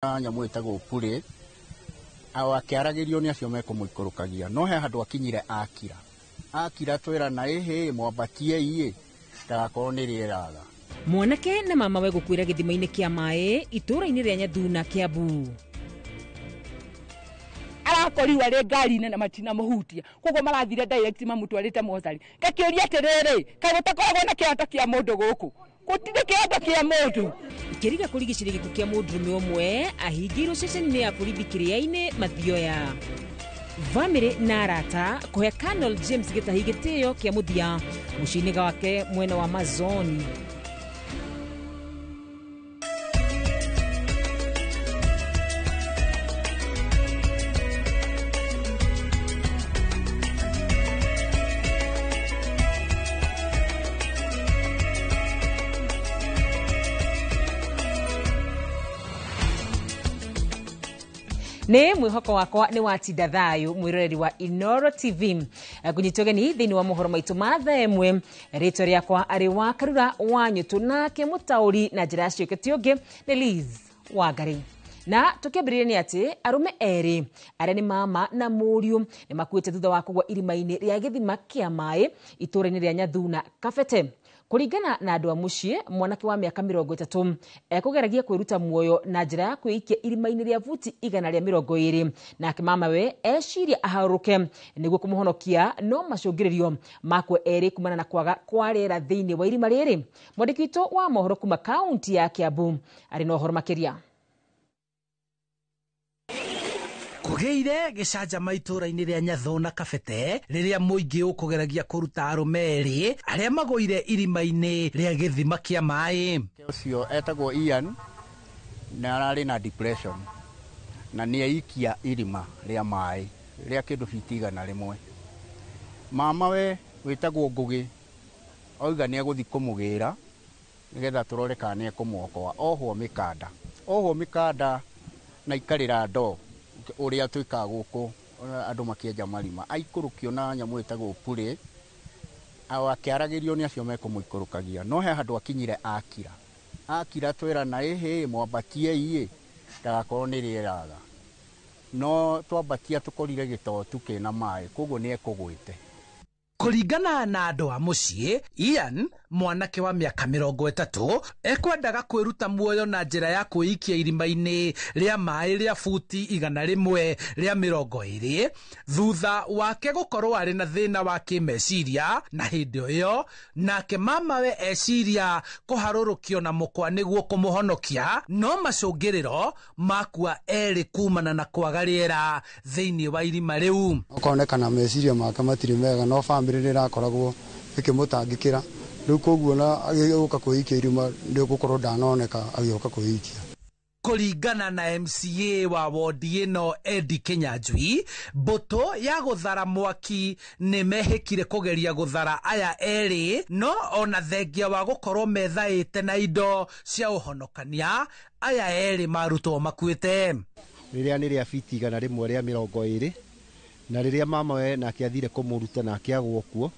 Nyamũ ĩtagwo pulley, akĩaragĩrio nĩ acio mekũmũikũrũkagia, no he handũ akinyire akira akira twĩrana ĩhĩ mwambatiei ndagakorwo nĩ rĩeraga. Mwanake na mama we gũkuĩra gĩthima-inĩ kĩa maĩ itũũra-inĩ rĩa Nyathuna, Kiambu. Arakorirwo arĩ ngari-inĩ na matinamũhutia, koguo marathire direct mamũtwarĩte mocarĩ. Ngakĩũria atĩrĩrĩ, kaĩ gũtakoragwo na kĩhoto kĩa mũndũ gũkũ? Gũtirĩ kĩhoto kĩa mũndũ. Kĩriga kũrigicĩria gĩkuũ kĩa mũndũrũme ũmwe ahingĩirwo ceceni-inĩ ya borithi Kĩrĩa-inĩ Mathioya. Bamĩrĩ na arata kũhe Colonel James Gĩtahi gĩtĩo kĩa mũthia mũciĩ-inĩ wake mwena wa Mazoni. Nĩ mwĩhoko wakwa nĩ watinda thayũ mwĩroreri wa Inooro TV. Ngũnyita ũgeni thĩinĩ wa mohoro maitũ ma thaa ĩmwe. Rĩtwa rĩakwa arĩ wa Karura wa Nyũtũ, nake mũtaũri na njĩra ya ciũke ti ũngĩ nĩ Liz Wangari. Na tũkĩambĩrĩria nĩ atĩ arũme erĩ arĩa nĩ mama na mũriũ nĩ makuĩte thutha wa kũgwa irima-inĩ rĩa gĩthima kĩa maĩ itũũra-inĩ rĩa Nyathuna, Kabete. Kũringana na andũ a mũciĩ, mwanake wa mĩaka 30 ekũgeragia kwĩruta muoyo na njĩra ya kwĩikia irima-inĩ rĩa buti 120, nake mamawe eciria aharũrũke nĩguo kũmũhonokia, no macũngĩrĩrio makwe erĩ kumana na kwaga kwa rĩera thĩinĩ wa irima rĩrĩ. Mwandĩki witũ wa mohoro kuma kaunti ya Kiambu arĩ na ũhoro makĩria. Kũgĩire gĩcanjama itũũra-inĩ rĩa Nyathuna Kabete rĩrĩa mũingĩ ũkũgeragia kũruta arũme erĩ arĩa magũire irima-inĩ rĩa gĩthima kĩa maĩ. Ũcio etagwo Ian na ararĩ na depression na nĩ aikia irima rĩa maĩ rĩa kĩndũ biti 100. Mama we wĩtagwo Ngũgĩ oiga nĩ egũthiĩ kũmũgĩra nĩgetha tũrore kana nĩ ekũmwokoa. Ohwo mĩkanda, ohwo mĩkanda na ikarĩra ndoo ũrĩa twĩkaga gũkũ andũ makĩenja marima, aikũrũkio na nyamũ ĩtagwo pulley, akĩaragĩrio nĩ acio mekũmũikũrũkagia, no he handũ akinyire akira akira twĩrana ĩhĩ mwambatiei ndagakorwo nĩ rĩeraga, no twambatia tũkorire gĩtotu kĩna maĩ, koguo nĩ ekũgwĩte. Kũringana na andũ a mũciĩ, Ian mwanake wa mĩaka 30 ekwendaga kwĩruta muoyo na njĩra ya kwĩikia irima-inĩ rĩa maĩ rĩa buti 120 thutha wake gũkorwo arĩ na thĩna wa kĩmeciria, na hĩndĩ ĩyo nake mamawe eciria kũharũrũkio na mũkwa nĩguo kũmũhonokia, no macũngĩrĩro makua erĩ kumana na kwaga rĩera thĩinĩ wa irima rĩu. Okonekana meciria make matirĩ mega, no bamĩrĩ nĩ ĩrakoragwo ĩkĩmũtangĩkĩra rĩu, koguo na agĩũka kwĩikia irima nĩ ũgũkorwo ndanoneka agĩũka kwĩikia. Kũringana na MCA wa wodi ĩno Eddie Kinyanjui, mbũtũ ya gũthara mwaki nĩ mehĩkire kũgeria gũthara aya erĩ, no ona thengia wa gũkorwo methaĩte na indo cia ũhonokania, aya erĩ marutwo makuĩte. Rĩrĩa nĩ rĩa biti 120, na rĩrĩa mama we nake athire kũmũruta nake agwo kuo,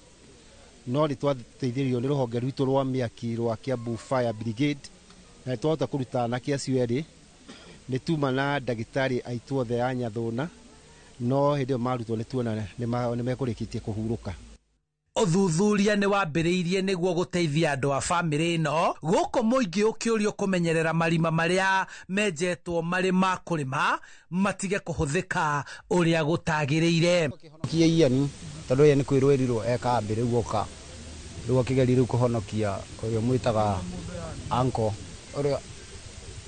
no nĩ twateithĩrĩirio nĩ rũhonge rwitũ rwa mĩaki rwa Kiambu Fire Brigade, na nĩ twahota kũruta anake acio erĩ. Nĩ tuma na ndagĩtarĩ aitũ othe a Nyathuna, no hĩndĩ ĩyo marutwo nĩ tuona nĩ mekũrĩkĩtie kũhurũka. Ũthuthuria nĩ wambĩrĩirie nĩguo gũteithia andũ a bamĩrĩ ĩno gũkũ mũingĩ ũkĩũrio kũmenyerera marima marĩa menjetwo marĩ ma kũrĩma matige kũhũthĩka ũrĩa gũtagĩrĩire. Kũhonokia Ian tondũ ye nĩ kwĩrwo erirwo e kambĩ rĩu oka, rĩu akĩgeria rĩu kũhonokia ũrĩa mwĩtaga uncle ũrĩa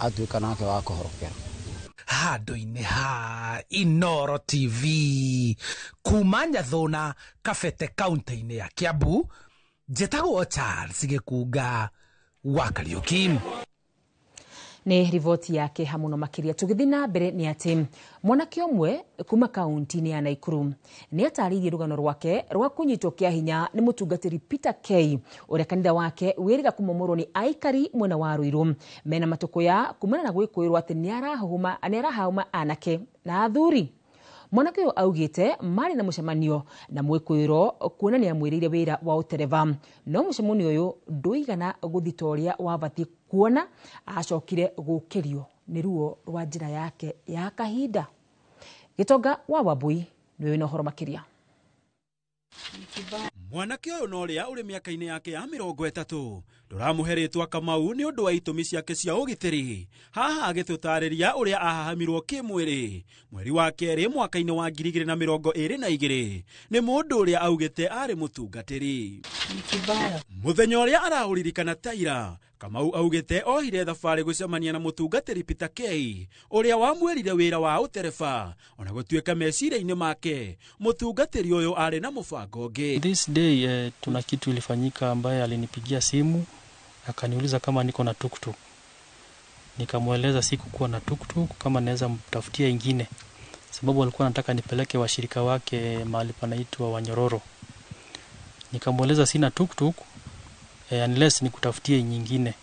atuĩka nake wa kũhorokera. Handũ-inĩ ha Inooro TV kuma Nyathuna, Kabete, kaunti-inĩ ya Kiambu, njĩtagwo Charles Gĩkunga wa Kariũki. Nĩ riboti yake hamwe no makĩria. Tũgĩthiĩ na mbere nĩ atĩ mwanake ũmwe kuma kaunti-inĩ ya Naikuru nĩ atarĩirie rũgano rwake rwa kũnyitwo kĩa hinya nĩ mũtungatĩri Peter K ũrĩa kanitha wake wĩrĩga kũmomorwo nĩ aikari mwena wa Ruiru mena matũkũya kumana na gwĩkũĩrwo atĩ nĩ arahahũma anake na athuri. Mwanake ũyũ augĩte marĩ na mũcemanio na mwĩkũĩrwo kuona nĩ amwĩrĩire wĩra wa ũtereba, no mũcemanio ũyũ ndũigana gũthiĩ ta ũrĩa wabatiĩ kuona acokire gũkĩrio Nĩ ruo rwa njĩra yake ya kahinda. Gĩtonga wa Wambui nĩwe wĩna ũhoro makĩria. Mwanake ũyũ na ũrĩa ũrĩ mĩaka-inĩ yake ya 30 ndũramũhe rĩtwa Kamau nĩ ũndũ wa itũmi ciake cia ũgitĩri. Haha agĩtũtarĩria ũrĩa ahahamirwo kĩmwĩrĩ mweri wa kerĩ mwaka-inĩ wa 2022 nĩ mũndũ ũrĩa augĩte arĩ mũtungatĩri. Mũthenya ũrĩa araũririkana taira, Kamau augĩte ohire thabarĩ gũcemania na mũtungatĩri Peter K ũrĩa wamwĩrire wĩra wa ũtereba, ona gũtuĩka meciria-inĩ make mũtungatĩri ũyũ arĩ na mũbango ũngĩ. This day tuna kitu ilifanyika ambaye alinipigia simu akaniuliza kama niko na tuktuk. Nikamweleza sikukuwa na tuktuk, kama naweza mtafutia ingine, sababu alikuwa anataka nipeleke washirika wake mahali panaitwa Wanyororo. Nikamweleza sina tuktuk, unless nikutafutie nyingine.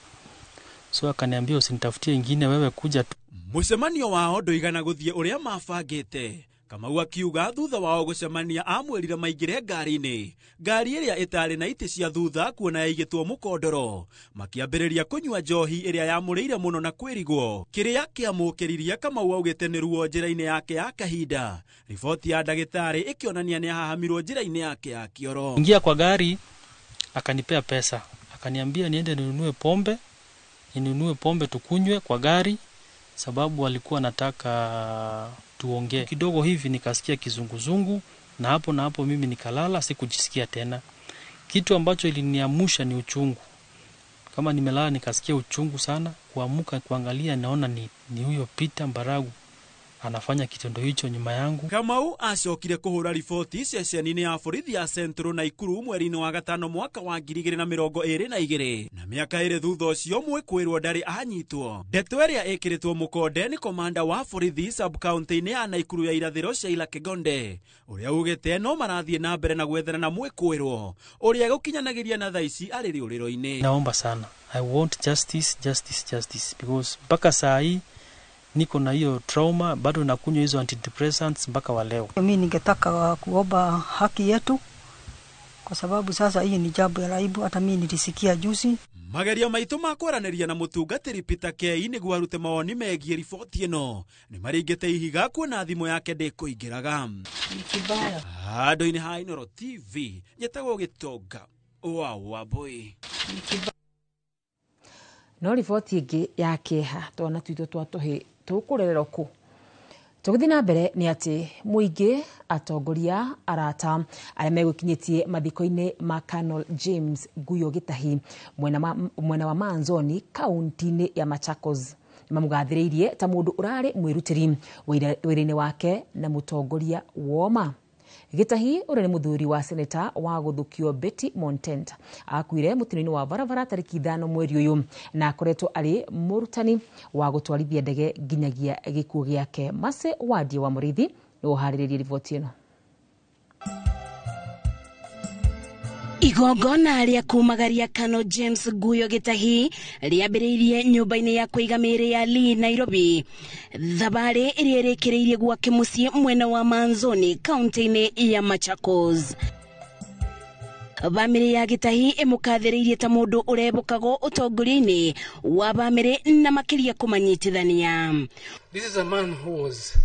So akaniambia usinitafutie ingine, wewe kuja tu. Mũcemanio wao ndũigana gũthiĩ ũrĩa mabangĩte. Kamau akiuga thutha wao gũcemania amwĩrire maingĩre ngari-inĩ, ngari ĩrĩa ĩtarĩ na itĩ cia thutha kuona yaigĩtwo mũkondoro. Makĩambĩrĩria kũnyua njohi ĩrĩa yamũrĩire mũno na kwĩrigwo. Kĩrĩa kĩamũkĩririe Kamau augĩte nĩ ruo njĩra-inĩ yake ya kahinda. Riboti ya ndagĩtarĩ ĩkĩonania nĩ ahahamirwo njĩra-inĩ yake ya kĩoro. Ingia kwa gari akanipea pesa, akaniambia niende ninunue pombe, ninunue pombe tukunywe kwa gari, sababu alikuwa anataka tuongee kidogo hivi. Nikasikia kizunguzungu na hapo mimi nikalala, sikujisikia tena. Kitu ambacho iliniamsha ni uchungu. Kama nimelala nikasikia uchungu sana, kuamuka kuangalia naona ni huyo Peter Mbaragu anafanya kitendo hicho nyuma yangu. Kamau acokire kuhura riboti ceceni-inĩ ya borithi ya Central na Ikuru mweri-inĩ wa gatano mwaka wa 2022 na mĩaka ĩrĩ thutha ũcio mwĩkwĩrwo ndarĩ anyitwo. Ndeto ĩrĩa ĩkĩrĩtwo mũkonde nĩ komanda wa borithi sub county-inĩ ya Naikuru ya irathĩro Sheila Kigonde ũrĩa ugĩte no marathiĩ na mbere na gwethana na mwĩkwĩrwo ũrĩa gũkinyanagĩria na thaa ici arĩ rĩũrĩro-inĩ. Naomba sana, I want justice, justice, justice, because mpaka saa hii niko na hiyo trauma, bado nakunywa hizo antidepressants mpaka wa leo. Mimi ningetaka kuomba haki yetu, kwa sababu sasa hii ni jambo la aibu, hata mimi nilisikia juzi. Mageria maitũ ma kwaranĩria na mũtungatĩri Peter K nĩguo arute mawoni megiĩ riboti ĩno nĩ maringĩte ihiga kuona thimũ yake ndĩkũingĩraga. Handũ-inĩ ha Inooro TV njĩtagwo Gĩtonga wa Wambui. No riboti ĩngĩ ya kĩeha twana twitũ twa tũhĩ tũkũrererwo kũ. Tũgĩthiĩ na mbere nĩ atĩ mũingĩ, atongoria, arata arĩa megũkinyĩtie mathiko-inĩ ma Colonel James Guyo Gĩtahi mwena wa Manzoni kaunti-inĩ ya Machakos nĩmamũgathĩrĩirie ta mũndũ ũrarĩ mwĩrutĩri wĩra-inĩ wake na mũtongoria woma. Gĩtahi ũrĩa nĩ mũthuri wa seneta wa gũthukio Betty Montent akuire mũtino-inĩ wa barabara tarĩki 5 mweri ũyũ na akoretwo arĩ mũrutani wa gũtwarithia ndege nginyagia gĩkuũ gĩake. Mase Wandie wa Mũrĩithi nĩwe ũharĩrĩirie riboti ĩno. Igongona rĩa kumagaria Colonel James Guyo Gĩtahi rĩambĩrĩirie nyũmba-inĩ ya kũiga mĩĩrĩ ya Lee Nairobi. Thabarĩ ĩrĩa ĩrĩkĩrĩirie gwake mũciĩ mwena wa Manzoni kaunti-inĩ ya Machakos. Bamĩrĩ ya Gĩtahi ĩmũkathĩrĩirie ta mũndũ ũrebũkagwo ũtongoria-inĩ wa bamĩrĩ na makĩria kũmanyitithania. This is a man who was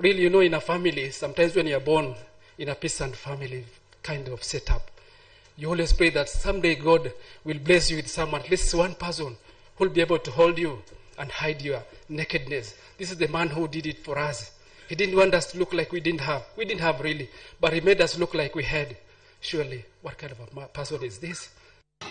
really, you know, in a family, sometimes when you are born in a peasant family kind of setup, you always pray that someday God will bless you with someone, at least one person, who will be able to hold you and hide your nakedness. This is the man who did it for us. He didn't want us to look like we didn't have. We didn't have really, but he made us look like we had. Surely, what kind of a person is this?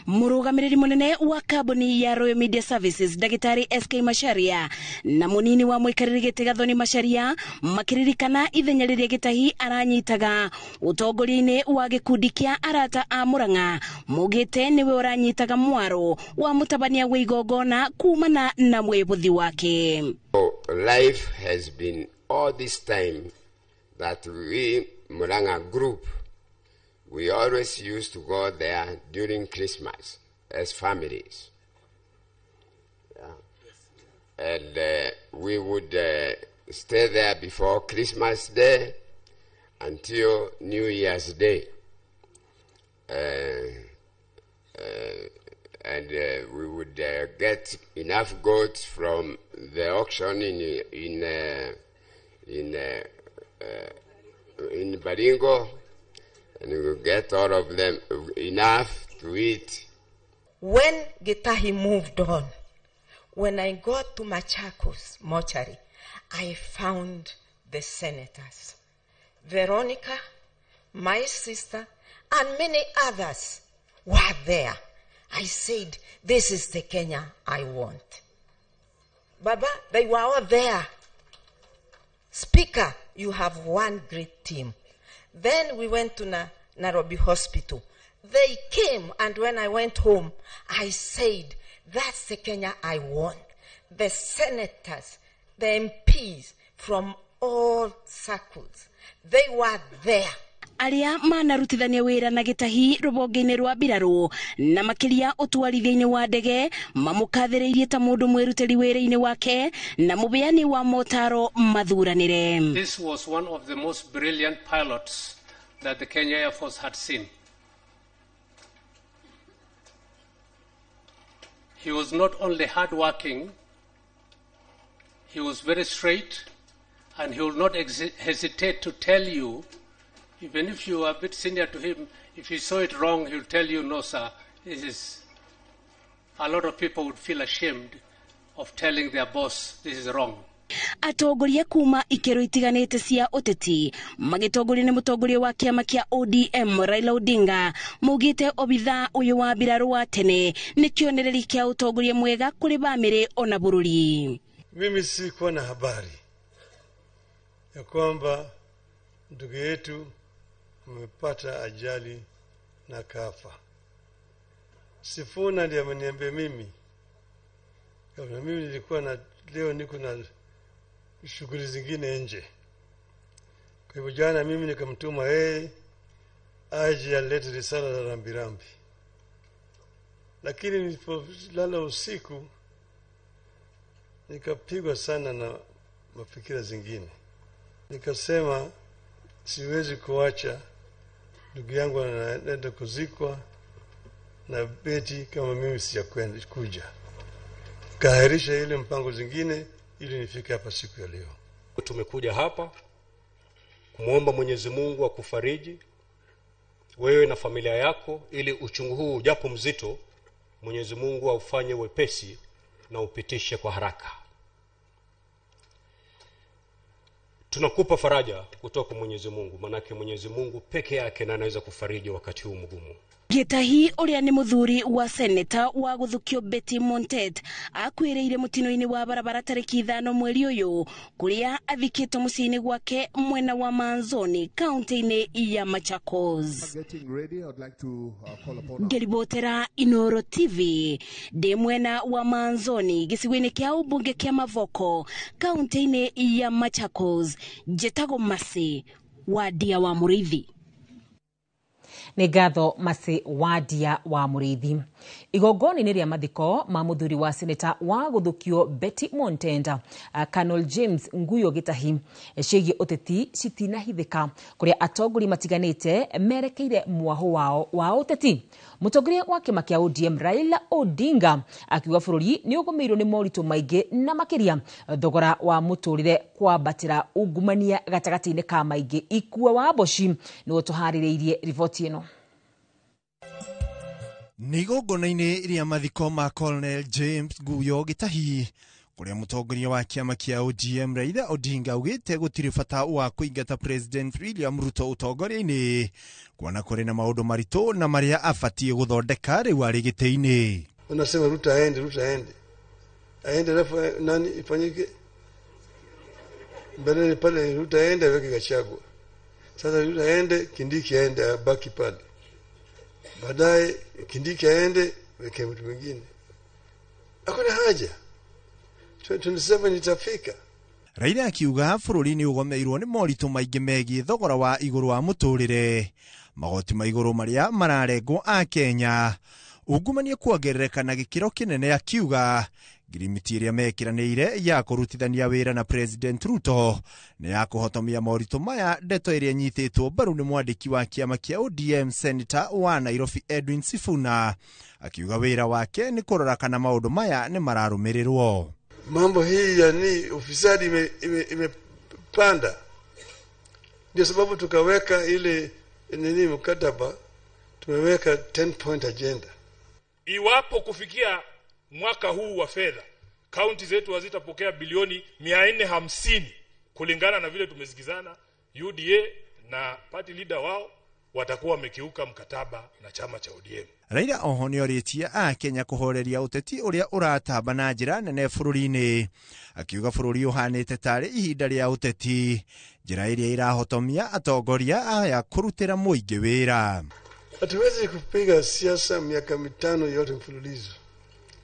Mũrũgamĩrĩri mũnene wa kambuni ya Royal Media Services Ndagĩtarĩ SK Macharia na mũnini wa mũikarĩri gĩtĩ Gathoni Macharia makĩririkana ithenya rĩrĩa Gĩtahi aranyitaga ũtongoria-inĩ wa gĩkundi kĩa arata a Murang'a. Mũgĩte nĩwe ũranyitaga mwaro wa mũtabania wa igongona kumana na mwĩbũthi wake. Life has been all this time that we Murang'a group, we always used to go there during Christmas as families. Yeah. And we would stay there before Christmas Day until New Year's Day. And we would get enough goats from the auction in Baringo, and we would get all of them enough to eat. When Gitahi moved on, when I got to Machakos mortuary, I found the senators, Veronica, my sister, and many others were there. I said, this is the Kenya I want. Baba, they were all there. Speaker, you have one great team. Then we went to Nairobi Hospital. They came, and when I went home, I said, that's the Kenya I want. The senators, the MPs from all circles, they were there. Aria manarutithania wira na Gitahi rubonge-inĩ rwa mbirarũ na makĩria ũtwarithia-inĩ wa ndege mamũkathĩrĩirie ta mũndũ mwĩrutĩri wĩra-inĩ wake na mũbeani wa motaro mathuranĩre. This was one of the most brilliant pilots that the Kenya Air Force had seen. He was not only hardworking, he was very straight, and he will not hesitate to tell you, even if you are a bit senior to him, if you saw it wrong, he'll tell you, no, sir, this is... A lot of people would feel ashamed of telling their boss this is wrong. Atongoria kuma ikero itiganite cia uteti magitongorio ni mutongoria wa kiama kia ODM Raila Odinga maugite obitha uyu wa mbirarũ wa tene ni kionereria kia utongoria mwega kuri bamĩrĩ ona bururi. Mimi sikuwa na habari ya kwamba ndugu yetu amepata ajali na kafa. Sifuna ndiye ameniambia mimi. Kama mimi nilikuwa na leo niko na shughuli zingine nje. Kwa hivyo jana mimi nikamtuma yeye aje alete risala za rambirambi. Lakini nilipolala usiku nikapigwa sana na mafikira zingine. Nikasema siwezi kuacha ndugu yangu anaenda kuzikwa na Beti kama mimi sijakwenda kuja. Kaahirisha ile mpango zingine ili nifike hapa siku ya leo. Tumekuja hapa kumuomba Mwenyezi Mungu akufariji wewe na familia yako, ili uchungu huu japo mzito Mwenyezi Mungu aufanye wepesi na upitishe kwa haraka. Tunakupa faraja kutoka kwa Mwenyezi Mungu, manake Mwenyezi Mungu peke yake ndiye anaweza kufariji wakati huu mgumu. Gitahi uria ni muthuri wa seneta wa guthukio Betty Montet akwiriire mutino-ini wa barabara tariki 5 mweri uyu kuria athikitwo muciĩ-inĩ gwake mwena wa Manzoni kaunti-inĩ ya Machakos. Ngĩribotera Inoro TV ndi mwena wa Manzoni gĩcigo-inĩ kĩa ũmbunge kĩa Mavoko kaunti-inĩ ya Machakos, njĩtagwo Masi Wadia wa Mũrĩithi. Nĩ ngatho Masi Wadia wa Mũrĩithi. Igongona-inĩ rĩa mathiko ma mũthuri wa seneta wa gũthukio Betty Montenda Colonel James Nguyo Gitahi ciĩgiĩ ũteti citinahithĩka kũrĩa atongoria matiganĩte merekeire mwahũ wao wa ũteti. Mũtongoria wa kĩama kĩa ODM Raila Odinga akiuga bũrũri nĩ ũgũmĩirwo nĩ moritũ maingĩ na makĩria thogora wa mũtũrĩre kwambatĩra ungumania gatagatĩ-inĩ ka maingĩ. Ikua wa Mboci nĩwe tũharĩrĩirie riboti ĩno. Nĩ igongona-inĩ rĩa mathiko ma Colonel James Nguyo Gitahi kũrĩa mũtongoria wa kĩama kĩa ODM Raila Odinga augĩte gũtirĩ bata wa kũingata President William Ruto ũtongoria-inĩ kuona kũrĩ na maũndũ maritũ na marĩa abatiĩ gũthondeka rĩu arĩ gĩtĩ-inĩ. Unasema Ruto aende, Ruto aende. Aende alafu nani ifanyike? Mbele pale Ruto aende aweke Gachagua. Sasa Ruto aende, Kindiki aende abaki pale. Baadaye Kindiki aende weke mtu mwingine. Hakuna haja. 2027 itafika. Raila akiuga bũrũri nĩ ũgomeirwo nĩ moritũ maingĩ megiĩ thogora wa igũrũ wa mũtũrĩre, magoti ma igũrũ marĩa mararengwo a Kenya, ungumania kuongerereka na gĩkĩro kĩnene, akiuga Ngirimiti ĩrĩa mekĩranĩire ya kũrutithania wĩra na President Ruto nĩ ya kũhotomia moritũ maya, ndeto ĩrĩa ĩnyitĩtwo mbaru nĩ mwandĩki wa kĩama kĩa ODM Senator wa Nairobi Edwin Sifuna, akiuga wĩra wake nĩ kũrora kana maũndũ maya nĩ mararũmĩrĩrwo. Mambo hii ya ni ufisadi imepanda, ndio sababu tukaweka ile nini mkataba, tumeweka 10 point agenda. Iwapo kufikia mwaka huu wa fedha kaunti zetu hazitapokea bilioni 450 kulingana na vile tumesikizana, UDA na party leader wao watakuwa wamekiuka mkataba na chama cha ODM. Raila oho nĩorĩtie akenya kũhoreria ũteti ũrĩa ũratamba na njĩra nene bũrũri-inĩ, akiuga bũrũri ũhanĩte tarĩ ihinda rĩa ũteti, njĩra ĩrĩa ĩrahotomia atongoria aya kũrutĩra mũingĩ wĩra. Hatuwezi kupiga siasa miaka 5 yote mfululizo,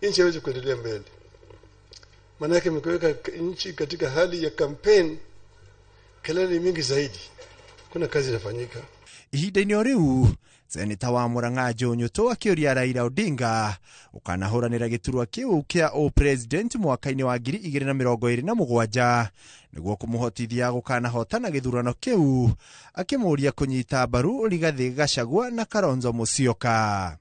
nchi haiwezi kuendelea mbele. Maanake mkiweka nchi katika hali ya campaign, kelele mingi zaidi, kuna kazi inafanyika. Ihinda-inĩ o rĩu Seneta wa Murang'a Joe Nyutu akĩũria Raila Odinga ũkanahũranĩra gĩturwa kĩu kĩa ũpresident mwaka-inĩ wa 2027 nĩguo kũmũhotithia gũkanahotana gĩthurano kĩu, akĩmũũria kũnyita mbaru Rigathi Gachagua na Kalonzo Musyoka.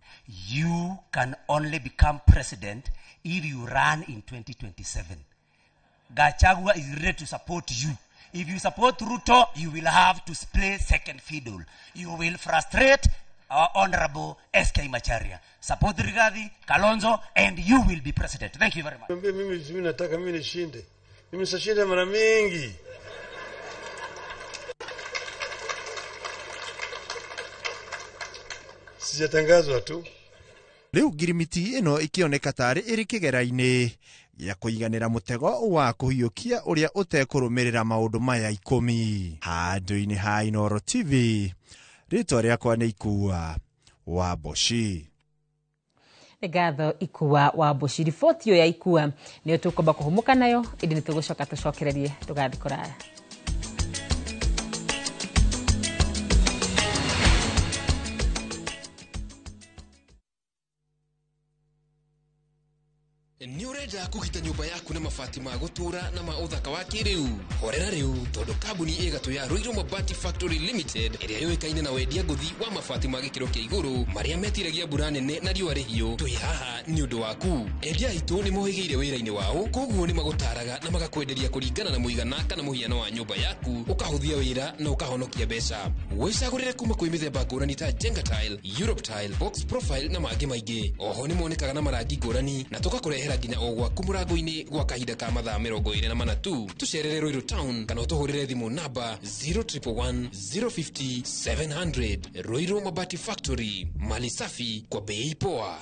You can only become president if you run in 2027. Gachagua is ready to support you. If you support Ruto, you will have to play second fiddle. You will frustrate our Honorable SK Macharia. Support Rigathi, Kalonzo, and you will be president. Thank you very much. Mimi nataka mimi nishinde. Mimi sashinda mara mingi. Sijatangazwa tu. Rĩu ngirimiti ĩno ĩkĩoneka tarĩ ĩrĩ kĩgera-inĩ gĩa kũiganĩra mũtego wa kũhiũkia ũrĩa ũtekũrũmĩrĩra maũndũ maya 10. Handũ-inĩ ha Inooro TV, rĩtwa rĩakwa nĩ Ikua wa Mboci. Ngatho Ikua wa Mboci. Riboti ĩyo ya Ikua nĩyo tũkwamba kũhũmũka nayo, ĩndĩ nĩ tũgũcoka tũcokererie tũgathiĩ kũraya. Nĩ ũrenda kũgita nyũmba yaku na mabati ma gũtũũra na ma ũthaka wa kĩrĩu? Horera rĩu tondũ kambuni ĩgatũ ya Ruiru Mabati Factory Limited ĩrĩa yũĩkaine na wendia ngũthi wa mabati ma gĩkĩro kĩa igũrũ marĩa metiragia mbura nene na riũa rĩhiũ, twĩ haha nĩ ũndũ waku. Endia aitũ nĩ mohĩgĩire wĩra-inĩ wao, koguo nĩ magũtaraga na magakwenderia kũringana na mũigana kana mũhiano wa nyũmba yaku, ũkahũthia wĩra na ũkahonokia mbeca. Wĩcagũrĩre kuma kwĩ mĩthemba ngũrani ta Jenga Tile, Europe Tile, Box Profile na mangĩ maingĩ. Oho nĩ monekaga na marangi ngũrani na tũgakũrehera nginya o gwaku mũrango-inĩ gwa kahinda ka mathaa 24 tu. Tũcerere Ruiru Town kana ũtũhũrĩre thimũ namba 0111 050 700. Ruiru Mabati Factory, mali safi kwa bei poa.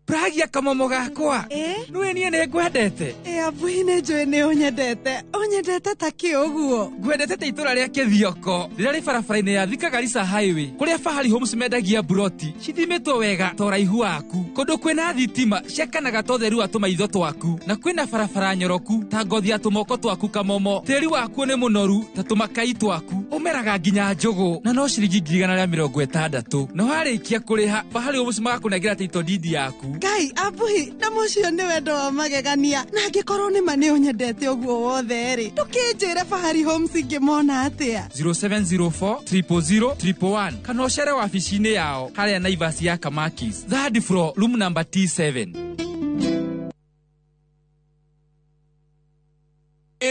Pragia kamomo gakwa. Nĩwe niĩ nĩ ngwendete. Abuhi nĩ njũĩ nĩ ũnyendete. Ũnyendete ta kĩ ũguo? Ngwendete ta itũra rĩa Kĩthioko rĩrĩa rĩ barabara-inĩ ya Thika Garissa Highway, kũrĩa Fahari Homes mendagia mburoti cithimĩtwo wega ta ũraihu waku, kũndũ kwĩna thitima ciakanaga ta ũtheru wa tũmaitho twaku, na kwĩna barabara nyoroku ta ngothi ya tũmoko twaku kamomo. Tĩri wakuo nĩ mũnoru ta tũmakai twaku, ũmeraga nginya njũgũ na no ciringi 160,000. Na warĩkia kũrĩha, Fahari Homes magakũnengera title deed yaku. Ngai abuhi na mũcio nĩ wendo wa magegania, na angĩkorwo nĩ ma nĩ ũnyendete ũguo wothe rĩ, ndũkĩnjĩre Fahari Homes ingĩmona atĩa? 0704 000 111 kana ũcere wabici-inĩ yao harĩa Naivas ya Kamakis, third floor, room number T7.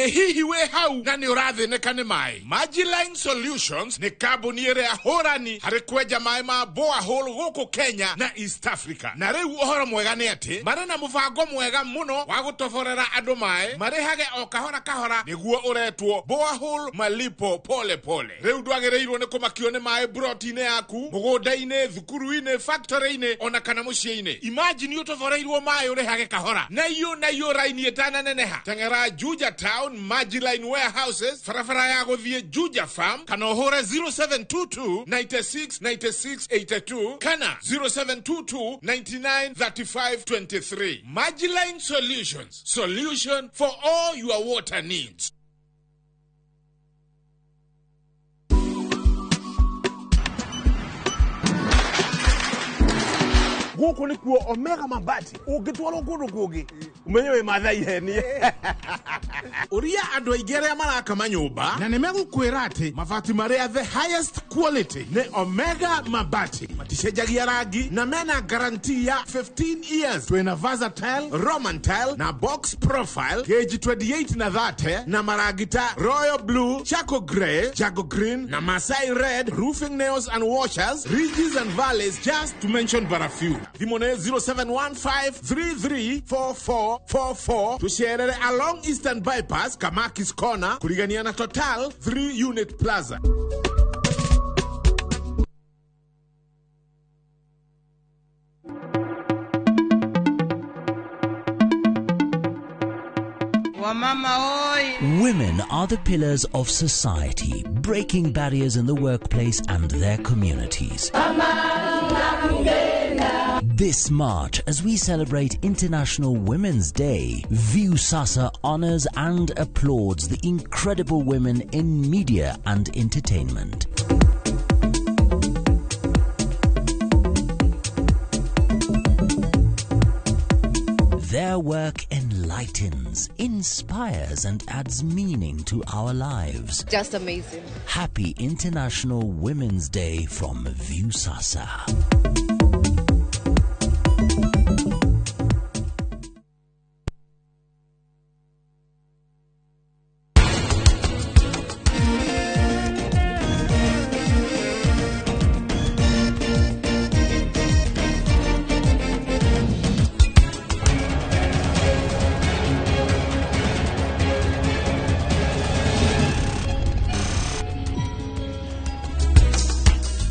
Hihi we hau na nĩ ũrathĩnĩka nĩ maĩ? Magiline Solutions nĩ kambuni ĩrĩa hũrani harĩ kwenja maĩ ma borehole gũkũ Kenya na East Africa. Na rĩu ũhoro mwega nĩ atĩ marĩ na mũbango mwega mũno wa gũtoborera andũ maĩ marĩhage o kahora kahora, nĩguo ũretwo borehole malipo pole pole. Rĩu ndwagĩrĩirwo nĩ kũmakio nĩ maĩ broti-inĩ yaku, mũgũnda-inĩ, thukuru-inĩ, factory-inĩ ona kana mũciĩ-inĩ. Imagine ũtoboreirwo maĩ ũrĩhage kahora na iyo raini ĩtananeneha. Teng'era Juja Town Magiline Warehouses, barabara ya gũthiĩ Juja Farm, kana ũhũre 0722 96 96 82 kana 0722 99 35 23. Magiline Solutions, solution for all your water needs. Gũkũ nĩkuo Omega Mabati ũngĩtwarwo kũndũ kũngĩ ũmenye wĩ Mathai henie. Ũria andũ aingĩ arĩa maraka manyũmba na nĩ megũkwĩra atĩ mabati marĩa the highest quality nĩ Omega Mabati, maticenjagia rangi na mena guarantee ya 15 years. Twĩna versatile, Roman tile na box profile gauge 28 na 30 na marangi ta royal blue, charcoal grey, jago green na Masai red, roofing nails and washers, ridges and valleys, just to mention but a few. Thimũ nĩ 0715334444. Tucerere along Eastern Bypass, Kamakis Corner, kurigania na Total 3 Unit Plaza. Wamama oi. Women are the pillars of society, breaking barriers in the workplace and their communities. This March, as we celebrate International Women's Day, Viusasa honors and applauds the incredible women in media and entertainment. Their work enlightens, inspires, and adds meaning to our lives. Just amazing. Happy International Women's Day from Viusasa.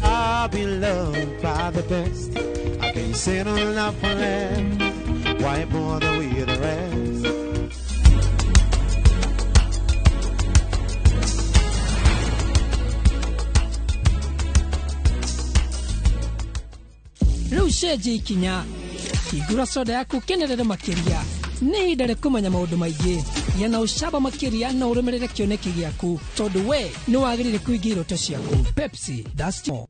I'll be loved by the best. I can't settle enough for less. Why bother with the rest? Rĩu cenjia ikinya, hingũra soda yaku kenerere makĩria. Nĩ ihinda rĩa kũmenya maũndũ maingĩ. Gĩa na ũcamba makĩria na ũrũmĩrĩre kĩoneki gĩaku, tondũ we nĩ wagĩrĩire kũhingia iroto ciaku. Pepsi, that's more.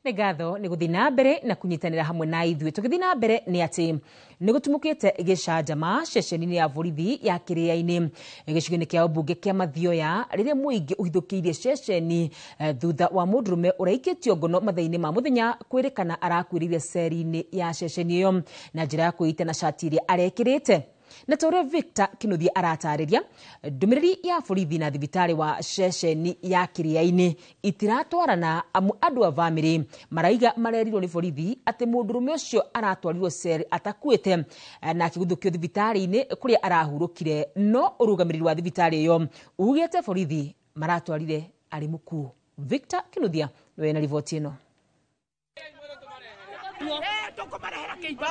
Nĩ ngatho nĩ gũthiĩ na mbere na kũnyitanĩra hamwe na ithuĩ. Tũgĩthiĩ na mbere nĩ atĩ nĩ gũtumũkĩte gĩcanjama ceceni-inĩ ya borithi ya Kĩrĩa-inĩ gĩcigo-inĩ kĩa ũmbunge kĩa Mathioya rĩrĩa mũingĩ ũhithũkĩirie ceceni thutha wa mũndũrũme ũraikĩtio ngono mathaa-inĩ ma mũthenya kwĩrĩkana arakuĩrĩire ceri-inĩ ya ceceni ĩyo na njĩra ya kwĩita na cati ĩrĩa arekĩrĩte. Na ta ũrĩa Victor Kinuthia aratarĩria, ndũmĩrĩri ya borithi na thibitarĩ wa ceceni ya Kĩrĩa-inĩ itiratwarana amu andũ a bamĩrĩ maraiga marerirwo nĩ borithi atĩ mũndũrũme ũcio aratwarirwo cell atakuĩte na akĩguthũkio thibitarĩ-inĩ kũrĩa arahurũkire, no ũrũgamĩrĩri wa thibitarĩ ĩyo ugĩte borithi maratwarire arĩ mũkuũ. Victor Kinuthia nĩwe na riboti ĩno.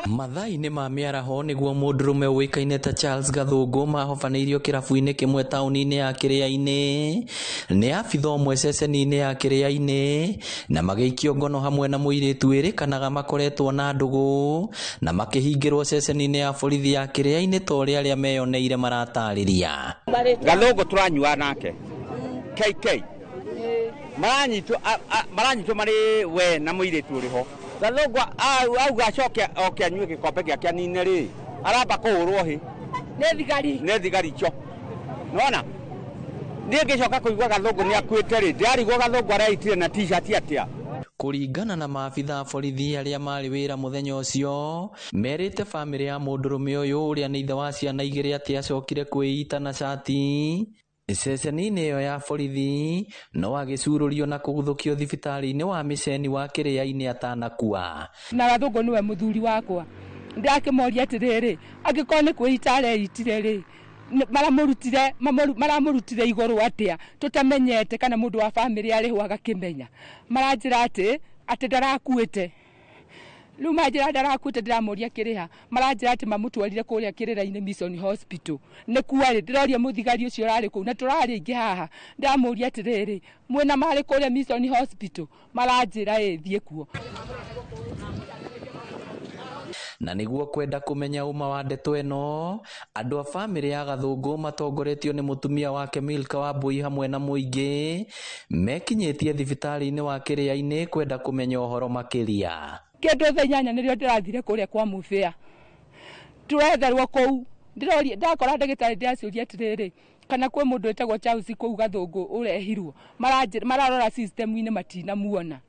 Mathaa-inĩ ma mĩaraho nĩguo mũndũrũme ũĩkaine ta Charles Gathũngũ mahobanĩirio kĩrabu-inĩ kĩmwe taũni-inĩ ya Kĩrĩa-inĩ nĩ abitha ũmwe ceceni-inĩ ya Kĩrĩa-inĩ na magĩikio ngono hamwe na mũirĩtu wĩrĩkanaga makoretwo na ndũgũ na makĩhingĩrwo ceceni-inĩ ya borithi ya Kĩrĩa-inĩ ta ũrĩa arĩa meyoneire maratarĩria. Gathũngũ tũranyua nake KK maranyitwo marĩ we na mũirĩtu ũrĩ ho. Gathũngũ auga acoke oke anyue gĩkombe gĩake anine rĩ, aramba kũhũrwo hĩ nĩ thigari icio. Nĩwona niĩ ngĩcoka kũigua Gathũngũ nĩ akuĩte rĩ, ndĩrarigwo Gathũngũ areitire na t-shirt atĩa. Kũringana na maabitha a borithi arĩa marĩ wĩra mũthenya ũcio, merĩte bamĩrĩ ya mũndũrũme ũyũ ũrĩa nĩ ithe wa ciana igĩrĩ atĩ acokire kwĩita na cati ceceni-inĩ ĩyo ya borithi no agĩcurũrio na kũguthũkio thibitarĩ-inĩ wa Mĩceni wa Kĩrĩa-inĩ atanakua. Na Gathũngũ nĩwe mũthuri wakwa, ndĩrakĩmoria atĩrĩrĩ, angĩkorwo nĩ kwĩita areitire rĩ, maramũrutire igũrũ atĩa tũtamenyete kana mũndũ wa bamĩrĩ arĩho agakĩmenya. Maranjĩra atĩ ndarakuĩte. Rĩu manjĩra ndarakuĩte, ndĩramũria kĩrĩha, maranjĩra atĩ mamũtwarire kũrĩa Kĩrĩra-inĩ Mission Hospital. Nĩ kuarĩ, ndĩroria mũthigari ũcio ũrarĩ kũu na tũrarĩ aingĩ haha, ndĩramũria atĩrĩrĩ, mwĩna marĩ kũrĩa Mission Hospital? Maranjĩra ĩ thiĩ kuo. Na nĩguo kwenda kũmenya ũma wa ndeto ĩno, andũ a bamĩrĩ ya Gathũngũ matongoretio nĩ mũtumia wake Milka Wambui hamwe na mũingĩ mekinyĩtie thibitarĩ-inĩ wa Kĩrĩa-inĩ kwenda kũmenya ũhoro makĩria. Kĩndũ thaa 8 nĩrĩo ndĩrathire kũrĩa kwa Mũbĩa, tũretherwo kũu, ndĩroria ndakora ndagĩtarĩ, ndĩraciũria atĩrĩrĩ, kana kwĩ mũndũ wĩtagwo Charles kũu Gathũngũ ũrehirwo, mararora system-inĩ matinamuona,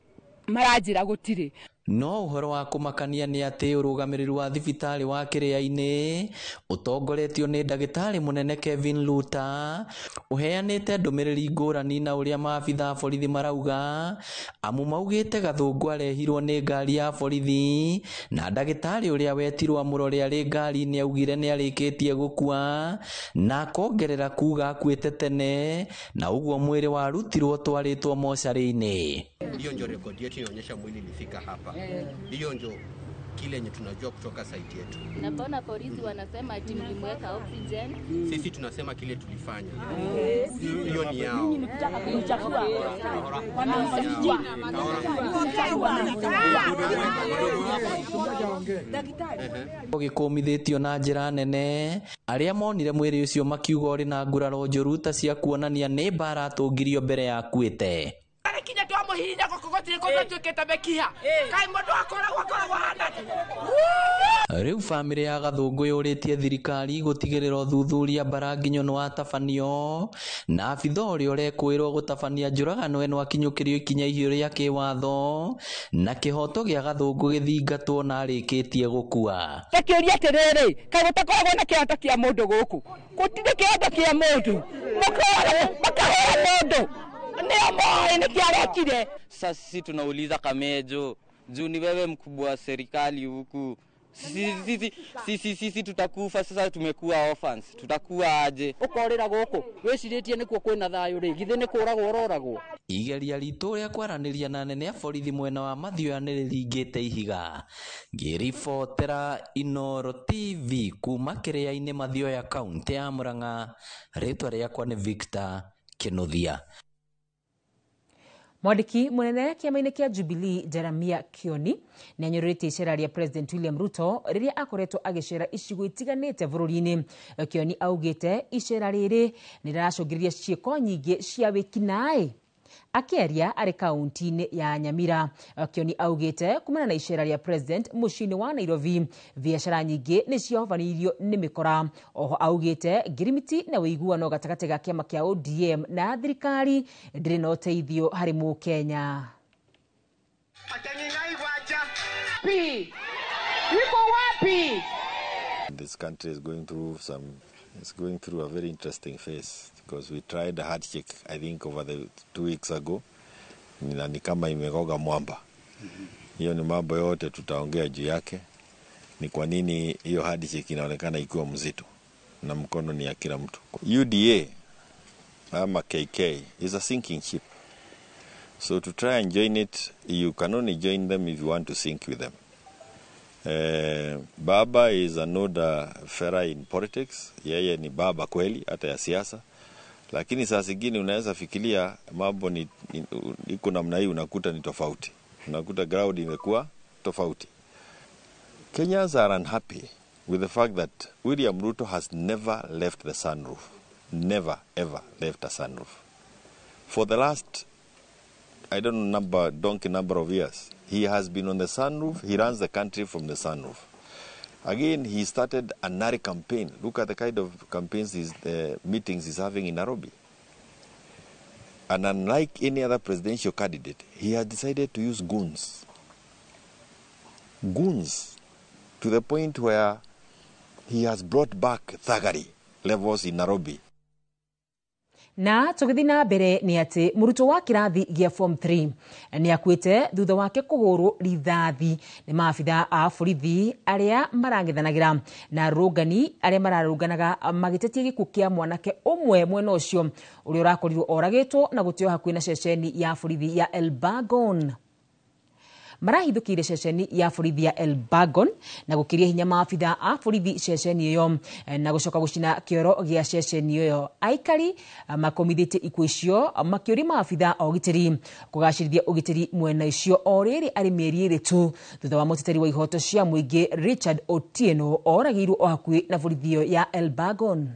maranjĩra gũtirĩ. No ũhoro wa kũmakania nĩ atĩ ũrũgamĩrĩri wa thibitarĩ wa Kĩrĩa-inĩ ũtongoretio nĩ ndagĩtarĩ mũnene Kevin Luta ũheanĩte ndũmĩrĩri ngũrani na ũrĩa maabitha a borithi marauga, amu maugĩte Gathũngũ arehirwo nĩ ngari ya borithi na ndagĩtarĩ ũrĩa wetirwo amũrore arĩ ngari-inĩ augire nĩ arĩkĩtie gũkua, na akongerera kuga akuĩte tene na ũguo mwĩrĩ warutirwo twarĩtwo mocarĩ-inĩ. Hiyo ndio rekodi yetu inaonyesha mwili ilifika hapa. Hiyo ndio kile yenye tunajua kutoka site yetu. Na mbona polisi wanasema ati mlimweka oxygen? Sisi tunasema kile tulifanya. Hiyo ni yao. Ninyi mkitaka kumchafua. Gĩkũmithĩtio na njĩra nene, arĩa monire mwĩrĩ ũcio makiuga ũrĩ na nguraro njũru ta cia kuonania nĩ mbara atũngirio mbere ya akuĩte. Kinya twamuhihinya gũkũ gũtirĩ kũndũ atuĩkĩte mĩkiha, kaĩ mũndũ akoragwo akoragwo ahana atĩa? Rĩu bamĩrĩ ya Gathũngũ yũrĩtie thirikari gũtigĩrĩra ũthuthuria mbara nginyo nĩwatabanio na abitha ũrĩa ũrekũĩrwo gũtabania njũragano ĩno akinyũkĩrio ikinya ihiũ rĩa kĩwatho na kĩhoto gĩa Gathũngũ gĩthingatwo na arĩkĩtie gũkua. Ngakĩũria atĩrĩrĩ, kaĩ gũtakoragwo na kĩhoto kĩa mũndũ gũkũ? Gũtirĩ kĩhoto kĩa mũndũ, makahũra mũndũ nĩo moĩ nĩkĩ arekire. Sasa sisi tunauliza Kamejo, juu ni wewe mkubwa wa serikali huku, sisi tutakufa sasa, tumekuwa orphans, tutakuwa aje? Ũkorĩra gũkũ wĩcirĩtie nĩkuo kwĩna thayũ rĩ, githĩ nĩ kũragwo ũroragwo? Igeria ritũ rĩa kwaranĩria na anene a borithi mwena wa Mathioya nĩ rĩringĩte ihiga. Ngĩribotera Inooro TV kuma Kĩrĩa-inĩ Mathioya, kaũntĩ ya Murang'a, rĩtwa rĩakwa nĩ Victor Kĩnuthia. Mwandĩki mũnene kĩama-inĩ kĩa Jubilee Jeremiah Kioni nĩ anyũrũrĩtie icera rĩa President William Ruto rĩrĩa akoretwo agĩcera icigo itiganĩte bũrũri-inĩ. Kioni augĩte icera rĩrĩ nĩ rĩracũngĩrĩria ciĩko nyingĩ cia wĩkinaĩ. Akĩaria arĩ kaunti-inĩ ya Nyamira, Kioni augĩte kumana na icera rĩa President mũciĩ-inĩ wa Nairobi, biacara nyingĩ nĩ ciahobanirio nĩ mĩkora. Oho augĩte ngirimiti na ũiguano gatagatĩ ga kĩama kĩa ODM na thirikari ndĩrĩ na ũteithio harĩ mũkenya. This country is going through it's going through a very interesting phase because we tried a handshake, I think, over the 2 weeks ago, na ni kama imegoga mwamba. Hiyo ni mambo yote tutaongea juu yake, ni kwa nini hiyo handshake inaonekana ikiwa mzito na mkono ni ya kila mtu. UDA ama KK is a sinking ship. So to try and join it, you can only join them if you want to sink with them. Baba is an older fella in politics. Yeye ni baba kweli hata ya siasa. Lakini saa zingine unaweza fikiria mambo ni iko namna hii, unakuta ni tofauti. Unakuta ground imekuwa tofauti. Kenyans are unhappy with the fact that William Ruto has never left the sunroof. Never ever left a sunroof. For the last, I don't know, donkey number of years, he has been on the sunroof. He runs the country from the sunroof. Again, he started a Nari campaign. Look at the kind of campaigns, meetings he's having in Nairobi. And unlike any other presidential candidate, he has decided to use goons. Goons, to the point where he has brought back thuggery levels in Nairobi. Na tũgĩthiĩ na mbere nĩ atĩ mũrutwo wa kĩrathi gĩa form 3 nĩ akuĩte thutha wake kũhũrwo rithathi nĩ maabitha a borithi arĩa marang'ethanagĩra na arũrũngani arĩa mararũnganaga magĩtetia gĩkuũ kĩa mwanake ũmwe mwena ũcio ũrĩa ũrakorirwo oragĩtwo na gũteo hakuhĩ na ceceni ya borithi ya Elbagon. Marahithũkĩire ceceni ya borithi ya Elbagon na gũkĩria hinya maabitha a borithi ceceni ĩyo na gũcoka gũcina kĩoro gĩa ceceni ĩyo. Aikari makomithĩtie ikuũ icio makĩũria maabitha a ũgitĩri kũgacĩrithia ũgitĩri mwena ũcio o rĩrĩ arĩ mĩeri ĩrĩ tu thutha wa mũteteri wa ihoto cia mũingĩ Richard Otieno oragĩirwo o hakuhĩ na borithi ĩyo ya Elbagon.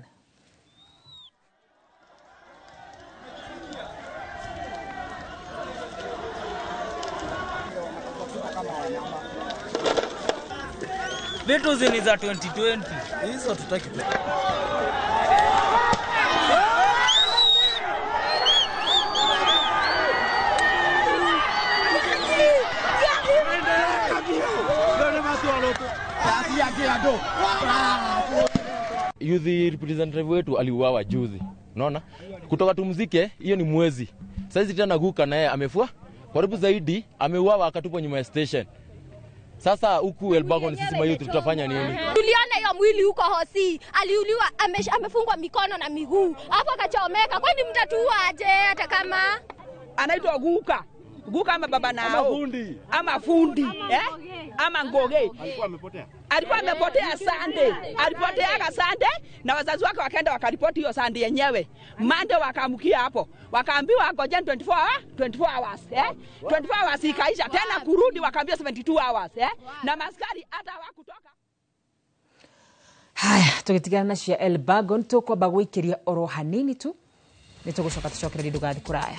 Vitu zini za 2020 hizo tutaki. Youth representative wetu aliuawa juzi, unaona? Kutoka tumzike, hiyo ni mwezi. Saizi tena Guka naye amefua karibu zaidi, ameuawa akatupwa nyuma ya station. Sasa huku Elbagon sisi mayouth tutafanya nini? Tuliona hiyo mwili huko hosi, aliuliwa, amefungwa mikono na miguu, hapo akachomeka. Kwani mtatuua aje hata kama anaitwa Guka? Guka ama baba nao ama fundi, ama ngoge. Alikuwa amepotea Sunday. Alipoteaga Sunday na wazazi wake wakaenda wakaripoti hiyo Sunday yenyewe. Monday wakaamkia hapo. Wakaambiwa ngoja 24 hours, 24 hours ikaisha tena kurudi wakaambiwa 72 hours, Na maskari hata hawakutoka. Haya, tugitigana na cia Elbagon tukwamba gwikiria oro hanini tu nitugucoka tucokererie ndugathi kuraya.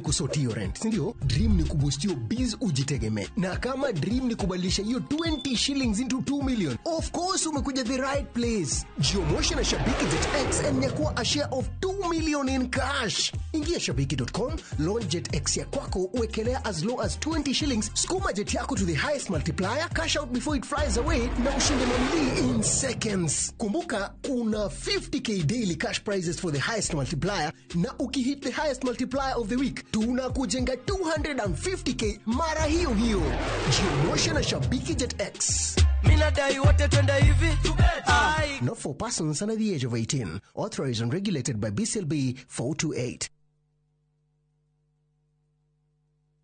Kusort hiyo rent, si ndio? Dream ni kuboost your biz ujitegemee. Na kama dream ni kubadilisha hiyo 20 shillings into 2 million, of course umekuja the right place. Jiomoshe na Shabiki Jet X and nyakua a share of 2 million in cash. Ingia shabiki.com, launch Jet X ya kwako, uwekelea as low as 20 shillings, sukuma jet yako to the highest multiplier, cash out before it flies away na ushinde mamili in seconds. Kumbuka kuna 50k daily cash prizes for the highest multiplier, na ukihit the highest multiplier of the week tunakujenga 250k mara hiyo hiyo. Jiomoshe na Shabiki Jet X. Mina dai wote twende hivi. Not for persons under the age of 18. Authorized and regulated by BCLB 428.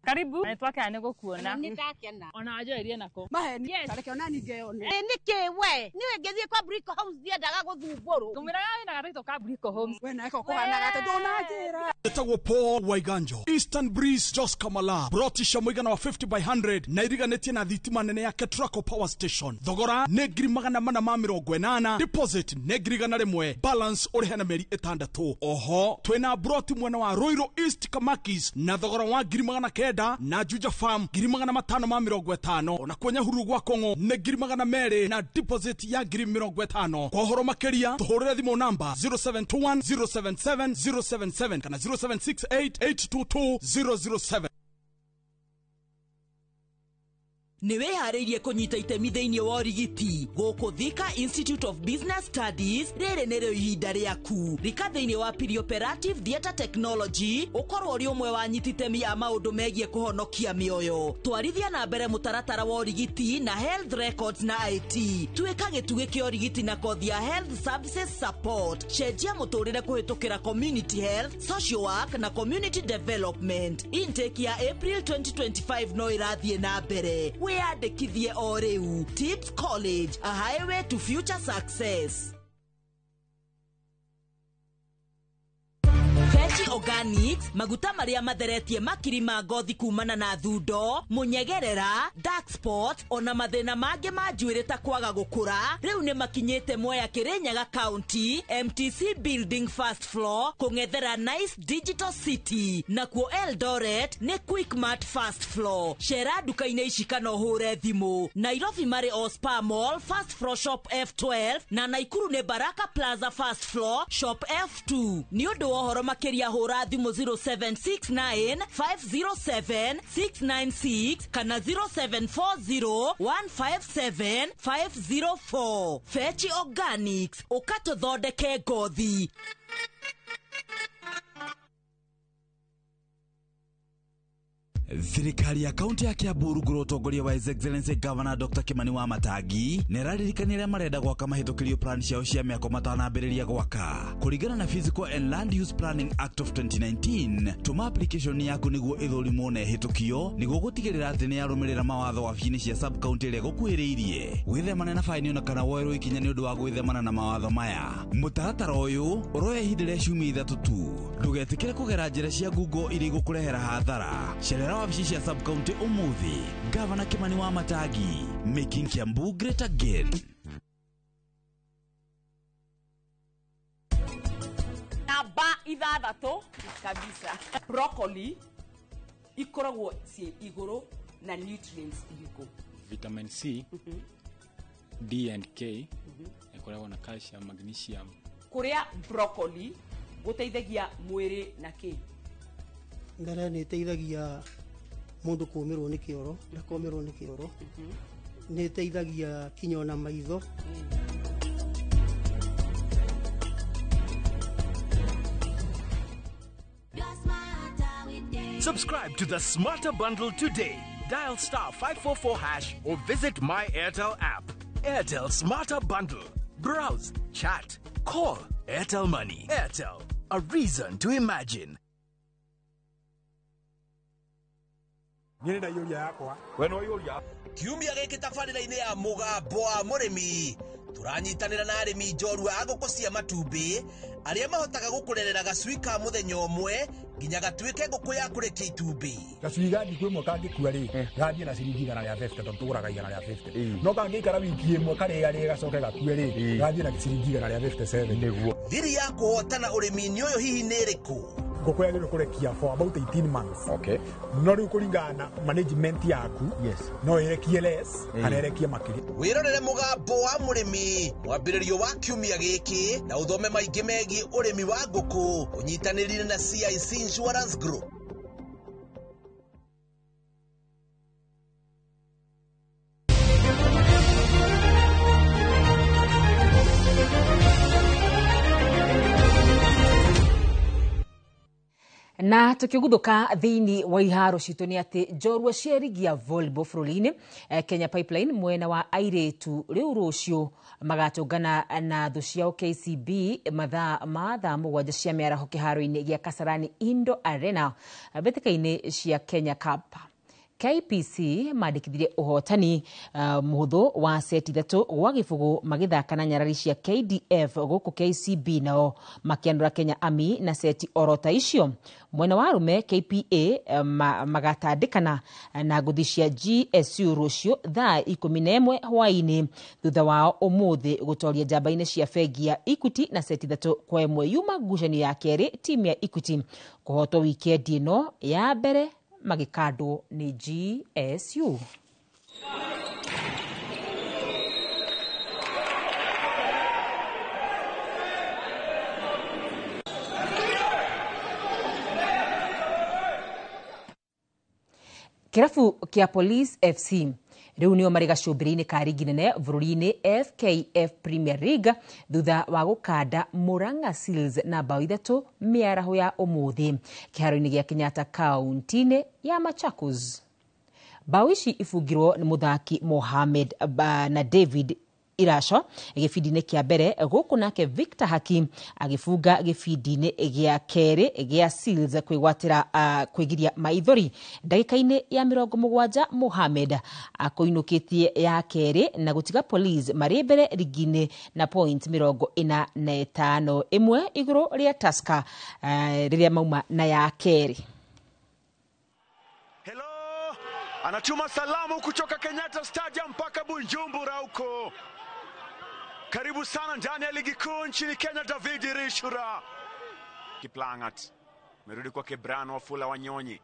Karibu. Nitwakena nĩ gũkuona. Nĩndakena. Ona wanjoerie nako. Maheni. Tareke ona ningeyone. Nĩkĩ we? Niĩ ngĩthiĩ kwa Brico Homes ndiendaga gũthumbũrwo. Ngũmwĩraga wĩna gatito ka Brico Homes. We nako kũhanaga atĩ ndũnanjĩra. Etagwo Paul Waiganjo, Eastern Breeze, Jos Kamala, brotisha mũigana wa 50 by 100 na iriganĩtie na thitima nene ya Ketraco Power Station. Thogora nĩ 480,000, deposit nĩ 100,000, balance ũrĩhe na mĩeri 6. Oho twĩna broti mwena wa Ruiru East Kamakis na thogora wa 900,000 na Juja Farm 550,000, ona kwa Nyahururu gwa Kong'o nĩ 200,000 na deposit ya 50,000. Kwa ũhoro makĩria tũhũrĩre thimũ namba 0721 077 077 kana 0768 822 007. Nĩ wĩharĩirie kũnyita itemi thĩinĩ wa ũrigiti gũkũ Thika Institute of Business Studies. Rĩrĩ nĩrĩo ihinda rĩaku. Rika thĩinĩ wa Perioperative Theatre Technology, ũkorwo ũrĩ ũmwe wa anyiti itemi a maũndũ megiĩ kũhonokia mĩoyo. Twarithia na mbere mũtaratara wa ũrigiti na health records na IT. Tuĩka gĩtugĩ kĩa ũrigiti na kothi ya Health Services Support. Cenjia mũtũrĩre kũhĩtũkĩra community health, social work na community development. Intake ya April 2025 no ĩrathiĩ na mbere. Wĩyandĩkithie o rĩu. Tips College, a highway to future success. Fetch Organics, maguta marĩa matheretie makiri ma ngothi kumana na thundo, mũnyegerera, dark spot ona mathĩna mangĩ ma njuĩrĩ ta kwaga gũkũra, rĩu nĩ makinyĩte Mwea Kĩrĩnyaga County, MTC Building first floor, kũng'ethera Nice Digital City, nakuo Eldoret nĩ Quickmart first floor. Cera nduka-inĩ ici kana ũhũre thimũ. Nairobi marĩ Ospa Mall first floor shop F12 na Naikuru nĩ Baraka Plaza first floor shop F2. Nĩ ũndũ wa ũhoro makĩria hũra thimũ 0769 507 696 kana 0740 157 504. Fechi Organics, ũkatũthondeke ngothi. Thirikari ya kaunti ya Kiambu rungu rwa ũtongoria wa His Excellency Governor Dr. Kimani wa Matangi nĩ ĩraririkania arĩa marenda gwaka mahĩtũkĩrio plan ciao cia mĩako matanambĩrĩria gwaka. Kũringana na Physical and Land Use Planning Act of 2019, tũma application yaku nĩguo ĩthũrimwo na ĩhĩtũkio nĩguo gũtigĩrĩra atĩ nĩ yarũmĩrĩra mawatho wabici-inĩ cia sub county ĩrĩa ĩgũkuhĩrĩirie. Wĩthemane na baini ona kana woerwo ikinya nĩ ũndũ wa gwĩthemana na mawatho maya. Mũtaratara ũyũ ũroya ihinda rĩa ciumia 3 tu. Ndũgetĩkĩre kũgera njĩra cia ngungo iria igũkũrehera hathara. Cerera wabici cia sub county ũmũthĩ. Gavana Kimani wa Matangi, making Kiambu great again. Namba 6 kabisa. Broccoli ikoragwo ciĩ igũrũ na nutrients irĩkũ? Vitamin C, D and K, ĩkoragwo na calcium, magnesium. Kũrĩa broccoli gũteithagia mwĩrĩ na kĩ? Mbere nĩ ĩteithagia mũndũ kũũmĩrwo nĩ kĩoro, ndakomĩrwo nĩ kĩoro. Nĩ ĩteithagia kinya ona maitho. Subscribe to the Smarter Bundle today. Dial star 544# or visit My Airtel app. Airtel Smarter Bundle. Browse, chat, call. Airtel Money. Airtel, a reason to imagine. Niĩ ndaiyũria yakwa. We no ũiyũria. Kiumia gĩkĩ tabarĩra-inĩ ya mũgambo wa mũrĩmi tũranyitanĩra na arĩmi njorua a ngũkũ cia matumbĩ arĩa mahotaga gũkũrerera gacui ka mũthenya ũmwe nginya gatuĩke ngũkũ ya kũrekia itumbĩ. Gacui ga thikũ ĩmwe kangĩkua rĩ, gathiĩ na ciringi 150 tondũ tũgũraga 150. No kangĩikara wiki ĩmwe karĩarĩe gacoke gakue rĩ, gathiĩ na ciringi 157. Nĩguo. Thiri ya kũhotana ũrĩmi-inĩ ũyũ hihi nĩ ĩrĩkũ? Ngũkũ yagĩrĩirwo kũrekia for about 18 months. Okay. No rĩu kũringana na management yaku, yes, no ĩrekie less kana ĩrekie makĩria. Wĩrorere mũgambo wa mũrĩmi mwambĩrĩrio wa kiumia gĩkĩ na ũthome maingĩ megiĩ ũrĩmi wa ngũkũ ũnyitanĩrire na CIC Insurance Group. Na tukiguthuka thiini wa iharo citũ nĩ atĩ njorua cia rigi ya volleyball bũrũri-inĩ Kenya Pipeline mwena wa airĩtu rĩu rũciũ magatũngana na thũ ciao KCB mathaa ma thaa 7 cia mĩaraho kĩharo-inĩ gĩa Kasarani Indo Arena mbĩtĩka-inĩ cia Kenya Cup. KPC mandĩkithirie ũhotani mũhũthũ wa seti 3 gwa gĩbũgũ magĩthaka na nyarari cia KDF gũkũ KCB nao makĩanũra Kenya Army na seti oro ta icio. Mwena wa arũme KPA magatandĩkana na ngũthi cia GSU rũciũ thaa 11 hwaĩ-inĩ thutha wao ũmũthĩ gũtoria njamba-inĩ cia bengi ya Equity na seti 3-1. Yuma ngucanio ya kerĩ timu ya Equity kũhotwo wikendi ĩno ya mbere magĩkandwo nĩ GSU. Kĩrabu kĩa Police FC rĩu nĩo marĩ gacũmbĩrĩ-inĩ ka rigi nene bũrũri-inĩ FKF Premier League thutha wa gũkanda Murang'a Seals na bao 3 mĩaraho ya ũmũthĩ kĩharo-inĩ gĩa Kenyatta kaunti-inĩ ya Machakos. Bao ici ibungirwo nĩ mũthaki Mohamed na David Iraco gĩbindi-inĩ kĩa mbere gũkũ nake Victor Haki agĩbunga gĩbindi-inĩ gĩa kerĩ gĩa Seals kwĩgwatĩra kwĩgiria maithori. Ndagĩka-inĩ ya 70 Mohamed akũinũkĩtie ya kerĩ na gũtiga Police marĩ mbere rigi-inĩ na point 45 ĩmwe igũrũ rĩa Tusker rĩrĩa mauma na ya kerĩ. Anatuma salamu kutoka Kenyatta Stadium mpaka Bujumbura huko. Karibu sana ndani ya ligi kuu nchini Kenya, David Rishura. Kiplangat merudi kwa Kebrano Wafula Wanyonyi.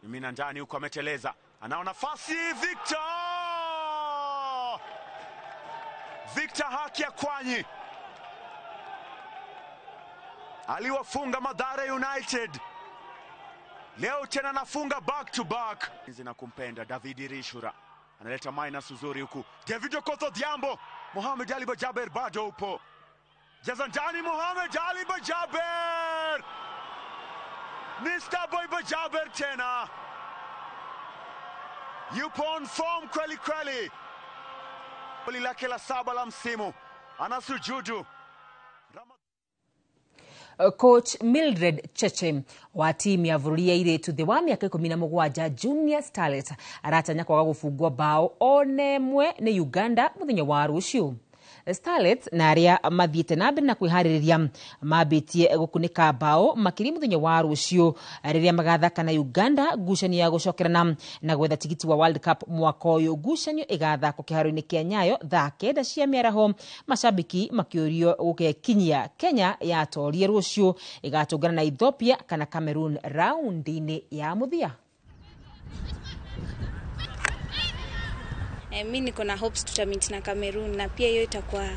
Mimina ndani huko, ameteleza. Anao nafasi Victor. Victor Haki ya Kwanyi. Aliwafunga Mathare United. Leo tena nafunga back to back. Na kumpenda David Rishura. Analeta minus uzuri huku. David Okoth Odhiambo. Mohamed Ali Bajaber bado upo. Jaza ndani Mohamed Ali Bajaber. Mr. Boy Bajaber tena. Yupo on form kweli kweli. Goli lake la 7 la msimu. Anasujudu. Coach Mildred Cheche wa timu ya bũrũri ya airĩtu thĩ wa mĩaka 17 Junior Starlet aratanya kwaga gũbungwo bao one ĩmwe nĩ Uganda mũthenya wa rũciũ. Starlets na arĩa mathiĩte na mbere na kwĩharĩrĩria mambĩtie gũkunĩka bao makĩria mũthenya wa rũciũ rĩrĩa magathaka na Uganda ngucanio ya gũcokerana na gwetha tigiti wa World Cup mwaka ũyũ. Ngucanio ĩgathakwo kĩharo-inĩ kĩa Nyayo thaa 9 cia mĩaraho, macambĩki makĩũrio gũkekinyia. Kenya yatorie rũciũ ĩgatũngana na Ethiopia kana Cameroon raundi-inĩ ya mũthia. Mi niko na hopes tutamit na Cameroon na pia hiyo itakuwa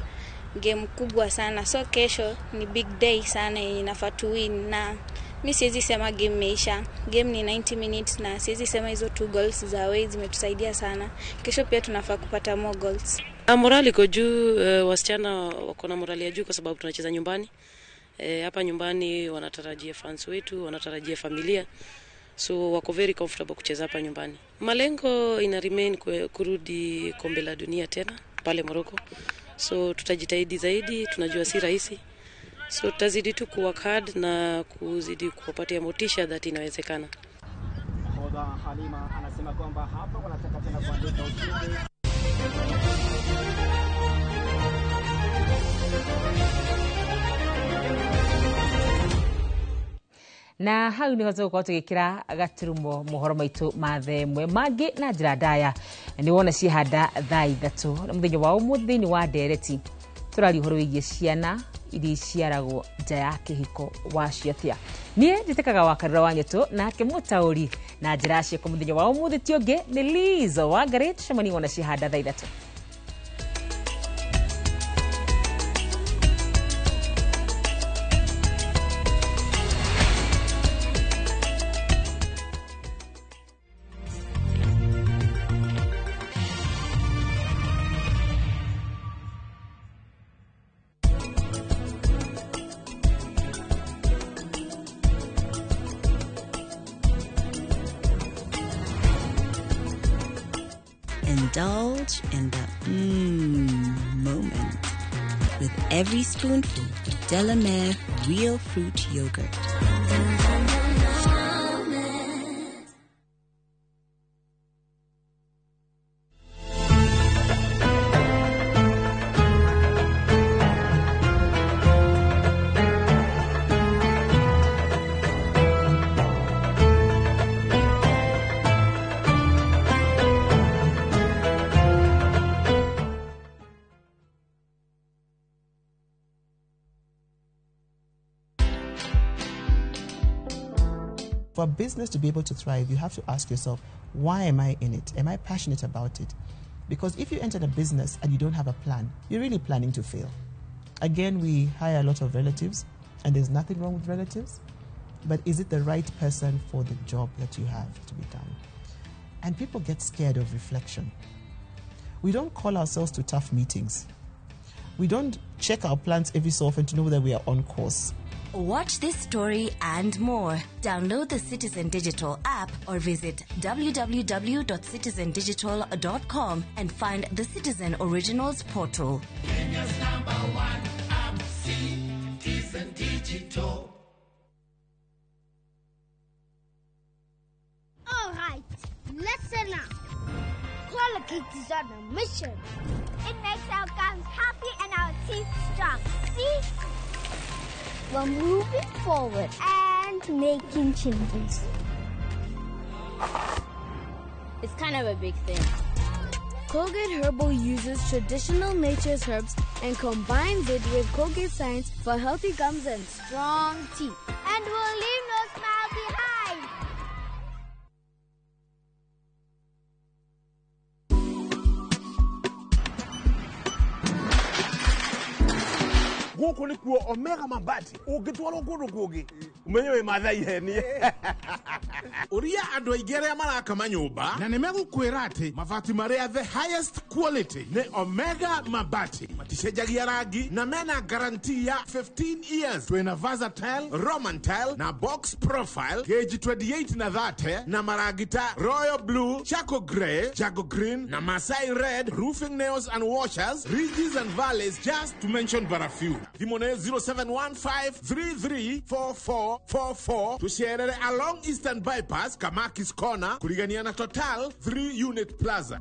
game kubwa sana. So kesho ni big day sana yenye inafaa tu win, na mi siwezi sema game imeisha. Game ni 90 minutes na siwezi sema hizo 2 goals za away zimetusaidia sana. Kesho pia tunafaa kupata more goals. Morali iko juu, wasichana wako na morali ya juu kwa sababu tunacheza nyumbani. Hapa nyumbani wanatarajia fans wetu, wanatarajia familia. So wako very comfortable kucheza hapa nyumbani. Malengo ina remain kurudi kombe la dunia tena pale Morocco. So tutajitahidi zaidi, tunajua si rahisi. So tutazidi tu kuwork hard na kuzidi kuwapatia motisha that inawezekana. Nahodha Halima anasema kwamba hapa wanataka tena kuandika ushindi. Na hau nä tågåkorwo tå gä kä ra gaturumo mohoro maitå ma themwe mangä na njä ra ndaya nä wona ciehanda thaa 3 na må thenya wa å må thä inä wa ndereti tå raria å horo wä giä ciana iria iciaragwo nja ya kä hiko wacio atä a. Niä njä tä kaga wakarura wa nyetå nake må taå na njä ra cieko må thenya wa å må thä ti å ngä nä Lizo Wangarĩ. Tũcemanie wona ciehanda thaa 3. Indulge in the moment with every spoonful of Delamere Real Fruit Yogurt. For a business to be able to thrive, you have to ask yourself, why am I in it? Am I passionate about it? Because if you enter a business and you don't have a plan, you're really planning to fail. Again, we hire a lot of relatives, and there's nothing wrong with relatives, but is it the right person for the job that you have to be done? And people get scared of reflection. We don't call ourselves to tough meetings. We don't check our plans every so often to know that we are on course. Watch this story and more. Download the Citizen Digital app or visit www.citizendigital.com and find the Citizen Originals portal. Kenya's number one app, Citizen Digital. All right, listen up. Colgate is on a mission. It makes our gums happy and our teeth strong. See? We're moving forward and making changes. It's kind of a big thing. Colgate Herbal uses traditional nature's herbs and combines it with Colgate science for healthy gums and strong teeth. And we'll leave no smile behind. Gũkũ nĩkuo Omega Mabati ũngĩtwarwo kũndũ kũngĩ ũmenye wĩ Mathai henie. Ũria andũ aingĩ arĩa maraka manyũmba na nĩmegũkwĩra atĩ mabati marĩa the highest quality nĩ Omega Mabati, maticenjagia rangi na mena guarantee ya 15 years. Twĩna versatile, Roman tile na box profile gauge 28 na 30 na marangi ta royal blue, charcoal grey, jago green na Masai red, roofing nails and washers, ridges and valleys, just to mention but a few. Thimũ nĩ 0715334444. Tucerere along Eastern Bypass, Kamakis Corner, kurigania na Total 3 Unit Plaza.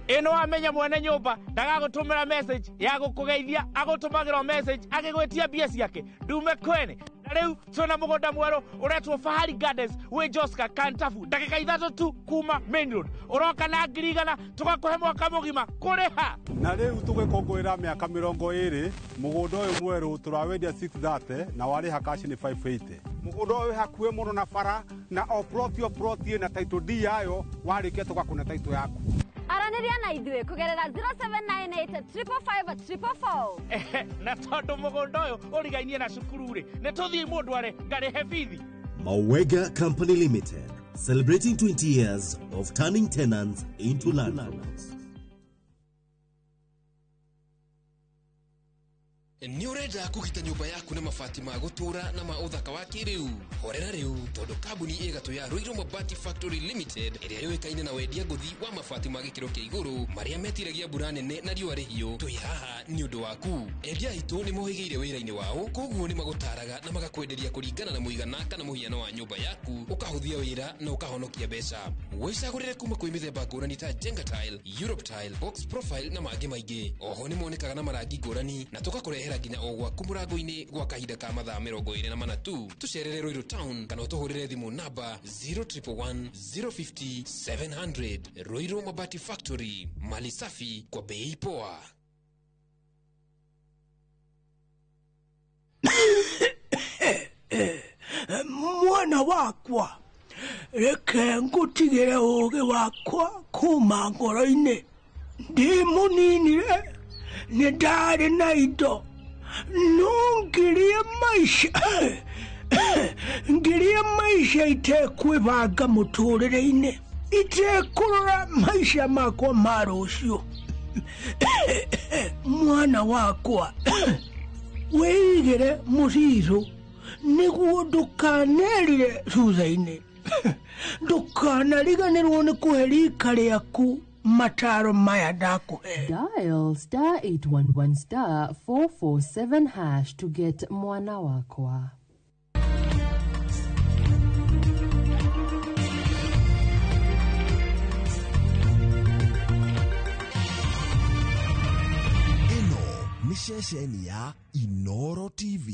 Ĩno wamenya mwene nyũmba ndagagũtũmĩra message ya gũkũgeithia, agũtũmagĩra message agĩgwĩtia mbia ciake ndume kwene. Na rĩu twĩna mũgũnda mwerũ ũretwo Fahari Gardens wĩ Joska Kantafu, ndagĩka 3 tu kuma main road. Ũroka na 100,000 tũgakũhe mwaka mũgima kũrĩha. Na rĩu tũgĩkũngũĩra mĩaka 20 mũgũnda ũyũ mwerũ tũrawendia 630 na warĩha cash nĩ 580. Mũgũnda ũyũ wĩ hakuhĩ mũno na bara na o plot o plot ĩna title deed yayo, warĩkia tũgakũne title yaku. Aranĩria na ithuĩ kũgerera 0798 555 444. Na tondũ mũgũnda ũyũ ũrigainie na cukuru rĩ, nĩ tũthiĩ mũndũ are ngarĩhe bithi. Mawega Company Limited, celebrating 20 years of turning tenants into landlords. Nĩ ũrenda kũgita nyũmba yaku na mabati ma gũtũũra na ma ũthaka wa kĩrĩu? Horera rĩu, tondũ kambuni ĩgatũ ya Ruiru Mabati Factory Limited ĩrĩa yũĩkaine na wendia ngũthi wa mabati ma gĩkĩro kĩa igũrũ marĩa metiragia mbura nene na riũa rĩhiũ, twĩ haha nĩ ũndũ waku. Endia aitũ nĩ mohĩgĩire wĩra-inĩ wao, koguo nĩ magũtaraga na magakwenderia kũringana na mũigana kana mũhiano wa nyũmba yaku, ũkahũthia wĩra na ũkahonokia mbeca. Wĩcagũrĩre kuma kwĩ mĩthemba ngũrani ta Jenga Tile, Europe Tile, Box Profile na mangĩ maingĩ. Oho nĩ monekaga na marangi ngũrani na tũgakũrehera nginya o gwaku mũrango-inĩ gwa kahinda ka mathaa 24 tu. Tũcerere Ruiru Town kana ũtũhũrĩre thimũ namba 0111 050 700. Ruiru Mabati Factory, mali safi kwa bei poa. Mwana wakwa, reke ngũtigĩre ũũgĩ wakwa kuma ngoro-inĩ. Ndĩ mũnini-rĩ, nĩ ndarĩ na indo no ngirie maica ngirie maica itekwĩbanga mũtũrĩre-inĩ, itekũrora maica makwa ma rũciũ. Mwana wakwa, wĩigĩre mũcirũ nĩguo ndũkanerire thutha-inĩ. Ndũkanariganĩrwo nĩ kũhe rika rĩaku mataro maya ndakũhe. Dial star 811 star 447 hash to get mwana wakwa. Ĩno nĩ ceceni ya Inoro TV.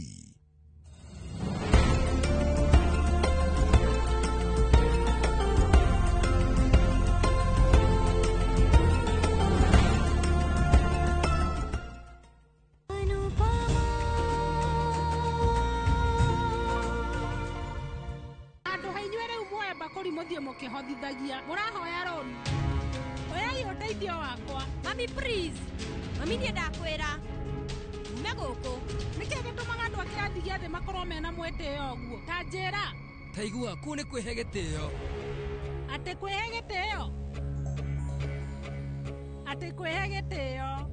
Mbakũri mũthiĩ mũkĩhotithagia mũrahoya rũni, oyai ũteithio wakwa. Mami please, mami niĩ ndakwĩra ume gũkũ. Nĩkĩ gĩtũmaga andũ a kĩrathi gĩa thĩ makorwo mena mwĩtĩo ũguo? Ta njĩra. Taigua kũu nĩ kwĩhe gĩtĩo. Atĩ kwĩhe gĩtĩo? Atĩ kwĩhe gĩtĩo?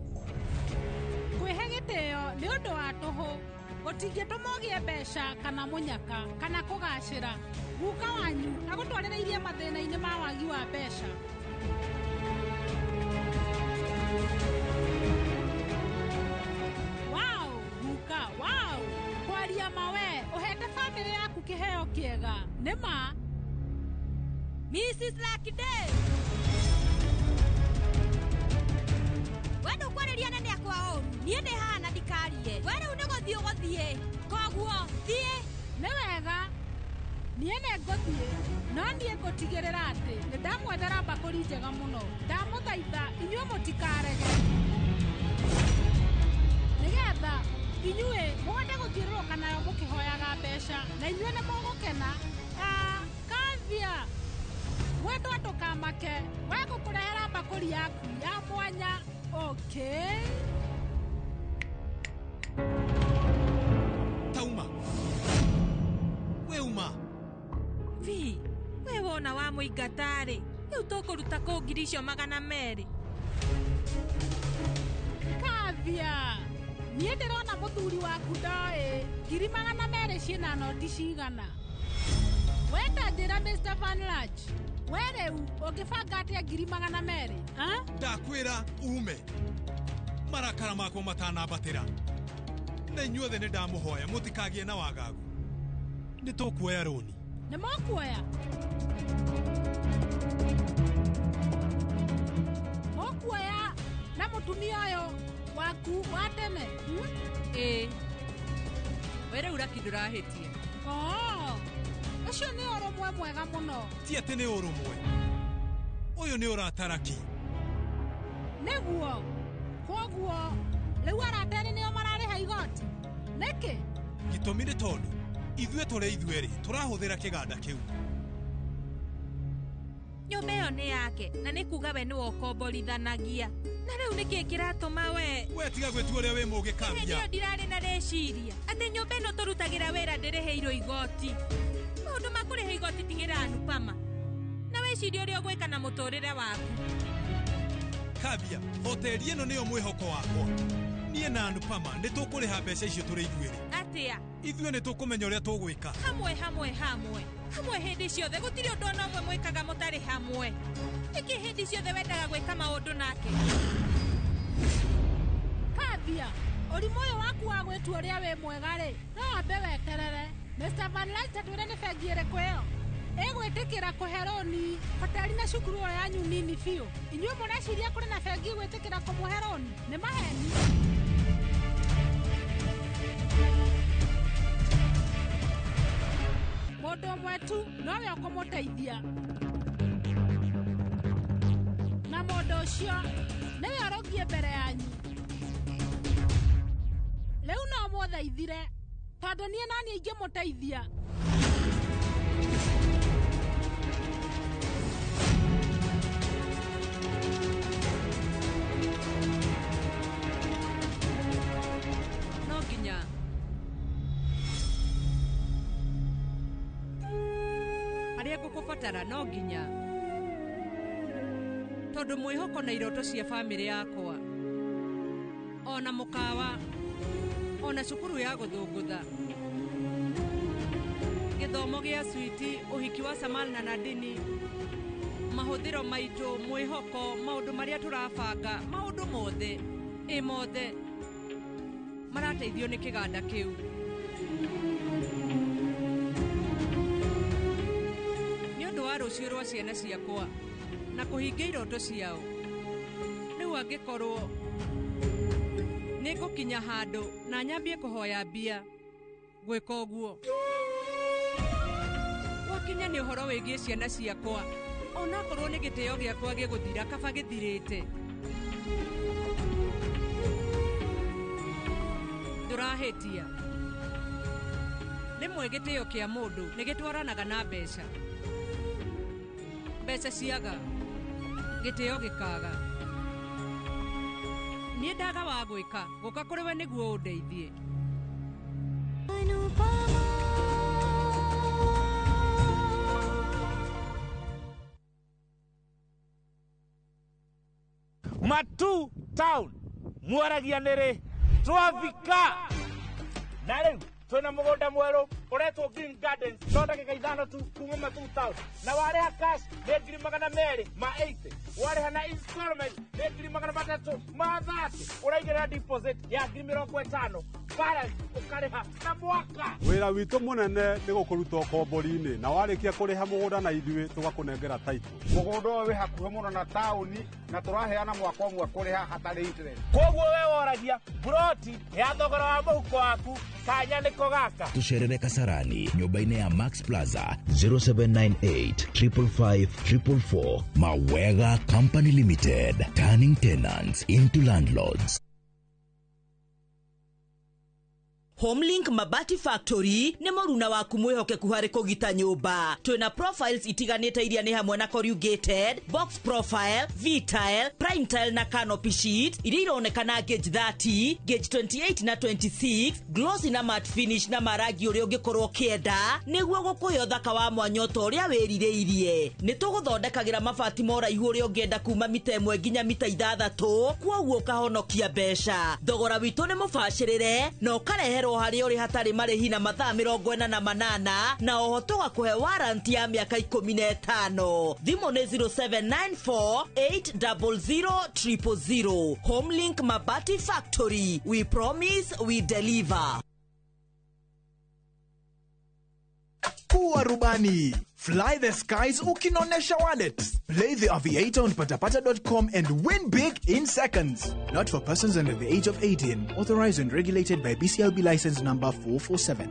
Ũndũ wa tũhũ gũtingĩtũma ũgĩe mbeca kana mũnyaka kana kũgacĩra. Guka wanyu agũtwarĩrĩirie mathĩna-inĩ ma wagi wa mbeca. Wow, guka, wow. Kwaria mawe ũhete bamĩrĩ yaku kĩheo kĩega. Nĩ ma Mrs. Lucky Day. We ndũkwarĩria nene akwa ũru. Niĩ ndĩ haha na ndikarie. We rĩu nĩ gũthiĩ ũgũthiĩ. Koguo thiĩ. Nĩ wega. Niĩ nĩ ngũthiĩ, no niĩ ngũtigĩrĩra atĩ nĩ ndamwethera mbakũri njega mũno. Ndamũthaitha inyuĩ mũtikarege. Nĩgetha inyuĩ mũhote gũthiũrũrũka nayo mũkĩhoyaga mbeca na inyuĩ nĩ mũgũkena. Kavia, mwendwa ndũkamake, we ngũkũrehera mbakũri yaku ya mwanya. Okay. Tauma. We uma. Vi, we wona wa mũingatarĩ. Rĩu tũkũruta kũ ngiri icio 200? Kavia, niĩ ndĩrona mũthuri waku ndoĩ 200 ciĩna noti cigana. Wenda njĩra Mr. Van Lach, we rĩu ũngĩbanga atĩa 200? Ndakwĩra ume. Marakara makwa matanambatĩra. Na inyuothe nĩ ndamũhoya mũtikagie na wagagu. Nĩ tũkuoya rũni. Nĩ mũkuoya? Mũkuoya na mũtumia ũyũ waku wa tene? Ĩĩ. We rĩu Lucky ndũrahĩtia. Oo. Ũcio nĩ ũrũmwe mwega mũno. Ti atĩ nĩ ũrũmwe. Ũyũ nĩ ũrata Lucky. Nĩguo. Kwoguo rĩu arata erĩ nĩo mararĩha igoti. Nĩkĩ? Gĩtũmi nĩ tondũ ithuĩ tũrĩ ithuerĩ tũrahũthĩra kĩganda kĩu. Nyũmba ĩyo nĩ yake na nĩ kuga we nĩwe ũkomborithanagia. Na rĩu nĩkĩ kĩratũma we? We tiga gwĩtua ũrĩa wĩ mũũgĩ Kavia. Hĩndĩ ĩyo ndirarĩ na rĩciria atĩ nyũmba ĩno tũrutagĩra wĩra ndĩrĩhĩirwo igoti. Maũndũ ma kũrĩha igoti tigĩra Anupama. Na wĩcirie ũrĩa ũgwĩka na mũtũrĩre waku. Kavia, hoteli ĩno nĩyo mwĩhoko wakwa. Niĩ na Anupama nĩ tũkũrĩha mbeca icio tũrĩ ithuerĩ. Atĩa? Ithuĩ nĩ tũkũmenya ũrĩa tũgwĩka. Hamwe hamwe hamwe. Hamwe hĩndĩ ciothe gũtirĩ ũndũ ona ũmwe mwĩkaga mũtarĩ hamwe. Nĩkĩ hĩndĩ ciothe wendaga gwĩka maũndũ nake? Kavia, ũrimũ ũyũ waku wa gwĩtua ũrĩa wĩ mwega rĩ, no wambe weterere. Mr. Van Lach twĩre nĩ bengi ĩrĩkũ ĩyo? Ĩgwĩtĩkĩra kũhe rũni hoteli na cukuru ĩyo yanyu nini biũ. Inyuĩ mũreciria kũrĩ na bengi ĩgwĩtĩkĩra kũmũhe rũni? Nĩ maheni. Mũndũ ũmwe tu nowe ũkũmũteithia. Na mũndũ ũcio nĩwe ũrũngiĩ mbere yanyu. Rĩu no mũthaithire tondũ niĩ na niĩ ingĩmũteithia. No nginya arĩa ngũkũbatara no nginya tondũ mwĩhoko na iroto cia bamĩrĩ yakwa ona mũkawa ona cukuru ya gũthũngũtha gĩthomo gĩa switi ũhiki wa Samal na Nadini mahũthĩro maitũ mwĩhoko maũndũ marĩa tũrabanga maũndũ mothe ĩ mothe marateithio nĩ kĩganda kĩu. Nĩ ũndũ wa rũciũ rwa ciana ciakwa na kũhingia iroto ciao. Rĩu angĩkorwo nĩ ngũkinya handũ na nyambie kũhoya mbia gwĩka ũguo gwakinya nĩ ũhoro wĩgiĩ ciana ciakwa onakorwo nĩ gĩtĩo gĩakwa gĩgũthira kaba gĩthirĩte. Ndũrahĩtia. Rĩmwe gĩtĩo kĩa mũndũ nĩ gĩtwaranaga na mbeca. Mbeca ciaga gĩtĩo gĩkaga. Niĩ ndaga wa gwĩka gũka kũrĩ we nĩguo ũndeithie. Matu Town mwaragia nĩrĩ Twafika na rĩu twĩna mũgũnda mwerũ ũretwo Green Gardens, no ndagĩka 5 tu kuma Matuu Town, na warĩha cash nĩ 280,000, warĩha na installment nĩ 330,000, ũraigĩrĩra deposit ya 50,000, balance ũkarĩha na mwaka. Wĩra witũ mũnene nĩ gũkũruta ũkombori-inĩ, na warĩkia kũrĩha mũgũnda na ithuĩ tũgakũnengera title. Mũgũnda ũyũ wĩ hakuhĩ mũno na taũni na tũraheana mwaka ũmwe kũrĩha hatarĩ interest. Koguo we woragia buroti ya thogora wa mũhuko waku, kanya nĩko gaka. Tucerere Kasarani nyũmba-inĩ ya Max Plaza, 0798 555 444. Mawega Company Limited, turning tenants into landlords. Homelink Mabati Factory nĩ mũruna waku mwĩhokeku harĩ kũgita nyũmba. Twĩna profiles itiganĩte iria nĩ hamwe na corrugated, box profile, V-tile, prime tile na canopy sheet iria ironekana gauge 30, gauge 28 na 26, glossy na matte finish na marangi ũrĩa ũngĩkorwo ũkĩenda nĩguo gũkũhe ũthaka wa mwanya ta ũrĩa wĩrirĩirie. Nĩ tũgũthondekagĩra mabati ma ũraihu ũrĩa ũngĩenda kuma mita 1 nginya mita 6, kwoguo ũkahonokia mbeca. Thogora witũ nĩ mũbacĩrĩre na ũkareherwo harĩa ũrĩ hatarĩ marĩhi na mathaa 48, na oho tũgakũhe warranty ya mĩaka 15. Thimũ nĩ 0794 800 000. Homelink Mabati Factory, we promise we deliver. Kuwa rubani. Fly the skies ukinonesha wallet. Play the Aviator on patapata.com and win big in seconds. Not for persons under the age of 18. Authorized and regulated by BCLB license number 447.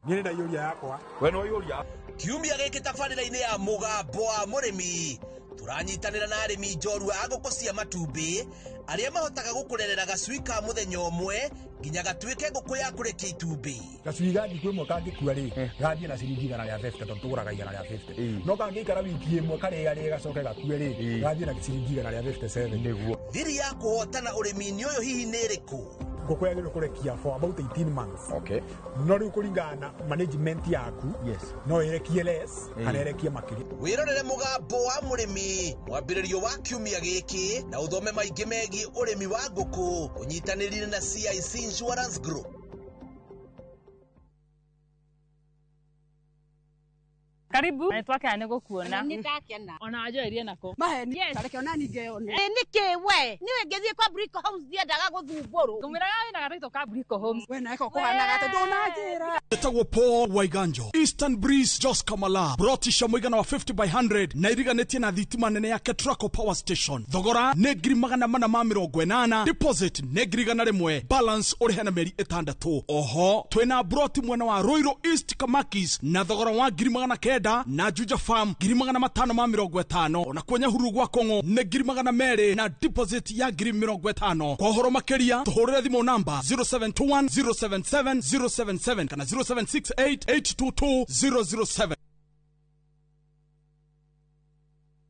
Niĩ ndaiyũria yakwa. We no ũiyũria. Kiumia gĩkĩ tabarĩra-inĩ ya Mũgambo wa Mũrĩmi tũranyitanĩra na arĩmi njorua a ngũkũ cia matumbĩ arĩa mahotaga gũkũrerera gacui ka mũthenya ũmwe nginya gatuĩke ngũkũ ya kũrekia itumbĩ. Gacui ga thikũ ĩmwe kangĩkua rĩ, gathiĩ na ciringi 150 tondũ tũgũraga 150. No kangĩikara wiki ĩmwe karĩarĩe gacoke gakue rĩ, gathiĩ na ciringi 157. Nĩguo. Thiri ya kũhotana ũrĩmi-inĩ ũyũ hihi nĩ ĩrĩkũ? Ngũkũ yagĩrĩirwo kũrekia for about 18 months. Okay. No rĩu kũringana na management yaku, yes, no ĩrekie less kana ĩrekie makĩria. Wĩrorere Mũgambo wa Mũrĩmi mwambĩrĩrio wa kiumia gĩkĩ na ũthome maingĩ megiĩ ũrĩmi wa ngũkũ ũnyitanĩrire na CIC Insurance Group. Karibu. Na twakena nĩ gũkuona. Nĩ ndakena. Ona wanjoerie nako. Maheni. Yes. Reke ona ningeyone. Nĩkĩ we? Niwe ngĩthiĩ kwa Brico Homes ndiendaga gũthumbũrwo. Ngũmwĩraga wĩna gataitũ ka Brico Homes. We nawe ko kũhanaga atĩ ndũnanjĩra. Etagwo Paul Waiganjo, Eastern Breeze, Jos Kamala, broti cia mũigana wa 50 by 100 na iriganĩtie na thitima nene ya Ketraco Power Station. Thogora nĩ 480,000, deposit nĩ 100,000, balance ũrĩhe na mĩeri 6. Oho twĩna broti mwena wa Ruiru East Kamakis na thogora wa 900,000 na Juja Farm 550,000, ona kwa Nyahururu gwa Kong'o nĩ 200,000 na deposit ya 50,000. Kwa ũhoro makĩria tũhũrĩre thimũ namba 0721 077 077 kana 0768 822 007.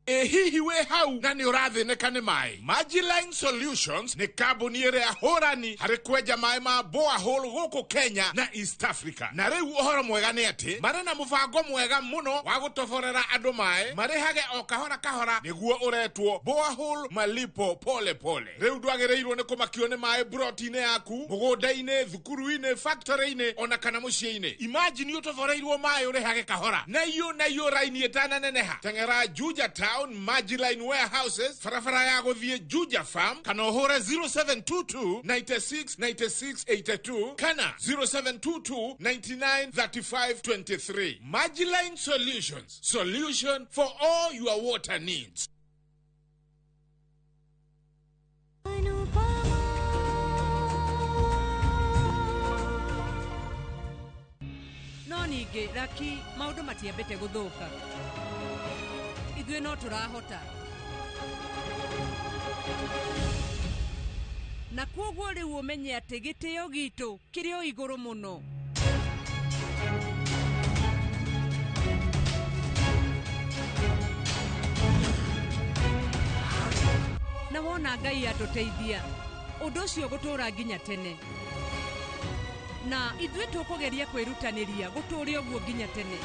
Ĩ hihi wĩ hau na nĩ ũrathĩnĩka nĩ maĩ? Majiline Solutions nĩ kambuni ĩrĩa hũrani harĩ kwenja maĩ ma borehole gũkũ Kenya na East Africa. Na rĩu ũhoro mwega nĩ atĩ marĩ na mũbango mwega mũno wa gũtoborera andũ maĩ marĩhage o kahora kahora, nĩguo ũretwo borehole malipo pole pole. Rĩu ndwagĩrĩirwo nĩ kũmakio nĩ maĩ broti-inĩ yaku, mũgũnda-inĩ, thukuru-inĩ, factory-inĩ ona kana mũciĩ-inĩ. Imagine ũtoboreirwo maĩ ũrĩhage kahora na iyo raini ĩtananeneha. Teng'era Juja Town Majiline Warehouses, barabara ya gũthiĩ Juja Farm, kana ũhũre 0722 96 96 82 kana 0722 99 35 23. Majiline Solutions, solution for all your water needs. No ningĩ Raki, maũndũ matiambĩte gũthũka. Ithuĩ no tũrahota. Na kwoguo rĩu ũmenye atĩ gĩtĩo gitũ kĩrĩ o igũrũ mũno. Na wona Ngai atũteithia, ũndũ ũcio gũtũũra nginya tene. Na ithuĩ tũkũgeria kwĩrutanĩria gũtũũre ũguo nginya tene.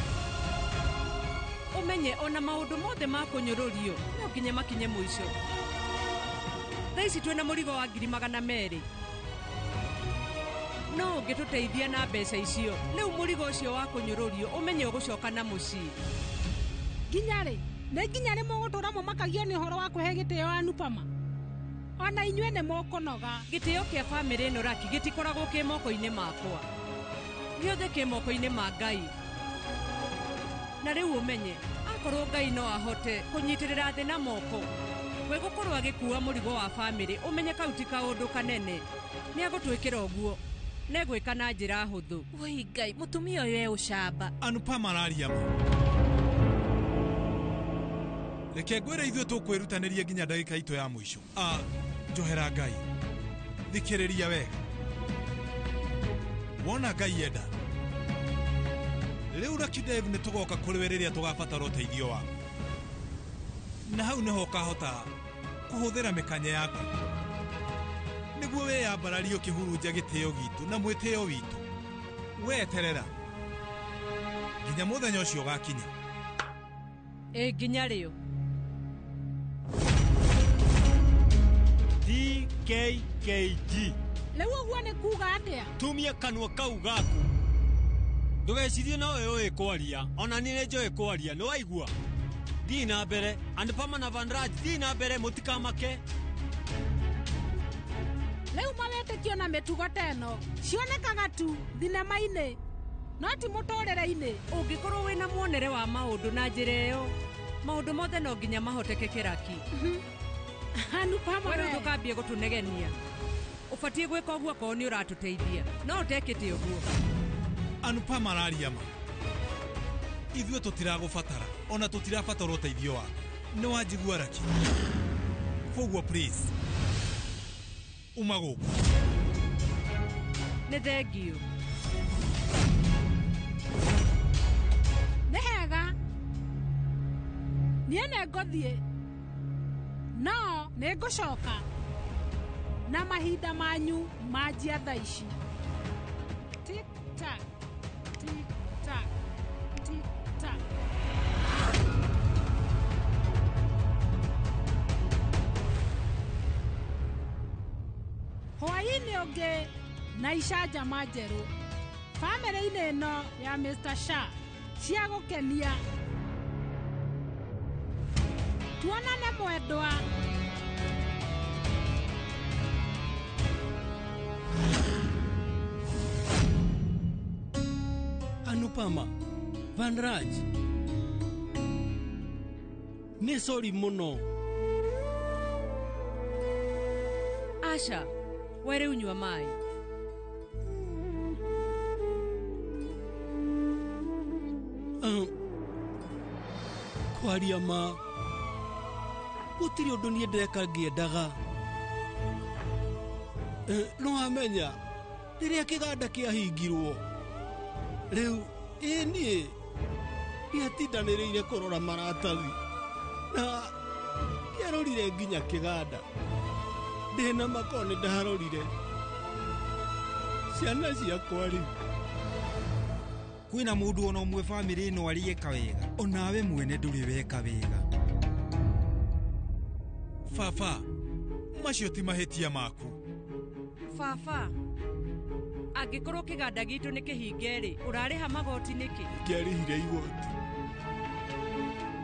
Ũmenye ona maũndũ mothe ma kũnyũrũrio no nginya makinye mũico. Thaa ici twĩna mũrigo wa 200,000. No ũngĩtũteithia na mbeca icio. Rĩu mũrigo ũcio wa kũnyũrũrio ũmenye ũgũcoka na mũciĩ. Nginya rĩ? Nĩ nginya rĩ mũgũtũra mũmakagio nĩ ũhoro wa kũhe gĩtĩo Anupama? Ona inyuĩ nĩ mũkũnoga. Gĩtĩo kĩa bamĩrĩ ĩno Raki gĩtikoragwo kĩ moko-inĩ makwa. Gĩothe kĩ moko-inĩ ma Ngai. Na rĩu ũmenye, akorwo Ngai no ahote kũnyitĩrĩra thĩ na moko, we gũkorwo agĩkua mũrigo wa bamĩrĩ ũmenye kau ti kaũndũ kanene. Nĩ agũtwĩkĩra ũguo. Negwĩka na njĩra hũthũ. Woi Ngai, mũtumia ũyũ e ũcamba. Anupama araria ma. Reke ngwĩre ithuĩ tũkwĩrutanĩria nginya ndagĩka itũ ya mũico. Njohera Ngai. Thikĩrĩria wega. Wona Ngai enda. Rĩu Lucky Dave nĩ tũgoka kũrĩ we rĩrĩa tũgabatara ũteithio waku. Na hau nĩho ũkahota kũhũthĩra mĩkanye yaku. Nĩguo wĩyambararie ũkĩhurunja gĩtĩo gitũ na mwĩtĩo witũ. Weterera nginya mũthenya ũcio ũgakinya. Ĩ nginya rĩo. TKKG. Rĩu ũguo nĩ kuga atĩa? Tumia kanua kau gaku. Ndũgecirie no we ũĩ kwaria, ona niĩ nĩ njũĩ kwaria, nĩ waigua? Thiĩ na mbere, Anupama na Vanraj, thiĩ na mbere mũtikamake. Rĩu mawĩtĩkio na mĩtugo ta ĩno cionekaga tu thinema-inĩ, no ti mũtũrĩre-inĩ. Ũngĩkorwo wĩna muonere wa maũndũ na njĩra ĩyo, maũndũ mothe no nginya mahotekeke Raki. Anupama we we. rĩu ndũkambie gũtũnegenia. Ũbatiĩ gwĩka ũguo akorwo nĩ ũratũteithia, no ũtekĩte ũguo. Anupama araria ma. Ithuĩ tũtiragũbatara, ona tũtirabatara ũteithio waku. Nĩ wanjigua Raki? Koguo please, uma gũkũ. Nĩ thengiũ. Nĩ hega. Niĩ nĩ ngũthiĩ. No nĩ ngũcoka. Na mahinda manyu manjia thaa ici. Tik tak, tik tak, tik tak. Hwaĩ-inĩ ũngĩ na icanjama njerũ bamĩrĩ-inĩ ĩno ya Mr. Shah cia gũkenia. Tuonane mwendwa. Anupama, Vanraj. Nĩ sorry mũno. Asha, we rĩu nyua maĩ. Kwaria ma, gũtirĩ ũndũ niĩ ndeka ngĩendaga. No wamenya, rĩrĩa kĩganda kĩahingirwo, rĩu ĩ niĩ ndiatindanĩrĩire kũrora maratathi na ndiarorire nginya kĩganda. Ndĩna mako nĩ ndarorire ciana ciakwa rĩu. Kwĩna mũndũ ona ũmwe bamĩrĩ ĩno arĩeka wega, onawe mwene ndũrĩ weka wega. Baba, macio ti mahĩtia maku. Baba, angĩkorwo kĩganda gitũ nĩ kĩhinge rĩ, ũrarĩha magoti nĩkĩ? Ngĩarĩhire igoti.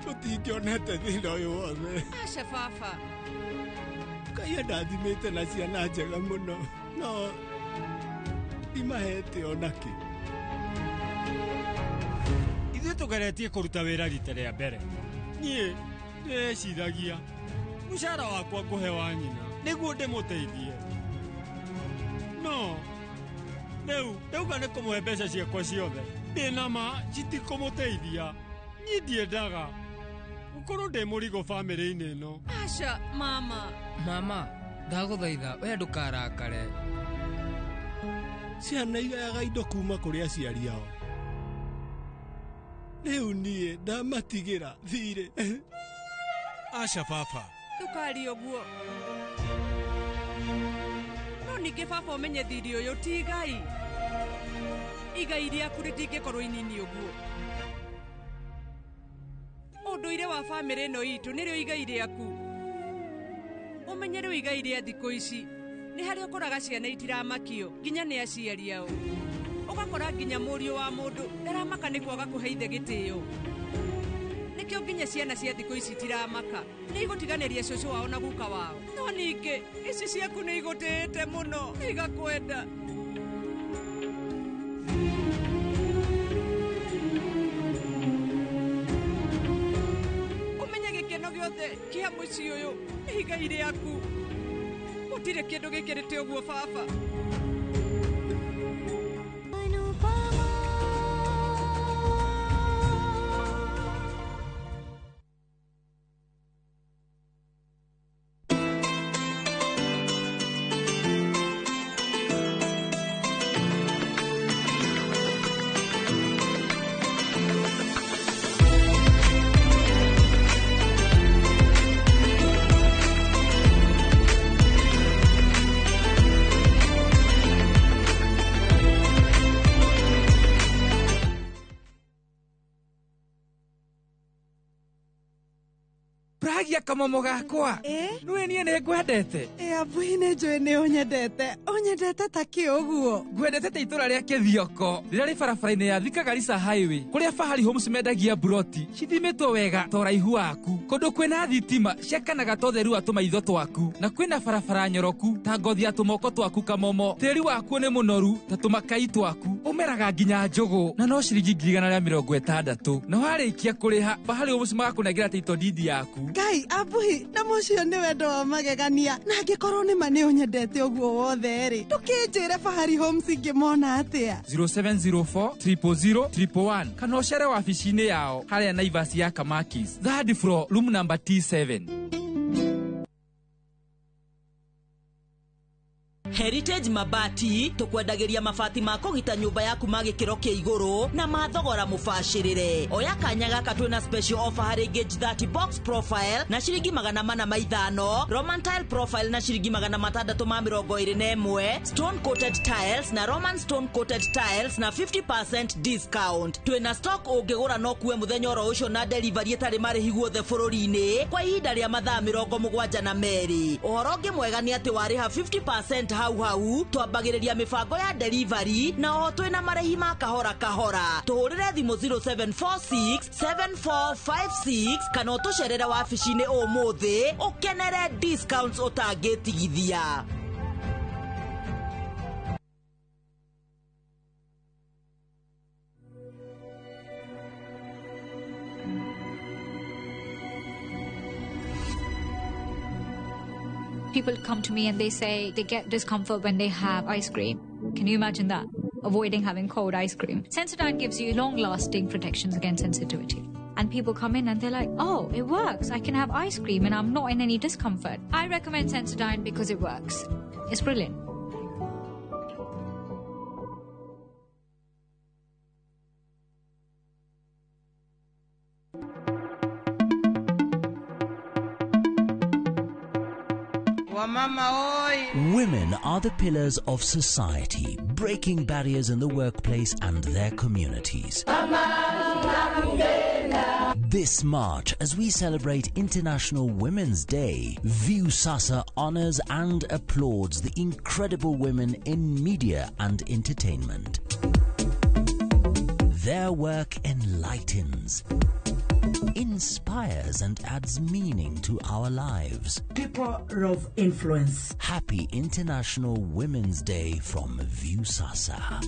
Tũtingĩonete thĩna ũyũ wothe. Aca baba. Ngai andathimĩte na ciana njega mũno, no ndimahete onakĩ. Ithuĩ tũgeretie kũruta wĩra rita rĩa mbere. Niĩ ndĩreciragia mũcara wakwa ngũhe wa nyina nĩguo ndĩmũteithie. No rĩu ndauga nĩ kũmũhe mbeca ciakwa ciothe, ndĩna ma citikũmũteithia. Niĩ ndiendaga gũkorwo ndĩ mũrigo bamĩrĩ-inĩ ĩno. Aca mama. Mama, ndagũthaitha we ndũkarakare. Ciana igayaga indo kuma kũrĩ aciari ao. Rĩu niĩ ndamatigĩra thirĩ. Aca baba. Ndũkarie ũguo. No ningĩ baba ũmenye thirĩ ũyũ ti igai. Igai rĩaku rĩtingĩkorwo inini ũguo. Ũndũire wa bamĩrĩ ĩno itũ nĩrĩo igai rĩaku. Ũmenye rĩu igai rĩa thikũ ici nĩ harĩa ũkoraga ciana itiramakio nginya nĩ aciari ao. Ũgakora nginya mũriũ wa mũndũ ndaramaka nĩ kwaga kũhe ithe gĩtĩo. Nĩkĩo nginya ciana cia thikũ ici itiramaka nĩ igũtiganĩria cũcũ wao na guka wao. No ningĩ ici ciaku nĩ igũtĩĩte mũno igakwenda. Ũmenye gĩkeno gĩothe kĩa mũciĩ ũyũ nĩ igai rĩaku. Gũtirĩ kĩndũ gĩkĩrĩte ũguo baba. Pragia kamomo gakwa. Nĩwe niĩ nĩ ngwendete. Abuhi nĩ njũĩ nĩ ũnyendete. Ũnyendete ta kĩ ũguo? Ngwendete ta itũra rĩa Kĩthioko rĩrĩa rĩ barabara-inĩ ya Thika Garissa Highway kũrĩa Fahari Homes mendagia buroti cithimĩtwo wega ta ũraihu waku, kũndũ kwĩna thitima ciakanaga ta ũtheru wa tũmaitho twaku, na kwĩna barabara nyoroku ta ngothi ya tũmoko twaku kamomo. Tĩri wakuo nĩ mũnoru ta tũmakai twaku, ũmeraga nginya njũgũ na no ciringi 160,000. Na warĩkia kũrĩha Fahari Homes magakũnengera title deed yaku. Ngai abuhi na mũcio nĩ wendo wa magegania, na angĩkorwo nĩ ma nĩ ũnyendete ũguo wothe rĩ, ndũkĩnjĩre Fahari Homes ingĩmona atĩa? 0704 000 111 kana ũcere wabici-inĩ yao harĩa Naivas ya Kamakis, third floor, room number T7. Heritage Mabati tukwendagĩria mabati ma kũgita nyũmba yaku ma gĩkĩro kĩa igũrũ na ma thogora mũbacĩrĩre. Oya kanya gaka twĩna special offer harĩ gauge 30 box profile na ciringi 405, Roman tile profile na ciringi 621, stone coated tiles na Roman stone coated tiles na 50% discount. Twĩna stock ũngĩgũra no kuwe mũthenya oro ũcio na delivery ĩtarĩ marĩhi guothe bũrũri-inĩ kwa ihinda rĩa mathaa 72. Ũhoro ũngĩ mwega nĩ atĩ warĩha 50% hau hau twambagĩrĩria mĩbango ya delivery na oho twĩna marĩhi ma kahora kahora. Tũhũrĩre thimũ 0746 7456 kana ũtũcerere wabici-inĩ ũmũthĩ ũkenere discounts ũtangĩtigithia. People come to me and they say they get discomfort when they have ice cream. Can you imagine that? Avoiding having cold ice cream. Sensodyne gives you long-lasting protections against sensitivity. And people come in and they're like, oh, it works. I can have ice cream and I'm not in any discomfort. I recommend Sensodyne because it works. It's brilliant. Women are the pillars of society, breaking barriers in the workplace and their communities. This March, as we celebrate International Women's Day, Viusasa honors and applauds the incredible women in media and entertainment. Their work enlightens, inspires and adds meaning to our lives. People of influence. Happy International Women's Day from Viusasa.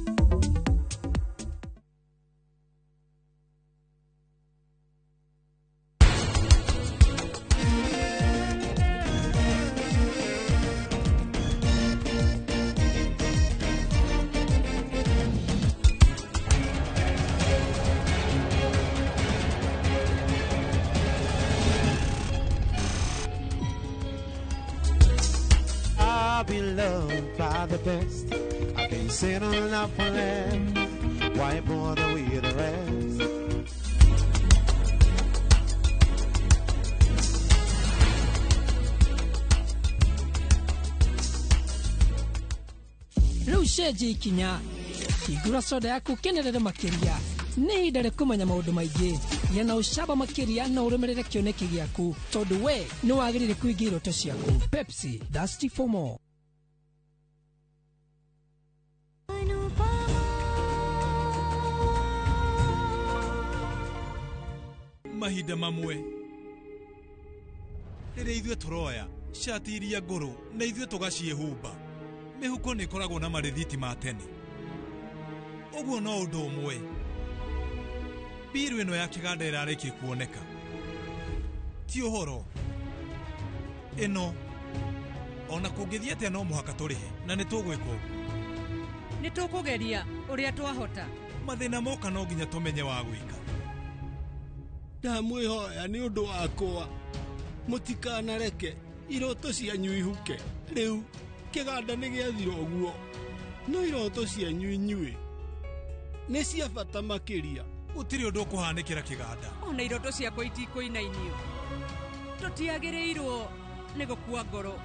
Be loved by the best. I can't settle enough for less. Why bother with the rest? Rĩu cenjia ikinya, hingũra soda yaku ũkenerere makĩria. Nĩ ihinda rĩa kũmenya maũndũ maingĩ. Gĩa na ũcamba makĩria na ũrũmĩrĩre kĩoneki gĩaku, tondũ we nĩ wagĩrĩire kũhingia iroto ciaku. Pepsi, thirsty for more. Mahinda mamwe rĩrĩa ithuĩ tũroya cati iria ngũrũ na ithuĩ tũgaciĩhumba, mĩhuko nĩ ĩkoragwo na marĩthiti ma tene. Ũguo no ũndũ ũmwe, mbiru ĩno ya kĩganda ĩrarĩkia kuoneka. Ti ũhoro ĩno ona kũngĩthiĩ atĩa no mũhaka tũrĩhe, na nĩ tũgwĩka ũguo. Nĩ tũkũgeria ũrĩa twahota. Mathĩna moka no nginya tũmenye wa gwĩka. Ndamwĩhoya nĩ ũndũ wakwa, mũtikanareke iroto cianyu ihuke. Rĩu kĩganda nĩ gĩathira ũguo, no iroto cianyu inyuĩ nĩ cia bata makĩria. Gũtirĩ ũndũ ũkũhanĩkĩra kĩganda. Ona iroto ciakwa itikũinainio. Tũtiagĩrĩirwo nĩ gũkua ngoro.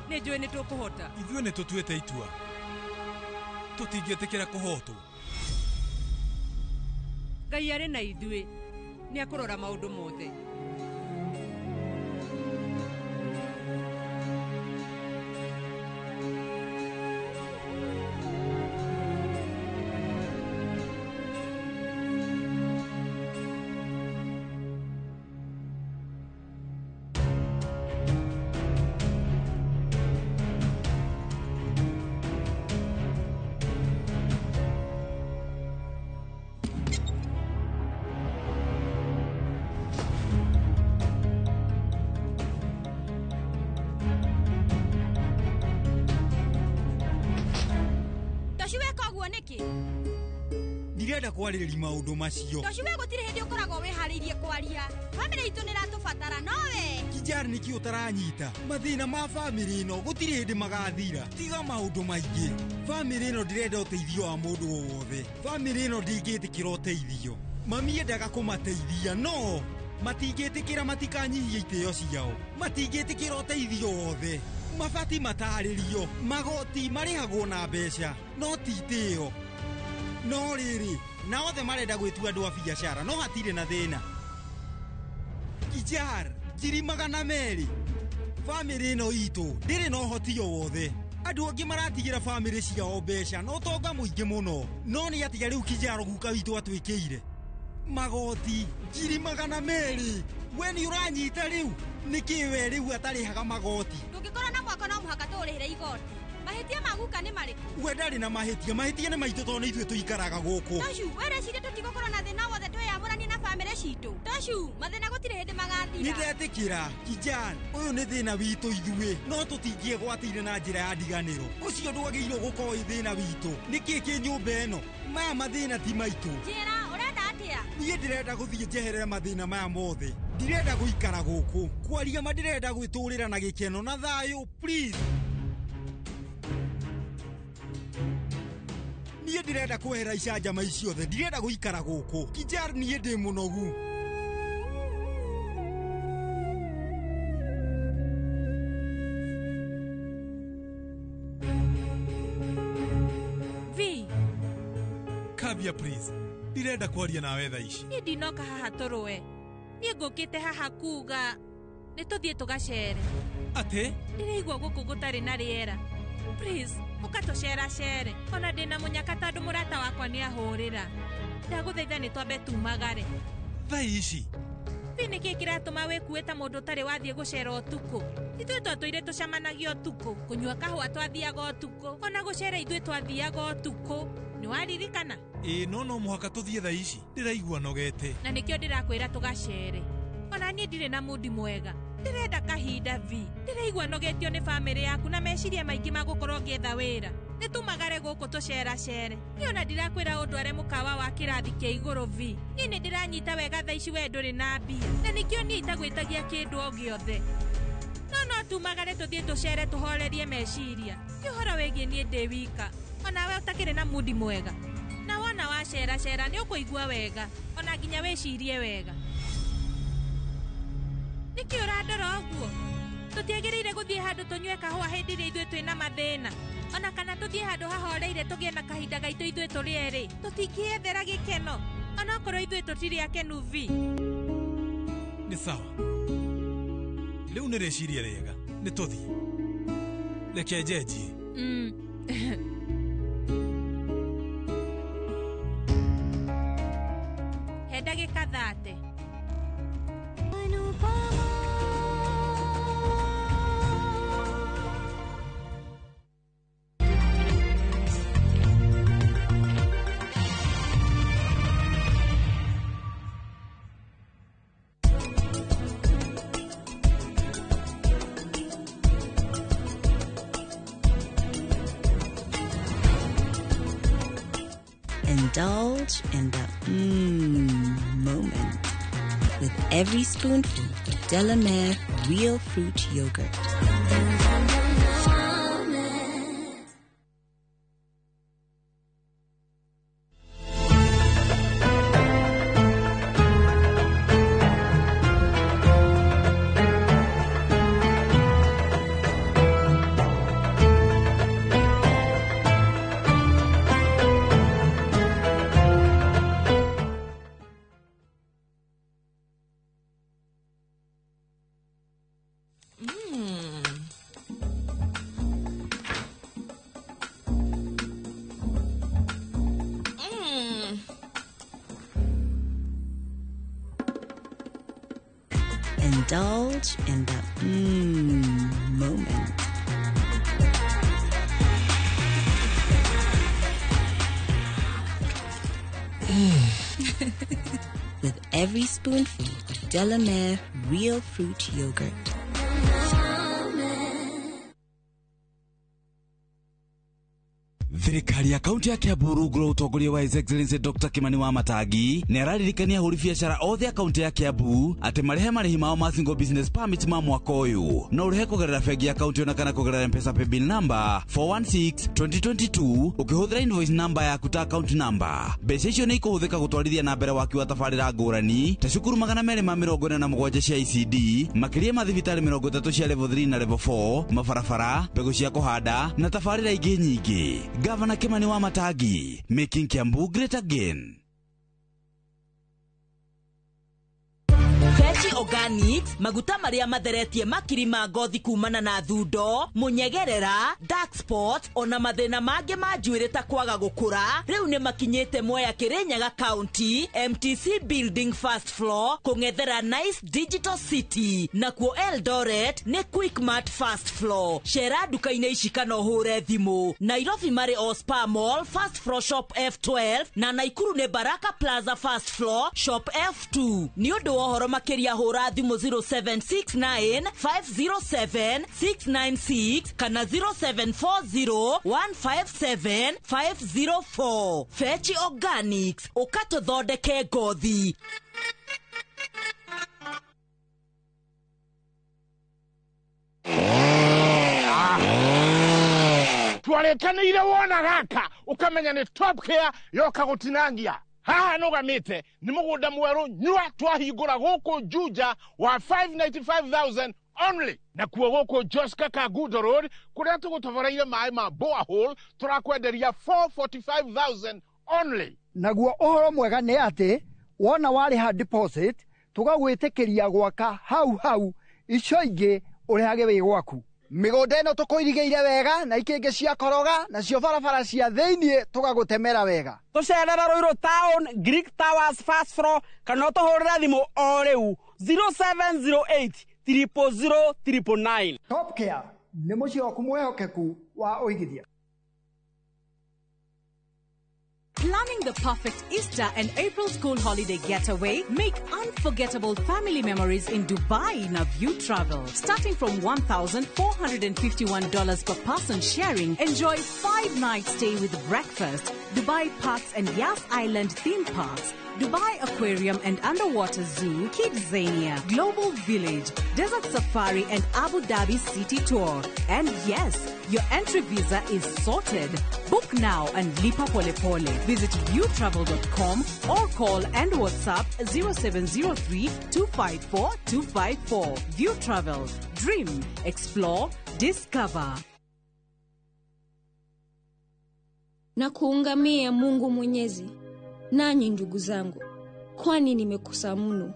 Nĩ njũĩ nĩ tũkũhota. Ithuĩ nĩ tũtuĩte itua, tũtingĩtĩkĩra kũhotwo. Ngai arĩ na ithuĩ, nĩ akũrora maũndũ mothe. Ndirenda kwarĩrĩria maũndũ macio. Toci we gũtirĩ hĩndĩ ũkoragwo wĩharĩirie kwaria. Bamĩrĩ itũ nĩratũbatara nowe. Kijari nĩkĩ ũtaranyita? Mathĩna ma bamĩrĩ ĩno gũtirĩ hĩndĩ magathira. Tiga maũndũ maingĩ. Bamĩrĩ ĩno ndĩrenda ũteithio wa mũndũ o wothe. Bamĩrĩ ĩno ndĩngĩtĩkĩra ũteithio. Mami endaga kũmateithia no matingĩtĩkĩra, matikanyihie itĩo ciao. Matingĩtĩkĩra ũteithio wothe. Mabati matarĩrio, magoti marĩhagwo na mbeca, no ti itĩo. No rĩrĩ, na othe marenda gwĩtua andũ a biacara, no hatirĩ na thĩna. Kijar, 200,000. Bamĩrĩ ĩno itũ ndĩrĩ na ũhoti o wothe. Andũ angĩ maratigĩra bamĩrĩ ciao mbeca na ũtonga mũingĩ mũno, no nĩ atĩa rĩu Kijar guka witũ atwĩkĩire? Magoti 200,000. We nĩ ũranyita rĩu? Nĩkĩ we rĩu atarĩhaga magoti? Tũngĩkorwo na mwako no mũhaka tũũrĩhĩre igoti. Mahĩtia ma guka nĩ marĩkũ? We ndarĩ na mahĩtia, mahĩtia nĩ maitũ tondũ nĩ ithuĩ tũikaraga gũkũ. Tocu, we reciria tũtigũkorwo na thĩna wothe twĩyamũranie na bamĩrĩ citũ. Tocu, mathĩna gũtirĩ hĩndĩ magathira. Nĩ ndetĩkĩra, Kijan, ũyũ nĩ thĩna witũ ithuĩ, no tũtingĩegwatĩire na njĩra ya ndiganĩro. Ũcio ndwagĩrĩirwo gũkorwo wĩ thĩna witũ. Nĩkĩ kĩ nyũmba ĩno? Maya mathĩna ti maitũ. Njĩra, ũrenda atĩa? Niĩ ndĩrenda gũthiĩ njeherere mathĩna maya mothe. Ndirenda gũikara gũkũ. Kwaria ma ndĩrenda gwĩtũrĩra na gĩkeno na thayũ, please. Niĩ ndĩrenda kwehera icanjama ici ciothe, ndirenda gũikara gũkũ. Kijar, niĩ ndĩ mũnogu. V. Kavya, please. Ndirenda kwaria nawe thaa ici. Niĩ ndinoka haha tũrũe. Niĩ ngũkĩte haha kuga nĩ tũthiĩ tũgacere. Atĩ? Ndĩraigua gũkũ gũtarĩ na rĩera. Please, ũka tũceracere. Ona ndĩna mũnyaka tondũ mũrata wakwa nĩ ahũrĩra. Ndagũthaitha nĩ twambe tumagare. Thaa ici? Vi, nĩkĩ kĩratũma wĩkue ta mũndũ ũtarĩ wathiĩ gũcera ũtukũ? Ithuĩ twatũire tũcemanagia ũtukũ, kũnyua kahũa twathiaga ũtukũ, ona gũcera ithuĩ twathiaga ũtukũ. Nĩ waririkana? Ĩĩ, no no mũhaka tũthiĩ thaa ici. Ndĩraigua nogete. Na nĩkĩo ndĩrakwĩra tũgacere. Ona niĩ ndirĩ na mundi mwega. Ndĩrenda kahinda vi. Ndĩraigua nogetio nĩ bamĩrĩ yaku na meciria maingĩ ma gũkorwo ngĩetha wĩra. Nĩ tumagare gũkũ tũceracere. Niĩ ona ndirakwĩra ũndware mũkawa wa kĩrathi kĩa igũrũ vi. Niĩ nĩ ndĩranyita wega thaa ici we ndũrĩ na mbia. Na nĩkĩo niĩ itagwĩtagia kĩndũ o gĩothe. No no tumagare tũthiĩ tũcere tũhorerie meciria. Ti ũhoro wĩgiĩ niĩ ndĩ wika. Onawe ũtakĩrĩ na mundi mwega. Na wona waceracera nĩ ũkũigua wega. Ona nginya wĩcirie wega. Nĩkĩ ũrandora ũguo? Tũtiagĩrĩire gũthiĩ handũ tũnyue kahũa hĩndĩ ĩrĩa ithuĩ twĩna mathĩna. Ona kana tũthiĩ handũ hahoreire tũgĩe na kahinda gaitũ ithuĩ tũrĩ erĩ. Tũtingĩethera gĩkeno. Onokorwo ithuĩ tũtirĩ akenu vi. Nĩ sawa. Rĩu nĩ rĩciria rĩega. Nĩ tũthiĩ. Reke njenjie. He ndagĩka 30. Indulge in the moment with every spoonful of Delamere Real Fruit Yogurt. Indulge in the moment. With every spoonful of Delamere Real Fruit Yogurt. Thirikari ya kaunti ya Kiambu rungu rwa utongoria wa His Excellency Dr. Kimani wa Matangi nĩ araririkania ahũri biacara othe a kaunti ya Kiambu atĩ marĩhe marĩhi mao ma single business permit ma mwaka ũyũ. No ũrĩhe kũgerera bengi ya kaunti ona kana kũgerera M-Pesa paybill number 416 2022 ũkĩhũthĩra invoice number yaku ta account number. Mbeca icio nĩ ikũhũthĩka gũtwarithia na mbere waki wa tabarĩra ngũrani ta cukuru 247 cia ICD, makĩria ma thibitarĩ 30 cia level 3 na level 4, mabarabara, mbegũ cia kũhanda na tabarĩra ingĩ nyingĩ. Governor Kimani wa Matangi, making Kiambu great again. Fechi Organics, maguta maria matheretie makiri ma ngothi kumana na thundo, munyegerera, dark spot, ona mathina mangĩ ma njuĩrĩ ta kwaga gũkũra, rĩu nĩ makinyĩte Mwea Kirinyaga County, MTC Building First Floor, kũng'ethera Nice Digital City, nakuo Eldoret nĩ Quickmart First Floor. Cera nduka-inĩ ici kana ũhũre thimũ. Nairobi marĩ o Spa Mall First Floor Shop F12 na Naikuru nĩ Baraka Plaza First Floor Shop F2. Nĩ ũndũ wa ũhoro makĩria hũra thimũ 0769 507 696 kana 0740 157 504. Fechi Organics, ũkatũthondeke ngothi. Twarĩkanĩire wona gaka ũkamenya nĩ Top Care yoka gũtinangia. Haha nũgamĩte nĩ mũgũnda mwerũ nyua twahingũra gũkũ Juja wa 595,000 only. Nakuo gũkũ Joska Kangundo Road kũrĩa tũgũtoboreire maĩ ma borehole tũrakwenderia 445,000 only. Naguo ũhoro mwega nĩ atĩ wona warĩha deposit tũgagwĩtĩkĩria gwaka hau hau, icio ingĩ ũrĩhage wĩ gwaku. Mĩgũnda ĩno tũkũirigĩire wega na ikĩngĩ cia koroga nacio barabara cia thĩiniĩ tũgagũtemera wega. Tũcerere Ruiru Town, Greek Towers First Floor kana ũtũhũrĩre thimũ o rĩu 0708 000 999. Top Care nĩ mũciĩ waku mwĩhokeku wa ũigithia. Planning the perfect Easter and April school holiday getaway? Make unforgettable family memories in Dubai in a View Travel. Starting from $1,451 per person sharing, enjoy 5-night stay with breakfast, Dubai Parks and Yas Island theme parks, Dubai Aquarium and Underwater Zoo, Kidzania, Global Village, Desert Safari and Abu Dhabi City Tour. And yes, your entry visa is sorted. Book now and lipa pole pole. Visit viewtravel.com or call and WhatsApp 0703 254 254. View Travel. Dream, explore, discover. Na kuungamia Mungu Mwenyezi, nanyi ndugu zangu, kwani nimekosa mno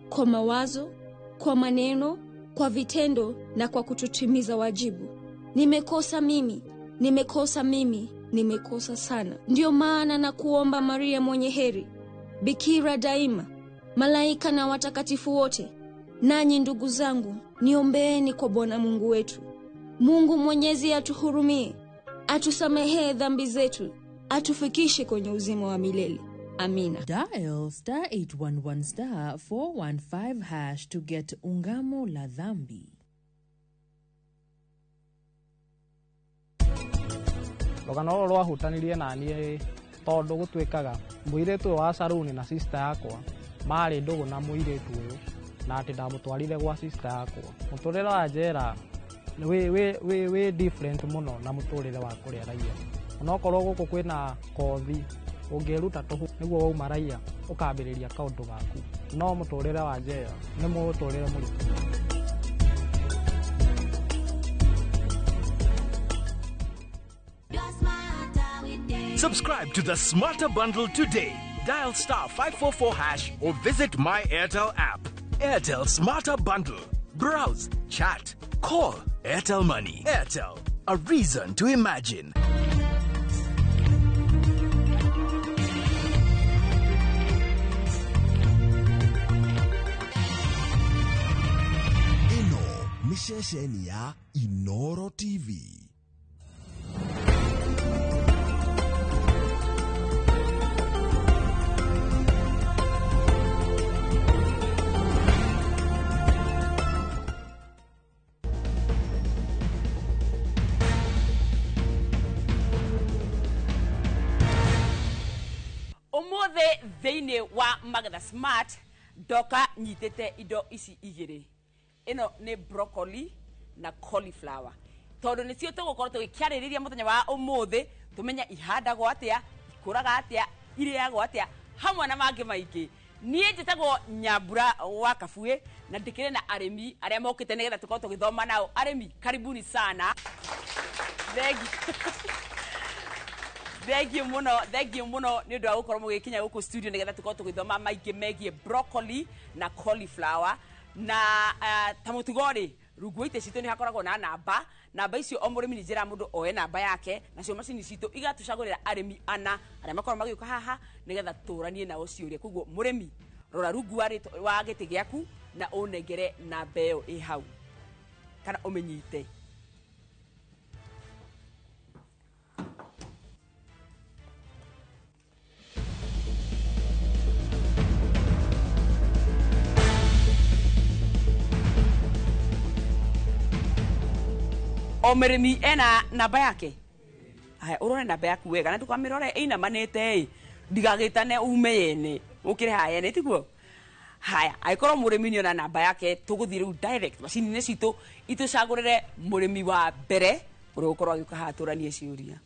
kwa mawazo, kwa maneno, kwa vitendo na kwa kutotimiza wajibu. Nimekosa mimi, nimekosa mimi, nimekosa sana. Ndiyo maana na kuomba Maria mwenye heri, bikira daima, malaika na watakatifu wote, nanyi ndugu zangu, niombeeni kwa Bwana Mungu wetu. Mungu Mwenyezi atuhurumie, atusamehee dhambi zetu, atufikishe kwenye uzima wa milele. Amina. Dial star 811 star 415 hash to get Ungamo la Dhambi. Rũgano rũrũ rwahutanirie naniĩ tondũ gũtuĩkaga mũirĩtu ũyũ wa saruni na sister yakwa marĩ ndũgũ na mũirĩtu ũyũ na atĩ ndamũtwarire gwa sister yakwa. Mũtũrĩre wa njera wĩ different mũno na mũtũrĩre wa kũrĩa raia. Onokorwo gũkũ kwĩna kothi ũngĩruta tũhũ nĩguo wauma raia ũkambĩrĩria kaũndũ gaku, no mũtũrĩre wa njera nĩ mũtũrĩre mũritũ. Subscribe to the Smarter Bundle today. Dial star 544 hash or visit my Airtel app. Airtel Smarter Bundle. Browse, chat, call. Airtel Money. Airtel, a reason to imagine. Ĩno nĩ ceceni ya Inoro TV. Umuthi thiini wa Magetha Smart ndoka nyitite indo ici igiri. Ino ni broccoli na cauliflower. Tondu nicio tugukorwo tugikiaririria muthenya wa umuthi, tumenya ihandagwo atia, ikuraga atia, iriagwo atia, hamwe na mangi maingi. Niĩ njĩtagwo Nyambura wa Kabue na ndikĩrĩ na arĩmi arĩa mokĩte nĩgetha tũkorwo tũgĩthoma nao. Arĩmi, karibuni sana. Thengiũ. Thengiũ mũno, thengiũ mũno nĩ ũndũ wa gũkorwo mũgĩkinya gũkũ studio nĩgetha tũkorwo tũgĩthoma maingĩ megiĩ broccoli na cauliflower. Na ta mũtugo rĩ, rungu wa itĩ citũ nĩ hakoragwo na namba. Namba icio o mũrĩmi nĩ njĩra mũndũ oe namba yake, nacio macini citũ igatũcagũrĩra arĩmi ana arĩa makoragwo magĩũka haha nĩgetha tũranie nao ciũria. Koguo mũrĩmi, rora rungu wa gĩtĩ gĩaku na ũnengere namba ĩyo ĩ hau kana ũmĩnyite. O mũrĩmi ena namba yake. Haya, ũrore namba yaku wega na ndũkamĩrore ĩinamanĩte ĩ, ndigagĩtane ume yene ũkĩre haha yene, tiguo? Haya, angĩkorwo mũrĩmi nĩona namba yake, tũgũthiĩ rĩu direct macini-inĩ citũ itũcagũrĩre mũrĩmi wa mbere ũrĩa ũgũkorwo agĩũka haha tũranie ciũria.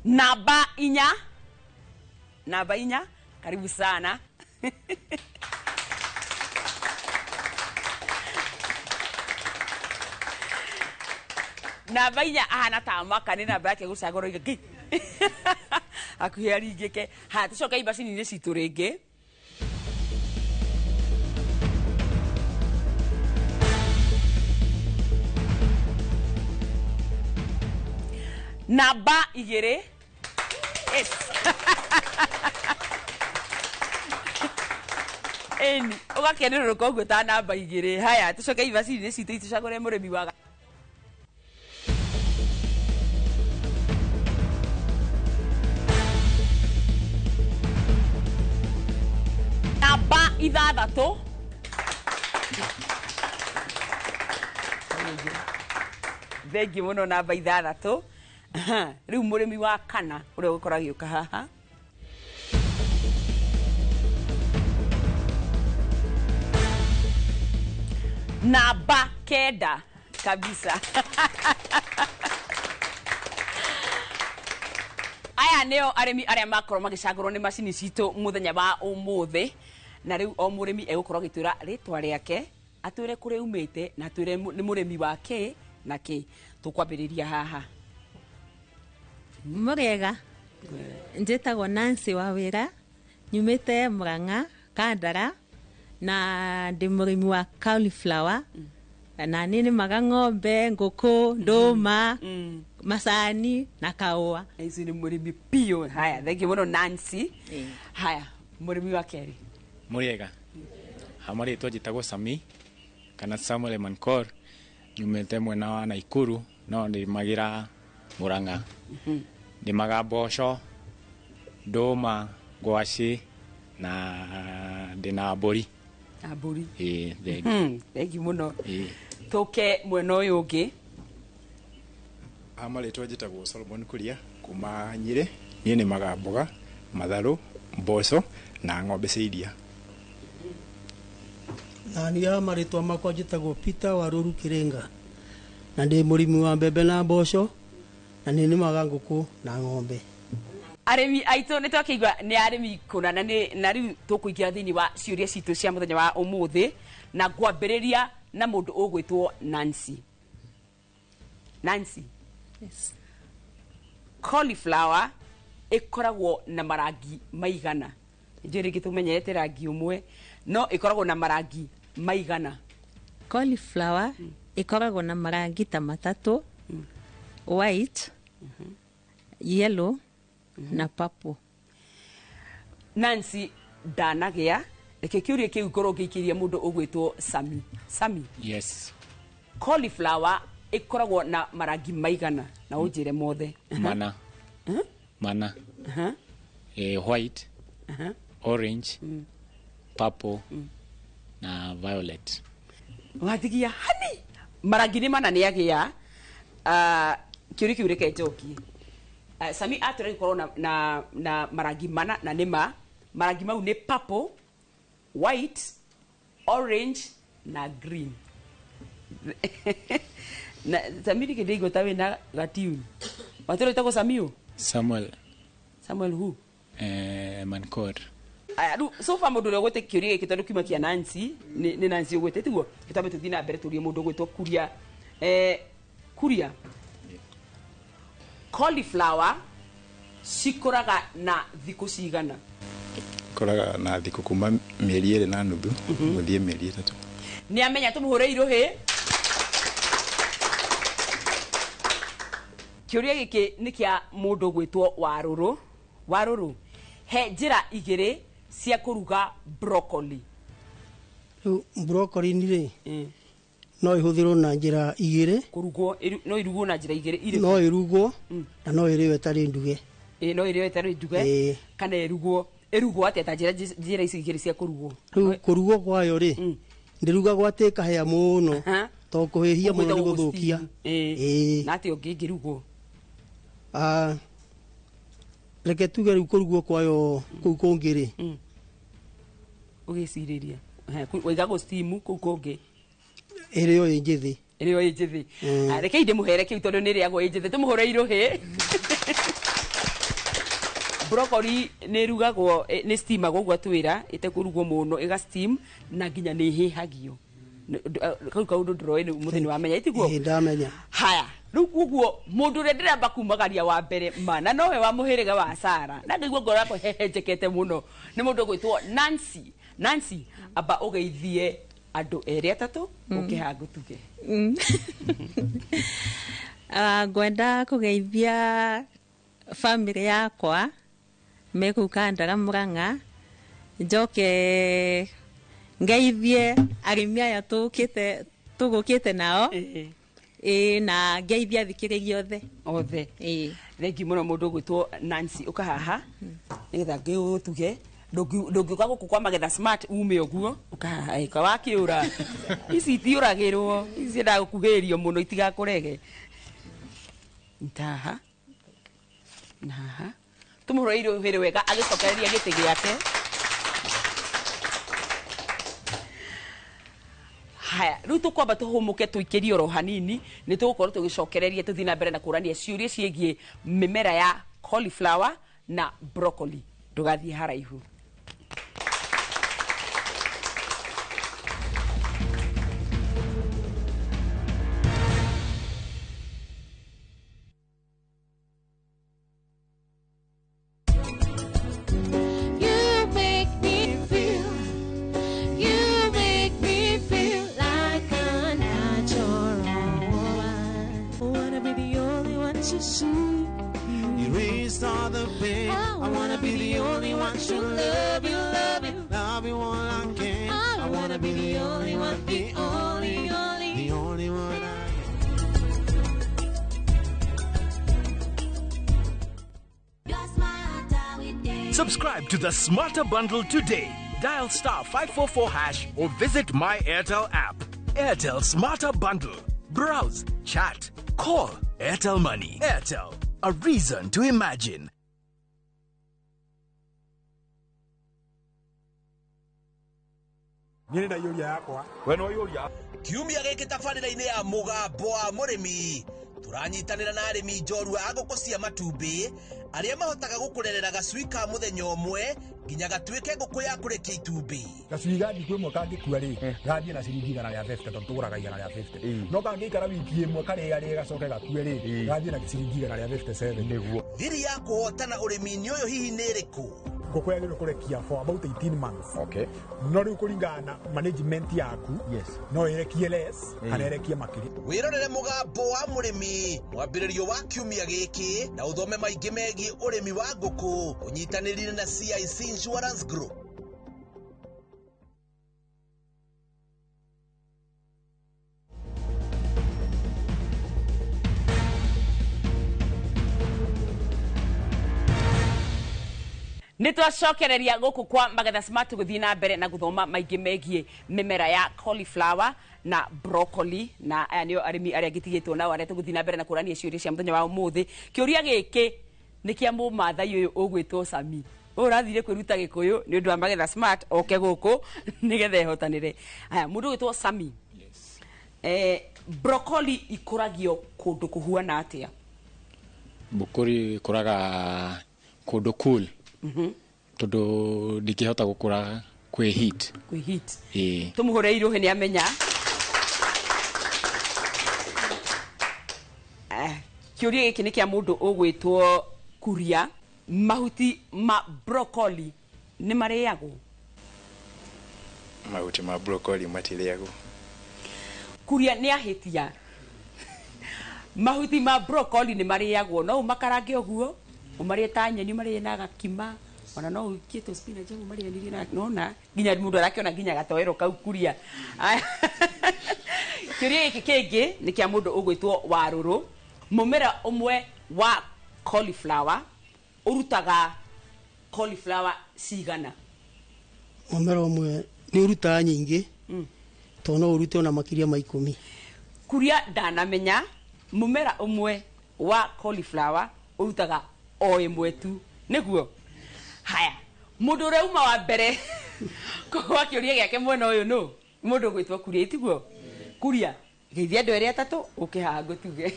Namba inya, namba inya. Karibu sana. Namba inya ahana ta maka nĩ namba yake gũcagũrwo ingĩ. Hakuhĩ aringĩke. Haya, tũcoke macini-inĩ citũ rĩngĩ. Namba igĩrĩ. Yes. Eni, ũgakenerũrũka ũguo ta namba igĩrĩ. Haya, tũcoke macini-inĩ citũ itũcagũre mũrĩmi wa namba ithathatũ. Thengiũ mũno namba ithathatũ. Rĩu mũrĩmi wa kana ũrĩa ũgũkorwo agĩũka haha. Namba kenda kabisa. Aya nĩo arĩmi arĩa makorwo magĩcagũrwo nĩ macini citũ mũthenya wa ũmũthĩ. Na rĩu o mũrĩmi egũkorwo agĩtwĩra rĩtwa rĩake, atwĩre kũrĩa umĩte na atwĩre nĩ mũrĩmi wa kĩ na kĩ. Tũkwambĩrĩria haha. Mũrĩega, njĩtagwo Nancy Wawĩra, nyumĩte Murang'a Kandara, na ndĩ mũrĩmi wa cauliflower, na nĩ nĩmaga ng'ombe, ngũkũ, ndũma, macani na kaũa. Ici nĩ mũrĩmi piũ. Haya, thengiũ mũno Nancy. Haya, mũrĩmi wa kerĩ. Mũrĩega, ha marĩtwa njĩtagwo Sami kana Samuel Mankor, nyumĩte mwena wa Naikuru, no ndĩmagĩra Murang'a. Ndĩmaga mboco, ndũma, ngwacĩ na ndĩna mbũri. Na mbũri. Ĩĩ, thengiũ. Thengiũ mũno. Ĩĩ. Tũke mwena ũyũ ũngĩ. Ha marĩtwa njĩtagwo Solomon Kuria kuma Nyĩrĩ. Niĩ nĩmaga mboga, matharũ, mboco na ng'ombe cia iria. Na niĩ ha marĩtwa makwa njĩtagwo Peter Warũru Kĩrĩnga, na ndĩ mũrĩmi wa mbembe na mboco, na nĩ nĩmaga ngũkũ na ng'ombe. Arĩmi aitũ nĩ twakĩigua nĩ arĩmi kũna, na nĩ na rĩu tũkũingĩra thĩinĩ wa ciũria citũ cia mũthenya wa ũmũthĩ, na ngwambĩrĩria na mũndũ ũgwĩtwo Nancy. Nancy. Yes. Cauliflower ĩkoragwo na marangi maigana? Njũĩ rĩngĩ tũmenyerete rangi ũmwe, no ĩkoragwo na marangi maigana? Cauliflower ĩkoragwo na marangi ta matatũ, white, yellow na purple. Nancy ndanagĩa. Reke kĩũria kĩu ngorwo ngĩikĩria mũndũ ũgwĩtwo Sami. Sami. Yes. Cauliflower ĩkoragwo na marangi maigana, na ũnjĩre mothe? Mana. Mana. White, orange, purple na violet. Watigia hani marangi nĩ mana nĩ agĩa. Kĩũria kĩu reke njokie. Sami atũra gũkorwo na marangi mana, na nĩ ma marangi mau nĩ purple, white, orange na green. Na Sami rĩngĩ ndĩigua ta wĩna gatiuni. Watũra wĩtagwo Sami ũ? Samuel. Samuel who? Mankor. Aya, rĩu so far mũndũ ũrĩa ũgwĩte kĩũria gĩkĩ tondũ kiuma kĩa Nancy, nĩ Nancy ũgwĩte tiguo? Gĩtambe tũthiĩ na mbere tũrie mũndũ ũgwĩtwo Kuria. Kuria. Cauliflower cikũraga na thikũ cigana? Koraga na thikũ kuma mĩeri 2.5 gũthiĩ mĩeri 3. Nĩ amenya, tũmũhũre irũhĩ. Kĩũria gĩkĩ nĩ kĩa mũndũ ũgwĩtwo Warũrũ. Warũrũ, he njĩra igĩrĩ cia kũruga broccoli. Rĩu broccoli rĩ, no ĩhũthĩrwo na njĩra igĩrĩ. Kũrugwo, no irugwo na njĩra igĩrĩ irĩkũ? No ĩrugwo na no ĩrĩo ĩtarĩ nduge. Ĩĩ, no ĩrĩo ĩtarĩ nduge. Kana ĩrugwo. Ĩrugwo atĩa ta njĩra ici igĩrĩ cia kũrugwo? Rĩu kũrugwo kwayo rĩ, ndĩrugagwo atĩ ĩkahĩa mũno, tondũ kũhĩhia mũno nĩ gũthũkia. Ĩĩ. Na atĩa ũngĩ ĩngĩrugwo? Reke tuge rĩu kũrugwo kwayo kũu kũngĩ rĩ, Ũgĩcirĩria. Waiga gũ steam kũu kũngĩ. Ĩrĩo ĩ njĩthĩ. Ĩrĩo ĩ njĩthĩ. Reke ndĩmũhere kĩu tondũ nĩ ĩrĩagwo ĩ njĩthĩ. Tũmũhũre irũhĩ. Broccoli nĩ ĩrugagwo, nĩ steamagwo ũguo atwĩra, ĩtekũrugwo mũno, ĩga steam na nginya nĩ ĩhĩhagio. Kau kaũndũ ndũroĩ nĩ mũthĩ nĩ wamenya, ĩtiguo? Ĩĩ, ndamenya. Haya, rĩu ũguo mũndũ ũrĩa ndĩramba kumagaria wa mbere ma, na nowe wa mũhĩrĩga wa Sara, na ngaigua ngoro yakwa hehenjekete mũno, nĩ mũndũ ũgwĩtwo Nancy. Nancy, amba ũgeithie andũ erĩ atatũ, ũke haha ngũtuge. Ngwenda kũgeithia bamĩrĩ yakwa me kũu Kandara Murang'a, njoke ngeithie arĩmi aya tũgũkĩte nao. Ĩĩ, na ngeithie athikĩrĩria othe. Othe. Ĩĩ. Thengiũ mũno mũndũ ũgwĩtwo Nancy, ũka haha nĩgetha ngĩgũtuge. Ndũngĩũka gũkũ kwa Magetha Smart ume ũguo, ũka haha, ĩka wakĩũra. Ici itiũragĩrwo, ici ciendaga gũkuhĩrĩrio mũno itigakũrege. Ntaha na haha tũmũhũre irũhĩrĩ wega agĩcokereria gĩtĩ gĩake. Haya, rĩu tũkwamba tũhũmũke tũikĩrie oro hanini, nĩ tũgũkorwo tũgĩcokereria tũthiĩ na mbere na kũrania ciũria ciĩgiĩ mĩmera ya cauliflower na broccoli. Ndũgathiĩ haraihu. Subscribe to the Smarter Bundle today. Dial star 544 hash or visit My Airtel app. Airtel Smarter Bundle. Browse, chat, call. Airtel Money. Airtel, a reason to imagine. Niĩ ndaiyũria yakwa. We nĩwaiyũria. Kiumia gĩkĩ tabarĩra-inĩ ya mũgambo wa mũrĩmi tũranyitanĩra na arĩmi njorua a ngũkũ cia matumbĩ arĩa mahotaga gũkũrerera gacui ka mũthenya ũmwe nginya gatuĩke ngũkũ ya kũrekia itumbĩ. Gacui ga thikũ ĩmwe kangĩkua rĩ, gathiĩ na ciringi 150 tondũ tũgũraga 150. No kangĩikara wiki ĩmwe karĩarĩe gacoke gakue rĩ, gathiĩ na ciringi 157. Nĩguo. Thiri ya kũhotana ũrĩmi-inĩ ũyũ hihi nĩ ĩrĩkũ? Ngũkũ yagĩrĩirwo kũrekia for about 18 months. Okay. No rĩu kũringana na management yaku, yes, no ĩrekie less kana ĩrekie makĩria. Wĩrorere mũgambo wa mũrĩmi mwambĩrĩrio wa kiumia gĩkĩ na ũthome maingĩ megiĩ ũrĩmi wa ngũkũ ũnyitanĩrire na CIC Insurance Group. Nĩ twacokereria gũkũ kwa Magetha Smart gũthiĩ na mbere na gũthoma maingĩ megiĩ mĩmera ya cauliflower na broccoli, na aya nĩo arĩmi arĩa ngĩtigĩtwo nao arĩa tũgũthiĩ na mbere na kũrania ciũria cia mũthenya wa ũmũthĩ. Kĩũria gĩkĩ nĩ kĩa mũmathai ũyũ ũgwĩtwo Sami. Ũyũ ũrathire kwĩruta Gĩkũyũ nĩ ũndũ wa Magetha Smart oke gũkũ nĩgetha ehotanĩre. Aya, mũndũ ũgwĩtwo Sami. Yes. Broccoli ikũragio kũndũ kũhuana atĩa? Broccoli ĩkũraga kũndũ cool. Tondũ ndingĩhota gũkũra kwĩ heat. Kwĩ heat. Ĩĩ. Tũmũhũre irũhĩ nĩ amenya. Kĩũria gĩkĩ nĩ kĩa mũndũ ũgwĩtwo Kuria. Mahuti ma broccoli nĩ marĩagwo? Mahuti ma broccoli matirĩagwo. Kuria nĩ ahĩtia. Mahuti ma broccoli nĩ marĩagwo, no ũmakarange ũguo, ũmarĩe ta nyeni, ũmarĩe na gakima, ona no ũikie tũ spinach ũmarĩanĩrie na nona nginya mũndũ arakĩona nginya gatoero kau Kuria. Kĩũria gĩkĩ kĩngĩ nĩ kĩa mũndũ ũgwĩtwo Warũrũ. Mũmera ũmwe wa cauliflower ũrutaga cauliflower cigana? Mũmera ũmwe nĩ ũrutaga nyingĩ, tondũ no ũrute ona makĩria ma 10. Kuria ndanamenya mũmera ũmwe wa cauliflower ũrutaga o ĩmwe tu, nĩguo? Haya, mũndũ ũrĩa uma wa mbere kwa kĩũria gĩake mwena ũyũ nũ? Mũndũ ũgwĩtwo Kuria, tiguo? Kuria, geithia andũ erĩ atatũ ũke haha ngũtuge.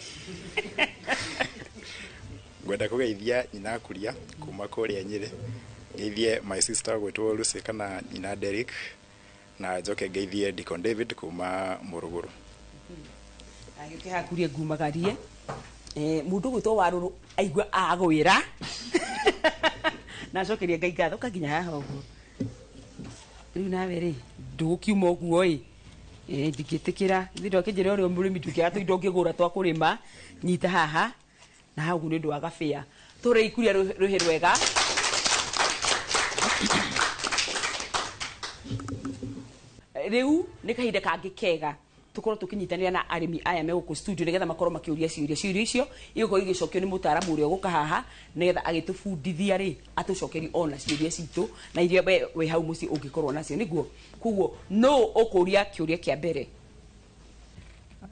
Ngwenda kũgeithia nyina Kuria kuma kũrĩa Nyĩrĩ, ngeithie my sister ũgwĩtwo Lucy kana nyina Derrick, na njoke ngeithie Deacon David kuma Mũrũgũrũ. Agĩũke haha Kuria ngumagarie. Mũndũ ũgwĩtwo Warũrũ aigua agwĩra na acokeria Ngai ngatho ka nginya haha ũguo. Rĩu nawe rĩ, ndũgũkiuma ũguo ĩ, ndingĩtĩkĩra ithuĩ ndwakĩnjĩra ũrĩa mũrĩmi ndũkĩaga tũindo ũngĩgũra twa kũrĩma, nyita haha na hau ũguo nĩ ũndũ wa gabĩa. Tũrĩ ikuria rũhĩ rwega. Rĩu nĩ kahinda kangĩ kega tukorwo tukinyitanĩra na arĩmi aya me gũkũ studio nĩgetha makorwo makĩũria ciũria. Ciũria icio igũkorwo igĩcokio nĩ mũtaaramu ũrĩa ũgũka haha nĩgetha agĩtũbundithia rĩ atũcokerie ona ciũria citũ na iria we wĩ hau mũciĩ ũngĩkorwo nacio, nĩguo? Koguo nũ ũkũria kĩũria kĩa mbere?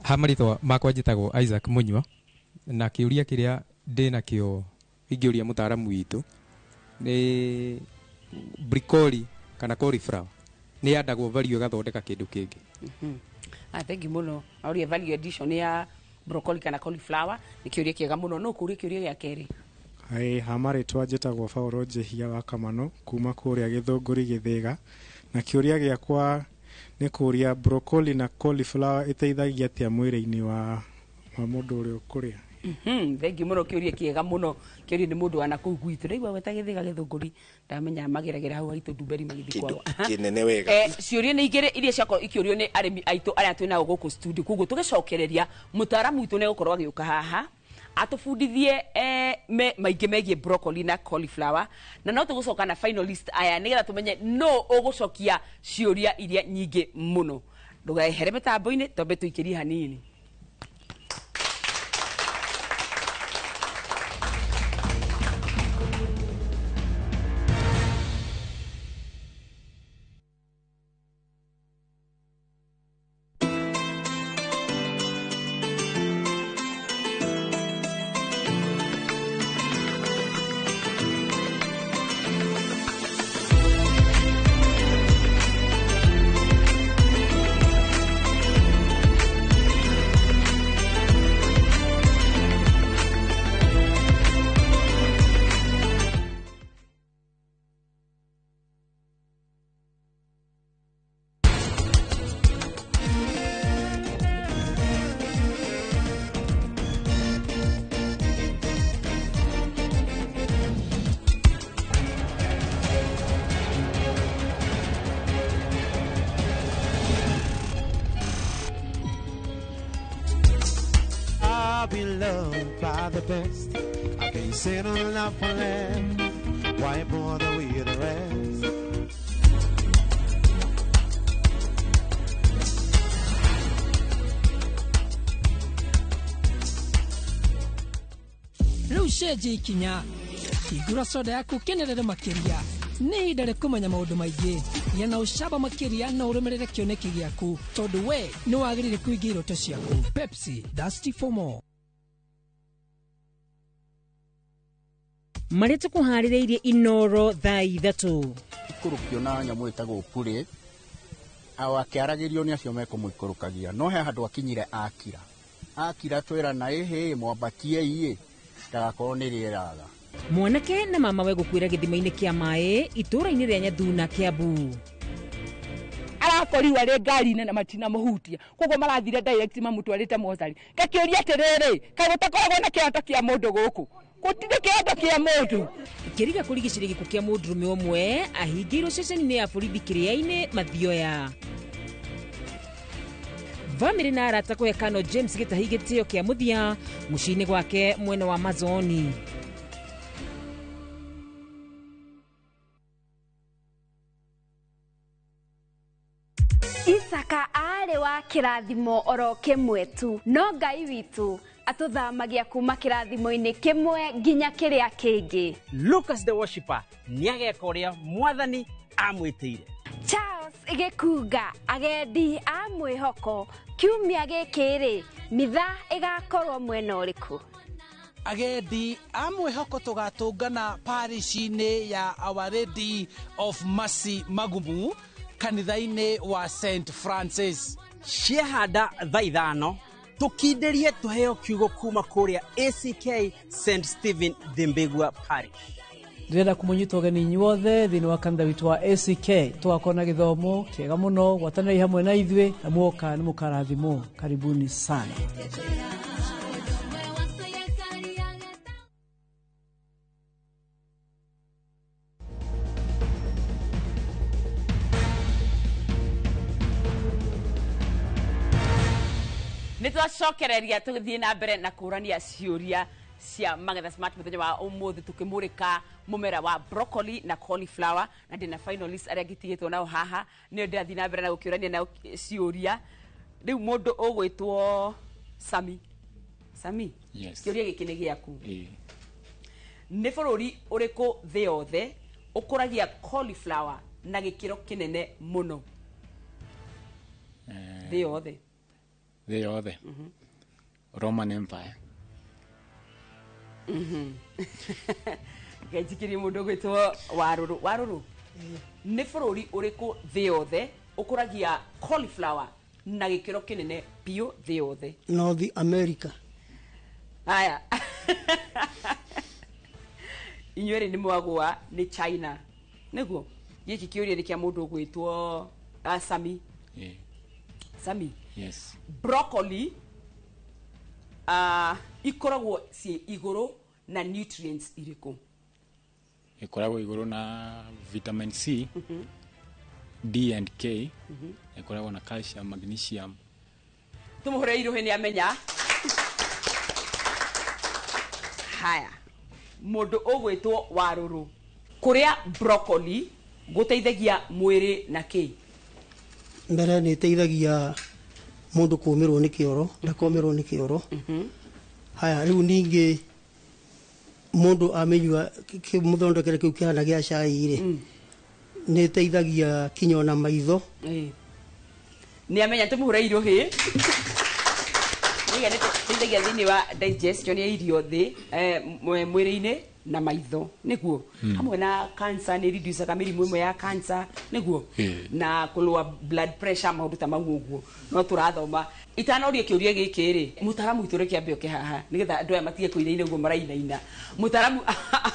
Ha marĩtwa makwa njĩtagwo Isaac Munyua, na kĩũria kĩrĩa ndĩ nakĩo ingĩũria mũtaaramu witũ nĩ broccoli kana cauliflower nĩ yandagwo value ĩgathondeka kĩndũ kĩngĩ. Thank you mũno. Auria value addition ya broccoli kana cauliflower nĩ kĩũria kĩega mũno. No kũria kĩũria gĩa kerĩ. Ĩĩ, ha marĩtwa njĩtagwo Paul Njihia wa Kamano kuma kũrĩa Gĩthũngũri Gĩthĩga, na kĩũria gĩakwa nĩ kũria broccoli na cauliflower ĩteithagia atĩa mwĩrĩ-inĩ wa mũndũ ũrĩa ũkũrĩa? Thank you mũno, kĩũria kĩega mũno. Kĩũria nĩ mũndũ wa nakũu gwitũ. Ndaigua gweta Gĩthĩga Gĩthũngũri, ndamenya mageragĩra hau haitũ Ndumberi magĩthiĩ kwao. Kĩnene wega. Ciũria nĩ igĩrĩ iria ciakorwo ikĩũrio nĩ arĩmi aitũ arĩa twĩ nao gũkũ studio. Koguo tũgĩcokereria mũtaaramu witũ nĩ egũkorwo agĩũka haha atũbundithie maingĩ megiĩ broccoli na cauliflower, na no tũgũcoka na finalist aya nĩgetha tũmenye no ũgũcokia ciũria iria nyingĩ mũno. Ndũgehere mĩtambo-inĩ, twambe tũikĩrie hanini. loved by the best. I can't settle up for less. Why bother with the rest? Rĩu cenjia ikinya hingũra soda yaku ũkenerere makĩria. Nĩ ihinda rĩa kũmenya maũndũ maingĩ. Gĩa na ũcamba makĩria na ũrũmĩrĩre kĩoneki gĩaku tondũ we nĩ wagĩrĩire kũingĩra iroto ciaku. Pepsi, thirsty for more. Marĩa tũkũharĩrĩirie Inoro thaa 3. Ikũrũkio na nyamũ ĩtagwo purĩ, akĩaragĩrio nĩ acio mekũmũikũrũkagia, no he handũ akinyire akira. Akira twĩra na ĩhĩ mwambatie iĩ ndagakorwo nĩ rĩeraga. Mwanake na mama we gũkuĩra gĩthima-inĩ kĩa maĩ itũũra-inĩ rĩa Nyathuna, Kiambu. Arakorirwo arĩ ngari-inĩ na matinamũhutia, koguo marathire direct mamũtwarĩte mocarĩ. Ngakĩũria atĩrĩrĩ, kaĩ gũtakoragwo na kĩhoto kĩa mũndũ gũkũ? Gũtirĩ kĩhoto kĩa mũndũ. Kĩriga kũrigicĩria gĩkuũ kĩa mũndũrũme ũmwe ahingĩirwo ceceni-inĩ ya borithi Kĩrĩa-inĩ, Mathioya. Bamĩrĩ na arata kũhe Kano James Gĩtahi gĩtĩo kĩa mũthia mũciĩ-inĩ gwake mwena wa Mazoni. Isaka aarĩ wa kĩrathimo oro kĩmwe tu, no Ngai witũ atũthamagia kuma kĩrathimo-inĩ kĩmwe nginya kĩrĩa kĩngĩ. Lucas the Worshipper nĩageka ũrĩa Mwathani amwĩtĩire. Charles Gĩkunga, agendi a mwĩhoko, kiumia gĩkĩ rĩ, mitha ĩgakorwo mwena ũrĩkũ? Agendi a mwĩhoko tũgatũngana parish-inĩ ya Our Lady of Mercy Magumu, kanitha-inĩ wa St Francis. Ciehanda thaa 5 tũkindĩrie tũheo kiugo kuma kũrĩa ACK St Stephen Thimbigua Parish. Ndĩrenda kũmũnyita ũgeni inyuothe thĩinĩ wa kanitha witũ wa ACK. Tũgakorwo na gĩthomo kĩega mũno, gwatanĩrai hamwe na ithuĩ na muoka nĩ mũkarathimwo. Karibuni sana. Nĩ twacokereria tũgĩthiĩ na mbere na kũrania ciũria cia Magetha Smart mũthenya wa ũmũthĩ tũkĩmũrĩka mũmera wa broccoli na cauliflower, na ndĩna finalists arĩa ngĩtigĩtwo nao haha nĩo ndĩrathiĩ na mbere na gũkĩũrania nao ciũria. Rĩu mũndũ ũgwĩtwo Sami. Sami, Yes. kĩũria gĩkĩ nĩ gĩaku. Nĩ bũrũri ũrĩkũ thĩ yothe ũkũragia cauliflower na gĩkĩro kĩnene mũno? Thĩ yothe. Thĩ yothe. Roman Empire. Ngenjikĩrie mũndũ ũgwĩtwo Warũrũ. Warũrũ, nĩ bũrũri ũrĩkũ thĩ yothe ũkũragia cauliflower na gĩkĩro kĩnene biũ thĩ yothe? North America. Haya. Inyuĩ erĩ nĩ mwagũa nĩ China. Nĩguo? Gĩkĩ kĩũria nĩ kĩa mũndũ ũgwĩtwo Sami. Sami. Yes. Broccoli ikoragwo ciĩ igũrũ na nutrients irĩkũ? Ĩkoragwo igũrũ na vitamin C, D and K. Ĩkoragwo na calcium, magnesium. Tũmũhũre irũhĩ nĩ amenya. Haya. Mũndũ ũgwĩtwo Warũrũ, kũrĩa broccoli gũteithagia mwĩrĩ na kĩ? Mbere nĩ ĩteithagia mũndũ kũmĩrwo nĩ kĩoro, ndakomĩrwo nĩ kĩoro. Haya, rĩu ningĩ mũndũ amĩnyua mũthondekere kĩu kĩhana gĩa cai rĩ, nĩ ĩteithagia kinya ona maitho. Nĩ amenya, tũmũhũre irũhĩ. Nĩga nĩ ĩteithagia thĩinĩ wa digestion ya irio thĩ mwĩrĩ-inĩ na maitho, nĩguo? Hamwe na cancer, nĩ reducaga mĩrimũ ĩmwe ya cancer, nĩguo? Na kũlũa blood pressure, maũndũ ta mau ũguo. No tũrathoma. Itanoria kĩũria gĩkĩ rĩ, mũtaramu witũ reke ambe oke haha nĩgetha andũ aya matige kũinaina ũguo marainaina. Mũtaramu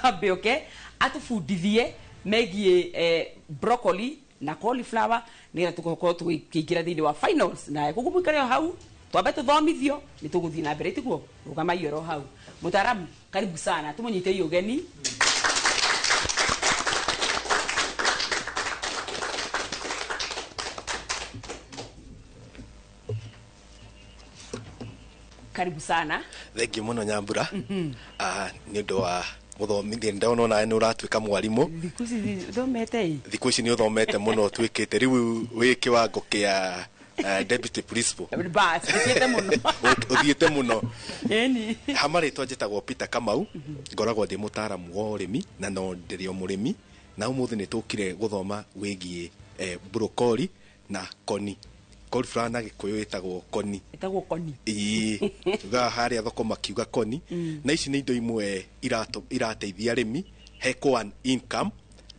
ambe oke atũbundithie megiĩ broccoli na cauliflower nĩgetha tũkorwo tũkĩingĩra thĩinĩ wa finals naye. Koguo mũikare o hau twambe tũthomithio nĩ tũgũthiĩ na mbere, tiguo? Rũgamai oro hau. Mũtaramu, karibu sana, tũmũnyite ũgeni. Karibu sana. Thengiå må no Nyambura. Nä å ndå wa gũthomithia ndona onawe nä å ratuä ka mwarimå. Thikũ ici thomete ĩ. Thikå ici nä å thomete må no tuä kä te rä u wä kä wango kä a deputy principal. Bas, thiĩte mũno. Å thiä te må no. Ĩni. Hama rĩtwa njĩtagwo Peter Kamau, ngoragwo ndĩ mũtaaramu wa ũrĩmi na no ndĩrĩ o mũrĩmi, na ũmũthĩ nĩ tũkire gũthoma wĩgiĩ brokoli na koni. Cauliflower na Gĩkũyũ ĩtagwo koni. Ĩtagwo koni. Ĩĩ, tugaga harĩa thoko makiuga koni. Na ici nĩ indo imwe irateithia arĩmi he kũ earn income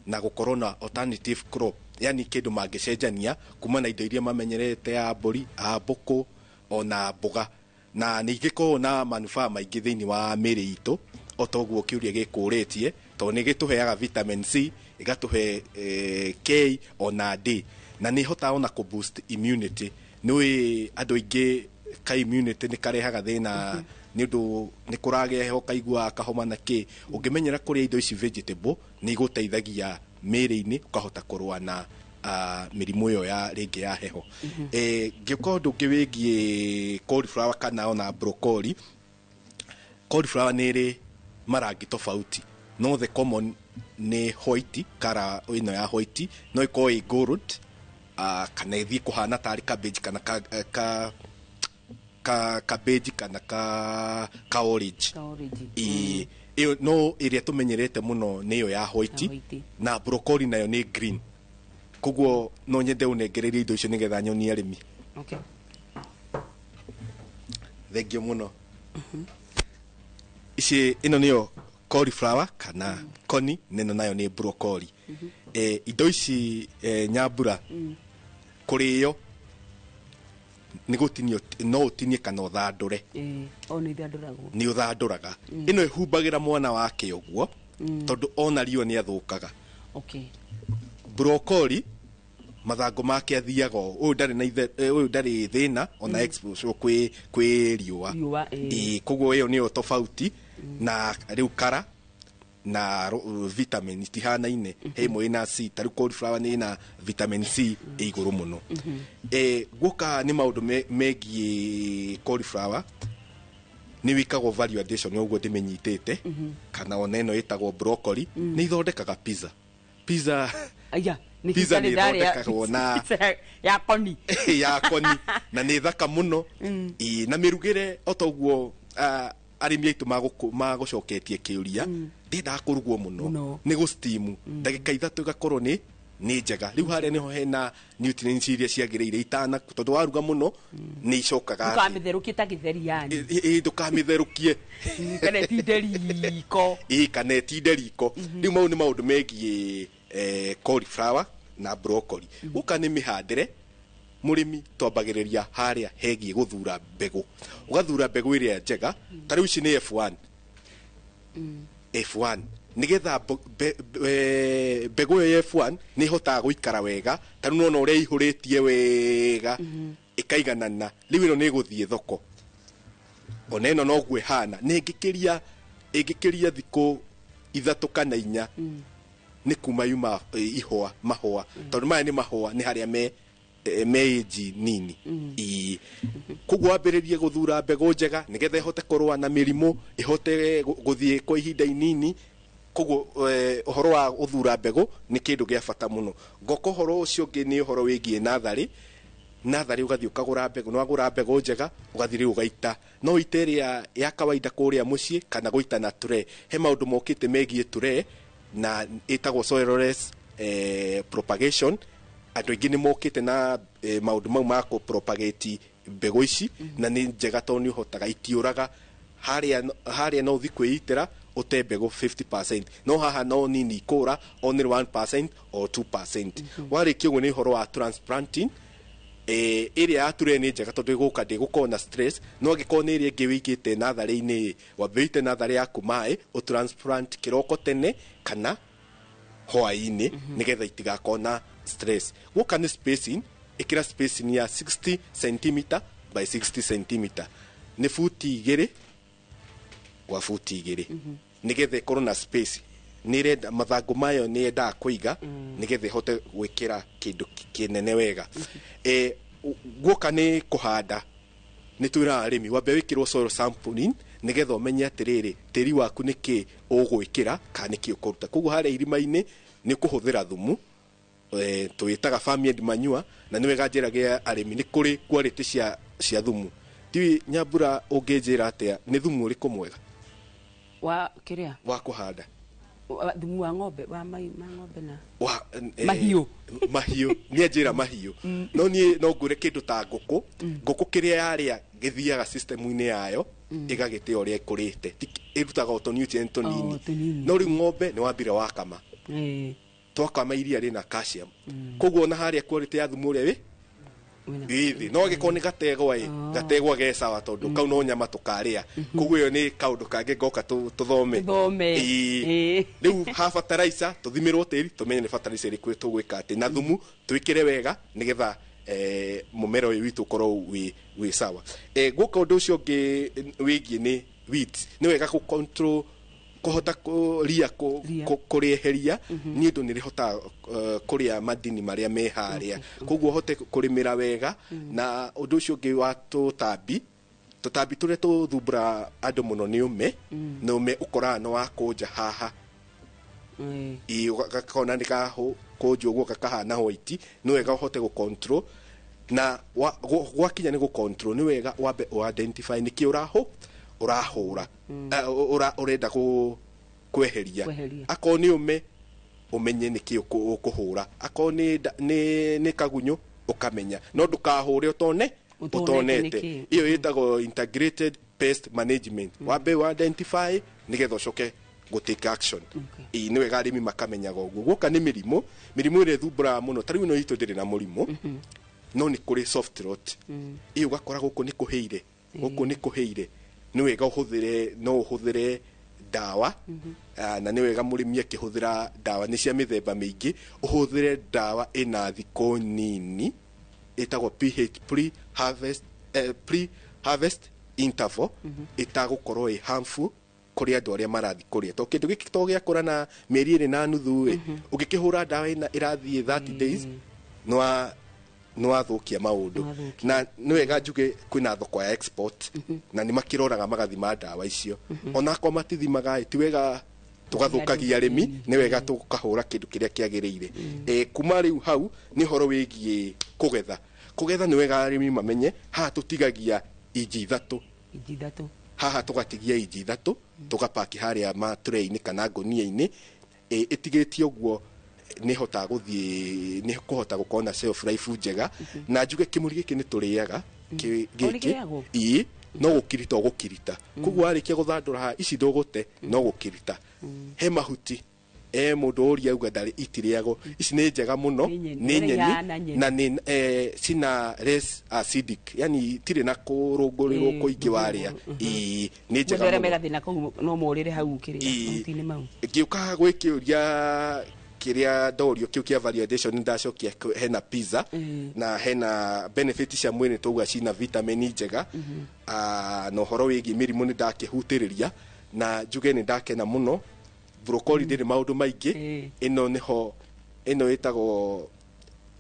na gũkorwo na alternative crop, yani kĩndũ mangĩcenjania kuma na indo iria mamenyerete ya mbũri, a mbũkũ ona mboga, na nĩ ingĩkorwo na manufaa maingĩ thĩinĩ wa mĩĩrĩ itũ o ta ũguo kĩũria gĩkũrĩtie, tondũ nĩ gĩtũheaga vitamin C, ĩgatũhe K ona D, na nĩ ĩhotaga ona kũ boost immunity. Nĩ andũ aingĩ ka immunity nĩ karehaga thĩna nĩ ũndũ nĩ kũragĩa heho kaigua kahoma na kĩ. Ũngĩmenyera kũrĩa indo ici vegetable nĩ igũteithagia mĩĩrĩ-inĩ ũkahota kũrũa na mĩrimũ ĩyo ya rĩngĩ ya heho. Ngĩũka ũndũ ũngĩ wĩgiĩ cauliflower kana ona broccoli. Cauliflower nĩ ĩrĩ marangi tofauti, no the common nĩ white, kara ĩno ya white no ĩkorwo ĩ gold, kana ĩthiĩ kũhana tarĩ cabbage kana ka cabbage kana ka orange. Ka orange. Ĩĩ, ĩyo no ĩrĩa tũmenyerete mũno nĩ ĩyo ya white, na broccoli nayo nĩ green. Koguo no nyende ũnengererie indo icio nĩgetha nyonie arĩmi. Okay. Thengiũ mũno. Ici ĩno nĩyo cauliflower kana koni, na ĩno nayo nĩ broccoli. Indo ici Nyambura, kũrĩo nĩ gũtinio, no ũtinie kana ũthandũre. O nĩ ithandũragwo. Nĩ ũthandũraga. Ĩno ĩhumbagĩra mwana wake ũguo, tondũ ona riũa nĩ athũkaga. Okay. Broccoli mathangũ make athiaga ũũ, ũyũ ndarĩ na ũyũ ndarĩ thĩna ona exposure kwĩ riũa. Riũa, ĩĩ. Ĩĩ, koguo ĩyo nĩyo tofauti na rĩu kara na vitamin itihanaine. He ĩmwe ĩna C, ta rĩu cauliflower nĩ ĩna vitamin C ĩ igũrũ mũno. Guoka nĩ maũndũ megiĩ cauliflower nĩ wĩkagwo value addition ũguo ndĩmĩnyitĩte, kana ona ĩno ĩtagwo broccoli, nĩ ithondekaga pizza. Pizza. Aya, nĩ pizza pizza nĩ nĩ ndarĩa. ĩthondekagwo na Pizza ya koni. Ya koni, na nĩ thaka mũno. Ĩĩ, na mĩrugĩre o ta ũguo arĩmi aitũ magũcoketie kĩũria, ndĩendaga kũrugwo mũno, nĩ gũ steam ndagĩka 3 ĩgakorwo nĩ njega. Rĩu harĩa nĩho hena nutrients iria ciagĩrĩire itana, tondũ waruga mũno nĩ icokaga thĩ. Ndũkamĩtherũkie ta gĩtheri yani. Ĩ, ndũkamĩtherũkie. Kana ĩtinde riko. Ĩ, kana ĩtinde riko. Rĩu mau nĩ maũndũ megiĩ cauliflower na broccoli. Gũka nĩ mĩhandĩre, mũrĩmi twambagĩrĩria harĩa hegiĩ gũthura mbegũ. Ũgathura mbegũ ĩrĩa njega, ta rĩu ici nĩ F1. F1 nĩgetha mbegũ ĩyo ya F1 nĩ ĩhotaga gũikara wega, ta rĩu nĩwona ũrĩa ĩihũrĩtie wega, ĩkaiganana. Rĩu ĩno nĩ ĩgũthiĩ thoko. Ona ĩno noguo ĩhana, nĩ ĩngĩkĩria thikũ 3 kana 4 nĩ kuma yuma ihũa, mahũa. Tondũ maya nĩ mahũa, nĩ harĩa me age nini. Ĩĩ. Koguo wambĩrĩrie gũthura mbegũ njega nĩgetha ĩhote kũrũa na mĩrimũ, ĩhote gũthiĩ kwa ihinda inini. Koguo ũhoro wa gũthura mbegũ nĩ kĩndũ gĩa bata mũno. Ngoka ũhoro ũcio ũngĩ nĩ ũhoro wĩgiĩ natharĩ. Natharĩ ũgathiĩ ũkagũra mbegũ, nĩ wagũra mbegũ njega, ũgathiĩ rĩu ũgaita. No ũite ĩrĩa ya kawaida kũrĩa mũciĩ kana gũita na tray. He maũndũ mokĩte megiĩ tray na ĩtagwo soilless propagation. Andũ aingĩ nĩ mokĩte na maũndũ mau ma kũ propagate mbegũ ici, na nĩ njega tondũ nĩ ũhotaga, itiũraga. Harĩa no ũthiĩ kwĩitĩra ũte mbegũ 50%, no haha no nini ikũra only 1% or 2%. Warĩkia ũguo nĩ ũhoro wa transplanting. Ĩrĩa ya tray nĩ njega tondũ ĩgũka ndĩgũkorwo na stress, no angĩkorwo nĩ ĩrĩa ĩngĩ wĩigĩte natharĩ-inĩ, wambe wĩite natharĩ yaku maĩ, ũtransplant kĩroko tene kana hwaĩ-inĩ, nĩgetha itigakorwo na stress. Guoka nĩ spacing, ĩkĩra spacing ya 60 cm by 60 cm, nĩ buti 2 gwa buti 2, nĩgetha ĩkorwo na space. Nĩ ĩrenda mathangũ mayo nĩ yendaga kũiga, nĩgetha ĩhote gwĩkĩra kĩndũ kĩnene wega. Guoka nĩ kũhanda. Nĩ twĩraga arĩmi wambe wĩkĩrwo soil sampling nĩgetha ũmenye atĩrĩrĩ, tĩri waku nĩ kĩ ũgwĩkĩra kana nĩ kĩ ũkũruta. Koguo harĩa irima-inĩ nĩ ũkũhũthĩra thumu, twĩtaga farmyard manure. Na nĩ wega njĩrage arĩmi nĩ kũrĩ quality cia thumu. Ndiũĩ Nyambura, ũngĩnjĩra atĩa, nĩ thumu ũrĩkũ mwega wa kĩrĩa wa kũhanda? Thumu wa ng'ombe, wa mai ma ng'ombe na wa Mahiũ. Mahiũ, niĩ njĩra mahiũ. No niĩ no ngũre kĩndũ ta ngũkũ. Ngũkũ kĩrĩa yarĩa gĩthiaga system-inĩ yayo, ĩgagĩte ũrĩa ĩkũrĩte. Ĩrutaga o tũnutrient tũnini. Oh, tũnini. No rĩu ng'ombe nĩ wambire wakama, twakama iria rĩna calcium. Koguo ona harĩa quality ya thumu ũrĩa wĩ thĩ. No angĩkorwo nĩ gategwa ĩ, gategwa ge sawa, tondũ kau no nyama tũkarĩa. Koguo ĩyo nĩ kaũndũ kangĩ ngoka tũthome. Tũthome. Ĩĩ. Rĩu ha fertilizer, tũthimĩrwo tĩri tũmenye nĩ fertilizer ĩrĩkũ tũgwĩka atĩ na thumu twĩkĩre wega nĩgetha mũmera ũyũ witũ ũkorwo wĩ sawa. Gũka ũndũ ũcio ũngĩ wĩgiĩ nĩ weeds. Nĩ wega kũ control, kũhota ria kũrĩeheria, nĩ ũndũ nĩ rĩhotaga kũrĩa madini marĩa me harĩa. Koguo ũhote kũrĩmĩra wega. Na ũndũ ũcio ũngĩ wa tũtambi, tũtambi tũrĩa tũthumbũra andũ mũno nĩ ũme. Na ũme ũkoraga nĩ wakũnja haha. Ĩĩ, gakona nĩ kakũnjwo ũguo gakahana white. Nĩ wega ũhote gũ control na gwakinya nĩ gũ control, nĩ wega wambe ũ identify nĩkĩ ũrahũra, ũrenda kweheria. Kweheria. Akorwo nĩ ũme, ũmenye nĩkĩ ũkũhũra. Akorwo nĩ kagunyũ, ũkamenya. No ndũkahũre ũtone ũtonete ũtonete. Nĩkĩ. Iyo ĩtagwo integrated pest management. Wambe wa identify nĩgetha ũcoke gũ take action. Ĩĩ, nĩ wega arĩmi makamenyaga ũguo. Guoka nĩ mĩrimũ, mĩrimũ ĩrĩa ĩthumbũraga mũno, ta rĩu ĩno itũ ndĩrĩ na mũrimũ, no nĩ kũrĩ soft rot. Ĩĩ, ũgakora gũkũ nĩ kũhĩire, gũkũ nĩ kũhĩire. Nĩ wega ũhũthĩre, no ũhũthĩre ndawa. Na nĩ wega mũrĩmi akĩhũthĩra ndawa, nĩ cia mĩthemba mĩingĩ, ũhũthĩre ndawa ĩna thikũ nini ĩtagwo pH pre harvest, pre harvest interval, ĩtagũkorwo ĩ harmful kũrĩ andũ arĩa marathiĩ kũrĩa, to kĩndũ gĩkĩ to gĩakũra na mĩeri 2.5 ĩ, ũngĩkĩhũra ndawa ĩna ĩrathiĩ 30 days, nĩwathũkia maũndũ. Nĩwathũkia. Na nĩ wega njuge kwĩna thoko ya export na nĩ makĩroraga magathima ndawa icio. Onakorwo matithimaga ĩ, ti wega tũgathũkagia arĩmi. Nĩ wega tũkahũra kĩndũ kĩrĩa kĩagĩrĩire. Kuma rĩu hau nĩ ũhoro wĩgiĩ kũgetha. Kũgetha, nĩ wega arĩmi mamenye haha tũtigagia inji 3. Inji 3. Haha tũgatigia inji 3, tũgapaki harĩa maturei-inĩ kana ngũnia-inĩ. Ĩtigĩtie ũguo nĩ hotaga gũthiĩ, nĩ kũhota gũkorwo na shelf life njega. Na njuge kĩmũri gĩkĩ nĩ tũrĩaga O nĩ gĩkĩ. kĩrĩagwo? Ĩĩ, no gũkirita ũgũkirita. Koguo warĩkia gũthandũra haha, ici ndũgũte, no gũkirita. He mahuti e mũndũ ũria auga ndarĩ, itirĩagwo. Ici nĩ njega mũno. Nĩ nyeni. Nĩ Ũrĩa nyeni. ihana nyeni. Na nĩ cina less acidic, yani itirĩ na kũrũngũrĩrwo kũingĩ warĩa. Ĩĩ, nĩ njega Mũndũ arĩa mũno. mena thĩna kũu no morĩre hau kĩrĩa mahuti-inĩ mau. Ngĩũka gwĩ kĩũria kĩrĩa ndorio kĩu kĩa value addition, nĩ ndacokia hena pizza na hena benefit cia mwĩrĩ, tauga cina vitamin njega. Na ũhoro wĩgiĩ mĩrimũ nĩ ndakĩhutĩrĩria, na njuge nĩ ndakena mũno. Broccoli ndĩrĩ maũndũ maingĩ. Ĩno nĩho ĩno ĩtagwo,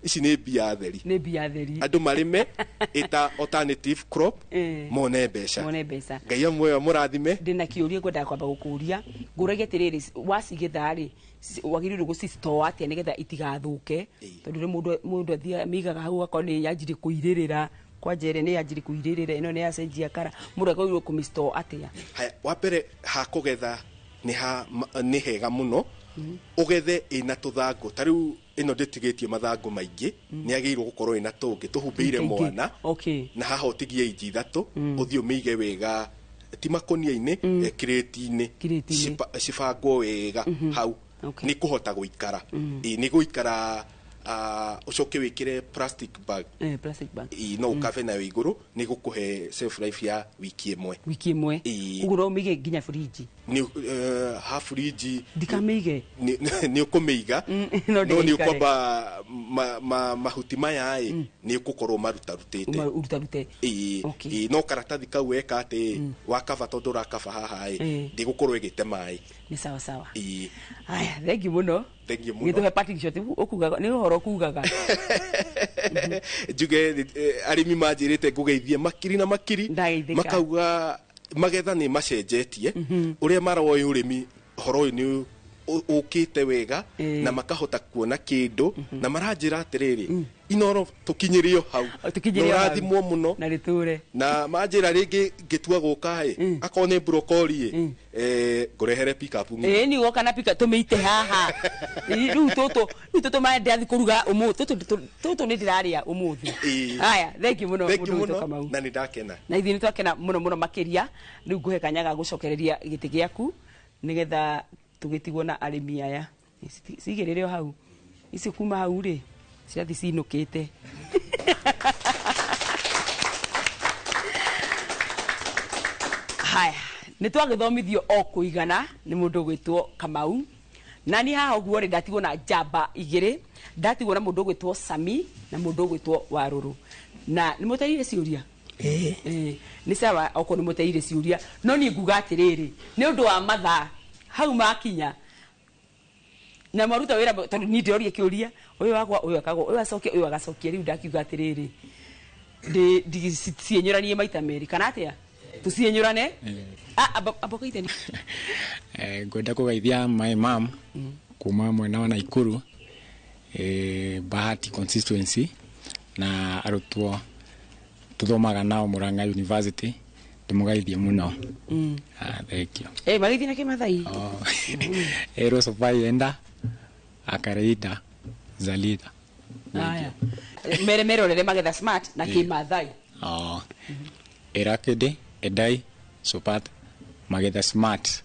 ici nĩ mbia theri. Nĩ mbia theri. Andũ marĩme ĩta alternative crop, mone mbeca. Mone mbeca. Ngai amwe amũrathime. Ndĩna kĩũria ngwendaga kwamba gũkũria. Ngũragia atĩrĩrĩ, wacigetha rĩ, wagĩrĩirwo gũcistore atĩa nĩgetha itigathũke? Tondũ rĩ mũndũ athiaga mĩigaga hau, akorwo nĩ yanjirie kũirĩrĩra, kwanja ĩrĩa nĩ yanjirie kũirĩrĩra, ĩno nĩ yacenjia kara, mũndũ agĩrĩirwo kũmĩstore atĩa? Haya, wa mbere ha kũgetha nĩ ha nĩ hega mũno ũgethe ĩna tũthangũ. Ta rĩu ĩno ndĩtigĩtie mathangũ maingĩ, nĩ yagĩrĩirwo gũkorwo ĩna tũngĩ tũhumbĩire Tũingĩ. mwana. Na haha ũtigie inji 3, ũthiĩ ũmĩige wega, ti makũnia-inĩ, kirĩti-inĩ. Kirĩti-inĩ. Cibangwo wega hau, nĩ kũhota gũikara. Ĩ, nĩ gũikara. Ũcoke wĩkĩre plastic bag. Plastic bag. Ĩ, no ũkave nayo igũrũ, nĩ gũkũhe shelf life ya wiki 1. Wiki 1. Ĩ. Ũguo no ũmĩige nginya fridge? Nĩ ha fridge. Ndikamĩige. Nĩ ũkũmĩiga, no no nĩ ndĩgaikare. ũkwamba mahuti maya ĩ, nĩ ũgũkorwo marutarutĩte. Ũrutarute. Ĩ, ĩ, no karatathi kau weka atĩ wakaba, tondũ ũrakaba haha ĩ, ndĩgũkorwo ĩgĩte maĩ. Nĩ sawa sawa. Ĩ. Aya, thengi mũno. Thank you mũno. Gĩtũhe parting shot ũkugaga nĩ ũhoro ũkugaga. Njuge arĩmi manjĩrĩte ngũgeithie makiri na makiri, makauga magetha nĩ macenjetie ũrĩa maroĩ ũrĩmi, ũhoro ũyũ nĩ ũkĩte wega na makahota kuona kĩndũ, na maranjĩra atĩrĩrĩ, Inoro tũkinyĩrio hau, tũkinyĩrio hau. Ũrathimwo mũno na rĩtũre. Na manjĩra rĩngĩ ngĩtua gũka ĩ, akorwo nĩ brokoli ĩ, ngũrehere pick-up ng'ima. Ĩĩ ni woka na pika tũmĩite haha. Rĩu tũtũ rĩu tũtũ maĩ ndĩrathiĩ kũruga ũmũthĩ, tũtũ tũtũ nĩ ndĩrarĩa ũmũthĩ. Haya, thank you mũno Thank you mũndũ witũ mũno Kamau. Na nĩ ndakena. Na ithuĩ nĩ twakena mũno mũno makĩria. Rĩu ngũhe kanya ga gũcokereria gĩtĩ gĩaku nĩgetha tũgĩtigwo na arĩmi aya. Cigĩrĩre o hau icio kuma hau rĩ cirathiĩ cinũkĩte. Haya, nĩ twagĩthomithio o kũigana nĩ mũndũ ũgwĩtwo Kamau. Na niĩ haha ũguo rĩ ndatigwo na njamba igĩrĩ, ndatigwo na mũndũ ũgwĩtwo Sami na mũndũ ũgwĩtwo Warũrũ. Na nĩ mũteire ciũria? Ĩĩ. Nĩ sawa okorwo nĩ mũteire ciũria, no niĩ nguga atĩrĩrĩ, nĩ ũndũ wa mathaa hau makinya na maruta wĩra tondũ niĩ ndĩroria kĩũria, ũyũ wakwa ũyũ akagwo, ũyũ acokia, ũyũ agacokia. Rĩu ndakiuga atĩrĩrĩ, ndicienyũranie maita merĩ kana atĩa? Tũcienyũrane? Amba ũgeithanie. Ngwenda kũgeithia my mom kuma mwena wa Naikuru, Bahati constituency, na arutwo tuthomaga nao Murang'a University, ndĩmũgeithie mũno. Thank you. Mageithie na kĩmathai. Ero sofai enda akareita zalita. Haya. Mere merorere Magetha Smart na kĩmathai. Erakede edai sopat Magetha Smart.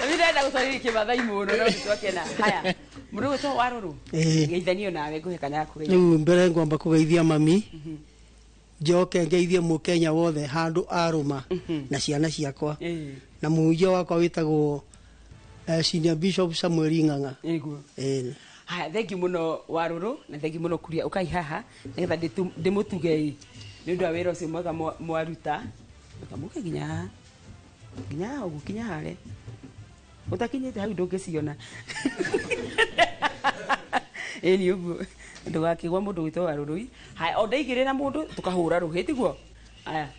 Ndĩrenda gũtwarĩria kĩmathai mũno no nĩtwakena. Haya, mũndũ ũgwĩtwo Warũrũ, geithanio nawe ngũhe kanya ga kũgeithia. Rĩu mbere ngwamba kũgeithia mami, njoke ngeithie mũkenya wothe handũ arũma na ciana ciakwa, na mũhunjia wakwa wĩtagwo Senior Bishop Samuel Ng'ang'a. Nĩguo. Haya, thank you mũno Warũrũ na thank you mũno Kuria ũkai haha nĩgetha ndĩmũtuge nĩ ũndũ wa wĩra ũcio mwega mwaruta. Ũkamũke nginya haha, nginya haha ũguo, kinya harĩa ũtakinyĩte hau ndũngĩciona. Ĩĩ nĩ ũguo, ndũgakĩgwa mũndũ gwĩtwo Warũrũ. Haya, o ndaigĩrĩra mũndũ tũkahũra rũhĩ, tiguo? Haya.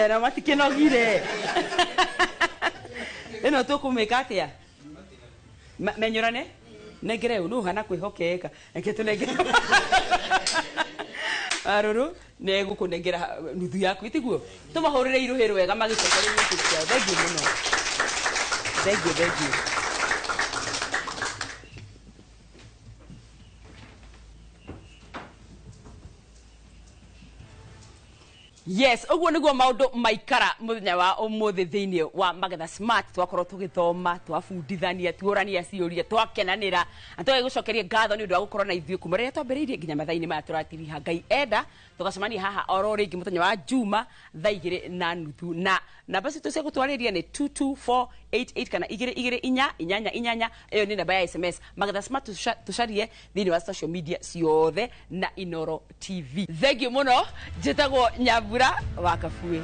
Na matikĩnogire. Ĩno tũkũmĩka atĩa? Menyũrane? Nengere ũyũ, nũ ũhana kwĩhokeka? Reke tũnengere. Warũrũ, nĩ egũkũnengera nuthu yaku, tiguo? Tũmahũrĩre irũhĩ rwega magĩcokereria indo ciao. Thank you mũno. Thank you, thank you. Yes, ũguo nĩguo maũndũ maikara mũthenya wa ũmũthĩ thĩinĩ wa Magetha Smart. Twakorwo tũgĩthoma, twabundithania, tuorania ciũria, twakenanĩra na tũgagĩgũcokeria ngatho nĩ ũndũ wa gũkorwo na ithuĩ kuma rĩrĩa twambĩrĩirie nginya mathaa-inĩ maya tũratiriha. Ngai enda tũgacemania haha oro rĩngĩ mũthenya wa Juma thaa 2:30, na namba citũ cia gũtwarĩria nĩ 22488 kana 224 888. Ĩyo nĩ namba ya SMS. Magetha Smart tũcarie thĩinĩ wa social media ciothe na Inoro TV. Thank you mũno. Njĩtagwo Nyambura wa Kabue.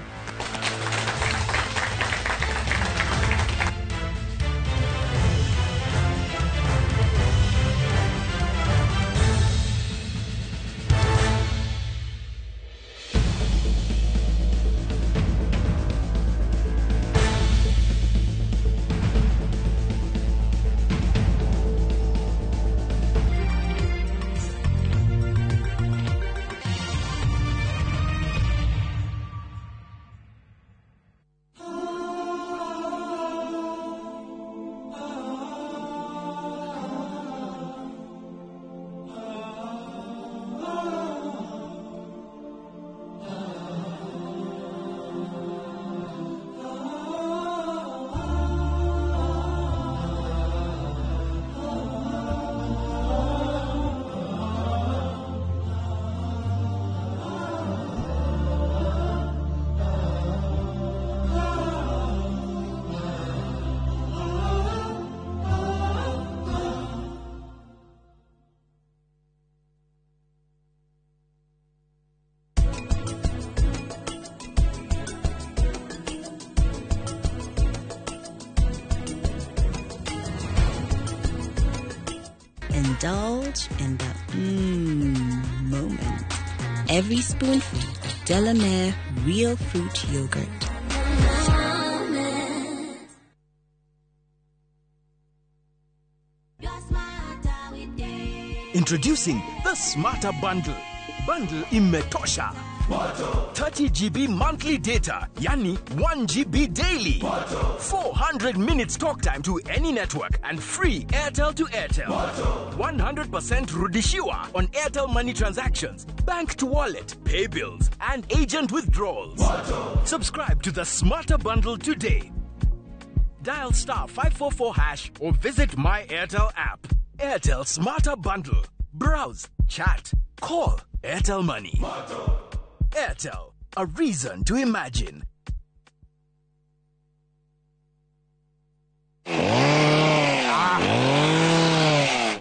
Indulge in the mmm moment. Every spoonful of Delamere Real Fruit Yogurt. Introducing the Smarter Bundle. Bundle imetosha. 30 GB monthly data, yani 1 GB daily. 400 minutes talk time to any network and free Airtel to Airtel. 100% rudishiwa on Airtel money transactions, bank to wallet, pay bills, and agent withdrawals. Subscribe to the Smarter Bundle today. Dial star 544 hash or visit my Airtel app. Airtel Smarter Bundle. Browse, chat, call Airtel Money. Airtel, a reason to imagine.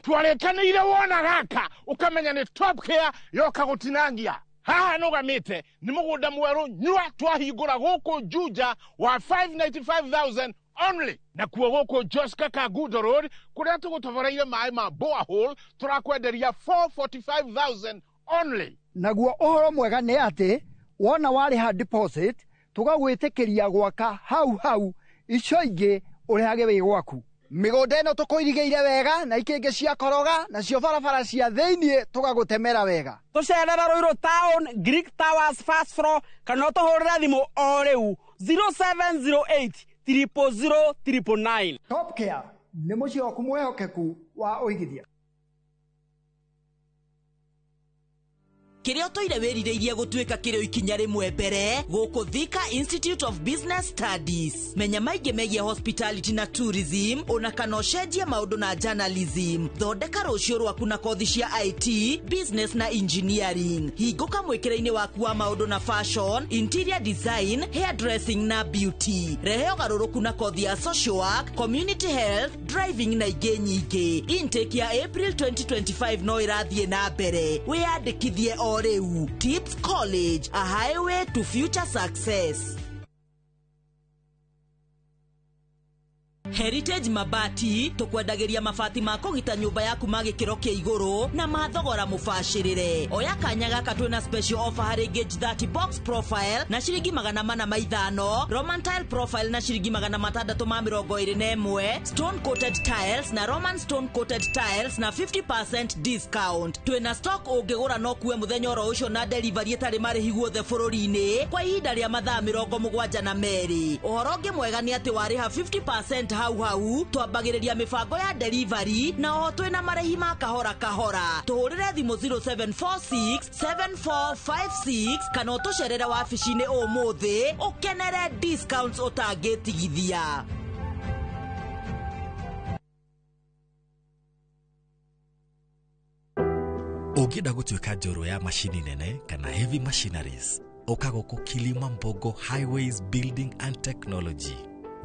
Twarĩkanĩire wona gaka ũkamenya nĩ Top Care yoka gũtinangia. Haha nũgamĩte nĩ mũgũnda mwerũ nyua twahingũra gũkũ Juja wa 595,000 only. Nakuo gũkũ Joska Kangundo Road kũrĩa tũgũtoboreire maĩ ma borehole tũrakwenderia 445,000 only. Naguo ũhoro mwega nĩ atĩ wona warĩha deposit tũgagwĩtĩkĩria gwaka hau hau icio ingĩ ũrĩhage wĩ gwaku. Mĩgũnda ĩno tũkũirigĩire wega na ikĩngĩ cia koroga nacio barabara cia thĩiniĩ tũgagũtemera wega. Tũcerere Ruiru Town, Greek Towers first floor, kana ũtũhũrĩre thimũ o rĩu 0708 000 999. Top Care nĩ mũciĩ waku mwĩhokeku wa ũigithia. Kĩrĩa ũtũire wĩrirĩirie gũtuĩka kĩrĩ ikinya rĩmwe mbere gũkũ Thika Institute of Business Studies. Menya maingĩ megiĩ hospitality na tourism ona kana ũcenjie maũndũ na journalism. Thondeka rũciũ rwaku na kothi cia IT, business na engineering. Hingũka mwĩkĩre-inĩ waku wa maũndũ na fashion, interior design, hairdressing na beauty. Rehe ũgarũrũku na kothi ya social work, community health, driving na ingĩ nyingĩ. Intake ya April 2025 no ĩrathiĩ na mbere. Wĩyandĩkithie o rĩu. Tips College, a highway to future success. Heritage Mabati tukwendagĩria mabati ma kũgita nyũmba yaku ma gĩkĩro kĩa igũrũ na ma thogora mũbacĩrĩre. Oya kanya gaka twĩna special offer harĩ gauge 30 box profile na ciringi 405, Roman tile profile na ciringi 621, stone coated tiles na Roman stone coated tiles na 50% discount. Twĩna stock ũngĩgũra no kuwe mũthenya oro ũcio na delivery ĩtarĩ marĩhi guothe bũrũri-inĩ kwa ihinda rĩa mathaa 72. Ũhoro ũngĩ mwega nĩ atĩ warĩha 50% hau hau twambagĩrĩria mĩbango ya delivery na oho twĩna marĩhi ma kahora kahora. Tũhũrĩre thimũ 0746 7456 kana ũtũcerere wabici-inĩ ũmũthĩ ũkenere discounts ũtangĩtigithia. Ũngĩenda gũtuĩka njorua ya macini nene kana heavy machineries, ũka gũkũ Kilimambogo Highways Building and Technology.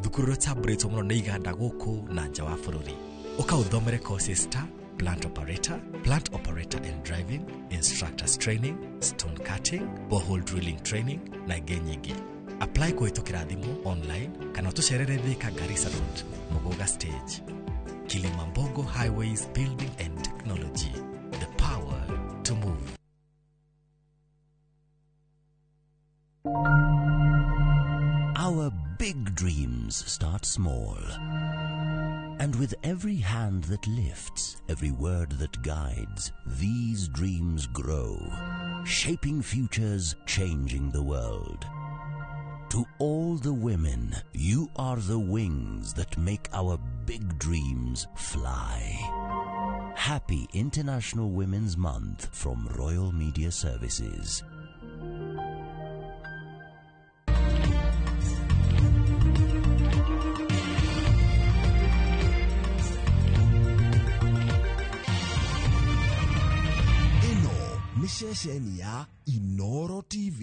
Thukuru ĩrĩa mũno nĩ iganda gũkũ na nja wa bũrũri. Ũka ũthomere courses ta plant operator and driving, instructors training, stone cutting, borehole drilling training na ingĩ nyingĩ. Apply kũhĩtũkĩra thimũ online kana ũtũcerere Thika Garissa Road, Muguga Stage. Kilimambogo Highways Building and Technology, the power to move. Our big dreams start small. And with every hand that lifts, every word that guides, these dreams grow, shaping futures, changing the world. To all the women, you are the wings that make our big dreams fly. Happy International Women's Month from Royal Media Services. Ceceni ya Inoro TV.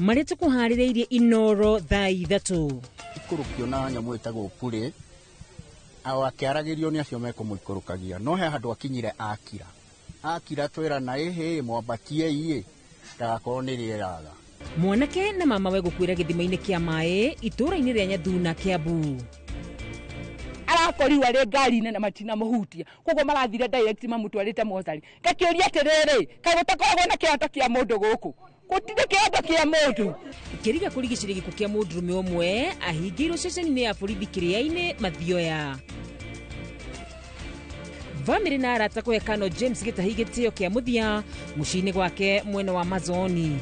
Marĩa tũkũharĩrĩirie Inoro thaa 3. Ikũrũkio na nyamũ ĩtagwo purĩ, o akĩaragĩrio nĩ acio mekũmũikũrũkagia, no he handũ akinyire akira. Akira twĩra na ĩhĩ mwambatiei ĩ, ndagakorwo nĩ rĩeraga. Mwanake na mama we gũkuĩra gĩthima-inĩ kĩa maĩ itũũra-inĩ rĩa Nyathuna, Kiambu. Arakorirwo arĩ ngari-inĩ na matinamũhutia, koguo marathire direct mamũtwarĩte mocarĩ. Ngakĩũria atĩrĩrĩ, kaĩ gũtakoragwo na kĩhoto kĩa mũndũ gũkũ? Gũtirĩ kĩhoto kĩa mũndũ. Kĩriga kũrigicĩria gĩkuũ kĩa mũndũrũme ũmwe ahingĩirwo ceceni-inĩ ya borithi Kĩrĩa-inĩ Mathioya. Bamĩrĩ na arata kũhe Kano James Gĩtahi gĩtĩo kĩa mũthia mũciĩ-inĩ gwake mwena wa Mazoni.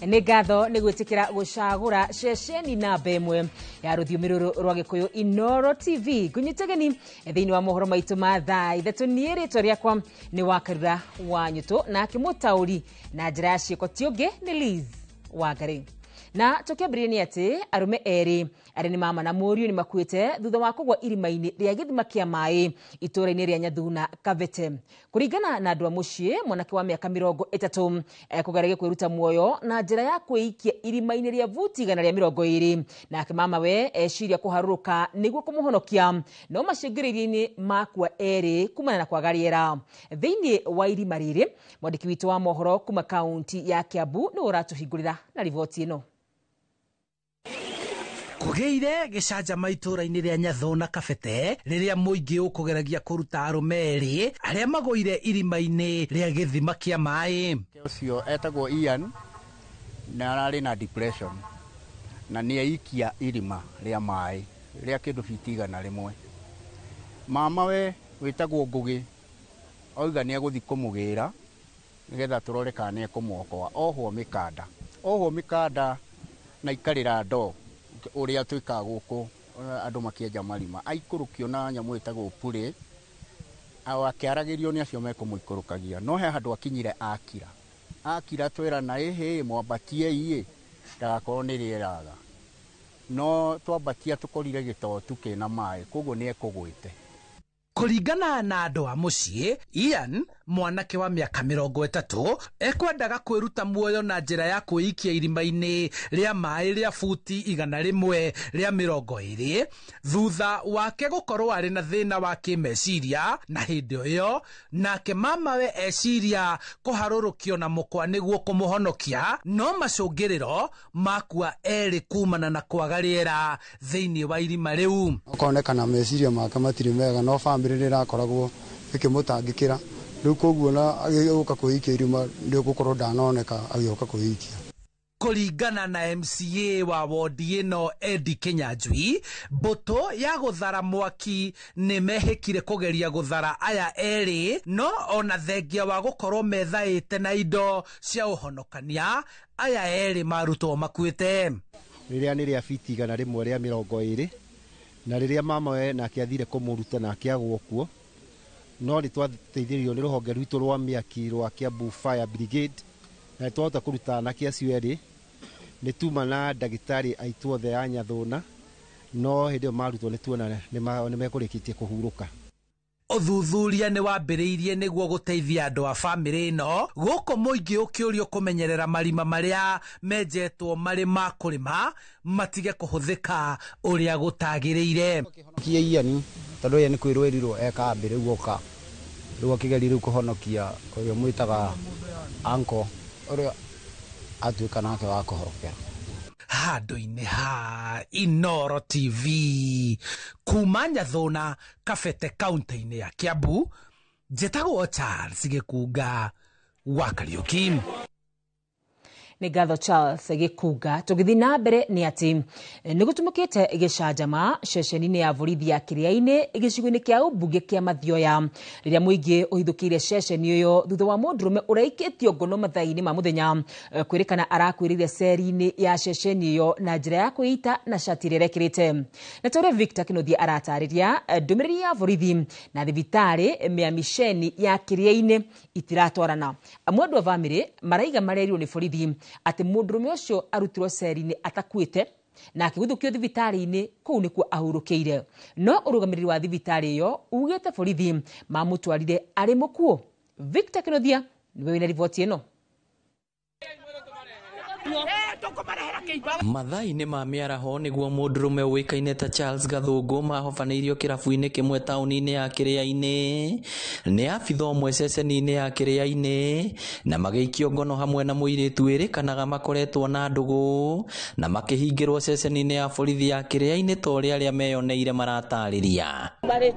Nĩ ngatho nĩ gwĩtĩkĩra gũcagũra ceceni namba ĩmwe ya rũthiomi rũrũ rwa Gĩkũyũ Inoro TV. Ngũnyite thĩinĩ wa mohoro maitũ ma thaa 3. Niĩ rĩtwa rĩakwa nĩ Wakarura wa Nyũtũ, nake mũtaũri na njĩra ya ciĩko ti ũngĩ nĩ Liz Wangari. Na tũkĩambĩrĩria nĩ atĩ arũme erĩ arĩa nĩ mama na mũriũ nĩ makuĩte thutha wa kũgwa irima-inĩ rĩa gĩthima kĩa maĩ itũũra-inĩ rĩa Nyathuna, Kabete. Kũringana na andũ a mũciĩ, mwanake wa mĩaka 30 ekũgeragia kwĩruta muoyo na njĩra ya kwĩikia irima-inĩ rĩa buti 120, nake mama we eciria kũharũrũka nĩguo kũmũhonokia, no macũngĩrĩrio-inĩ makua erĩ kumana na kwaga rĩera thĩinĩ wa irima rĩrĩ. Mwandĩki witũ wa mohoro kuma kaunti ya Kiambu nĩwe ũratũhingũrĩra na riboti ĩno. Kũgĩire gĩcanjama itũũra-inĩ rĩa Nyathuna, Kabete, rĩrĩa mũingĩ ũkũgeragia kũruta arũme erĩ arĩa magũire irima-inĩ rĩa gĩthima kĩa maĩ. Ũcio etagwo Ian na ararĩ na depression na nĩ aikia irima rĩa maĩ rĩa kĩndũ biti 100. Mama we wĩtagwo Ngũgĩ oiga nĩ egũthiĩ kũmũgĩra nĩgetha tũrore kana nĩ ekũmwokoa. Ohwo mĩkanda, ohwo mĩkanda na ikarĩra ndoo ũrĩa twĩkaga gũkũ andũ makĩenja marima. Aikũrũkio na nyamũ ĩtagwo purĩ, o akĩaragĩrio nĩ acio mekũmũikũrũkagia, no he handũ akinyire akira. Akira twĩra na ĩhĩ mwambatiei ĩ, ndagakorwo nĩ rĩeraga. No twambatia tũkorire gĩtotu kĩna maĩ, koguo nĩ ekũgwĩte. Kũringana na andũ a mũciĩ, Ian mwanake wa mĩaka 30 ekwendaga kwĩruta muoyo na njĩra ya kwĩikia irima-inĩ rĩa maĩ rĩa buti 120 thutha wake gũkorwo arĩ na thĩna wa kĩmeciria, na hĩndĩ ĩyo nake mamawe eciria kũharũrũkio na mũkwa nĩguo kũmũhonokia, no macũngĩrĩro makua erĩ kumana na kwaga rĩera thĩinĩ wa irima rĩu. Ũkonekana meciria make matirĩ mega, no bamĩrĩ nĩ ĩrakoragwo ĩkĩmũtangĩkĩra rĩu, koguo na agĩũka kwĩikia irima nĩ ũgũkorwo ndanoneka agĩũka kwĩikia. Kũringana na MCA wa wodi ĩno Eddie Kinyanjui, mbũtũ ya gũthara mwaki nĩ mehĩkire kũgeria gũthara aya erĩ, no ona thengia wa gũkorwo methaĩte na indo cia ũhonokania, aya erĩ marutwo makuĩte. Rĩrĩa nĩ rĩa biti 120, na rĩrĩa mama we nake athire kũmũruta nake agwo kuo, no nĩ twateithĩrĩirio nĩ rũhonge rwitũ rwa mĩaki rwa Kiambu Fire Brigade, na nĩ twahota kũruta anake acio erĩ. Nĩ tuma na ndagĩtarĩ aitũ othe a Nyathuna, no hĩndĩ ĩyo marutwo nĩ tuona nĩ mekũrĩkĩtie kũhurũka. Ũthuthuria nĩ wambĩrĩirie nĩguo gũteithia andũ a bamĩrĩ ĩno gũkũ mũingĩ ũkĩũrio kũmenyerera marima marĩa menjetwo marĩ ma kũrĩma matige kũhũthĩka ũrĩa gũtagĩrĩire. Honokia Ian tondũ ye nĩ kwĩrwo erirwo ekambĩ rĩu oka rĩu akĩgeria rĩu kũhonokia ũrĩa mwĩtaga uncle ũrĩa atuĩka nake wa kũhorokera. Handũ-inĩ ha Inoro TV kuma Nyathuna, Kabete, kaunti-inĩ ya Kiambu, njĩtagwo Charles Gĩkunga wa Kariũki. Nĩ ngatho Charles Gĩkunga. Tũgĩthiĩ na mbere nĩ atĩ nĩ gũtumũkĩte gĩcanjama ceceni-inĩ ya borithi ya Kĩrĩa-inĩ gĩcigo-inĩ kĩa ũmbunge kĩa Mathioya rĩrĩa mũingĩ ũhithũkĩire ceceni ĩyo thutha wa mũndũrũme ũraikĩtio ngono mathaa-inĩ ma mũthenya kwĩrĩkana arakuĩrĩire ceri-inĩ ya ceceni ĩyo na njĩra ya kwĩita na cati ĩrĩa arekĩrĩte. Na ta ũrĩa Victor Kĩnuthia aratarĩria, ndũmĩrĩri ya borithi na thibitarĩ mĩamiceni ya Kĩrĩa-inĩ itiratwarana. Amwe andũ a bamĩrĩ maraiga marerirwo nĩ borithi atĩ mũndũrũme ũcio arutirwo ceri-inĩ atakuĩte na akĩguthũkio thibitarĩ-inĩ kũu nĩkuo ahurũkĩire. No ũrũgamĩrĩri wa thibitarĩ ĩyo ugĩte borithi mamũtwarire arĩ mũkuũ. Victor Kĩnuthia nĩwe wĩna riboti ĩno. Mathaa-inĩ ma mĩaraho nĩguo mũndũrũme ũĩkaine ta Charles Gathũngũ mahobanĩirio kĩrabu-inĩ kĩmwe taũni-inĩ ya Kĩrĩa-inĩ nĩ abitha ũmwe ceceni-inĩ ya Kĩrĩa-inĩ na magĩikio ngono hamwe na mũirĩtu wĩrĩkanaga makoretwo na ndũgũ na makĩhingĩrwo ceceni-inĩ ya borithi ya Kĩrĩa-inĩ ta ũrĩa arĩa meyoneire maratarĩria.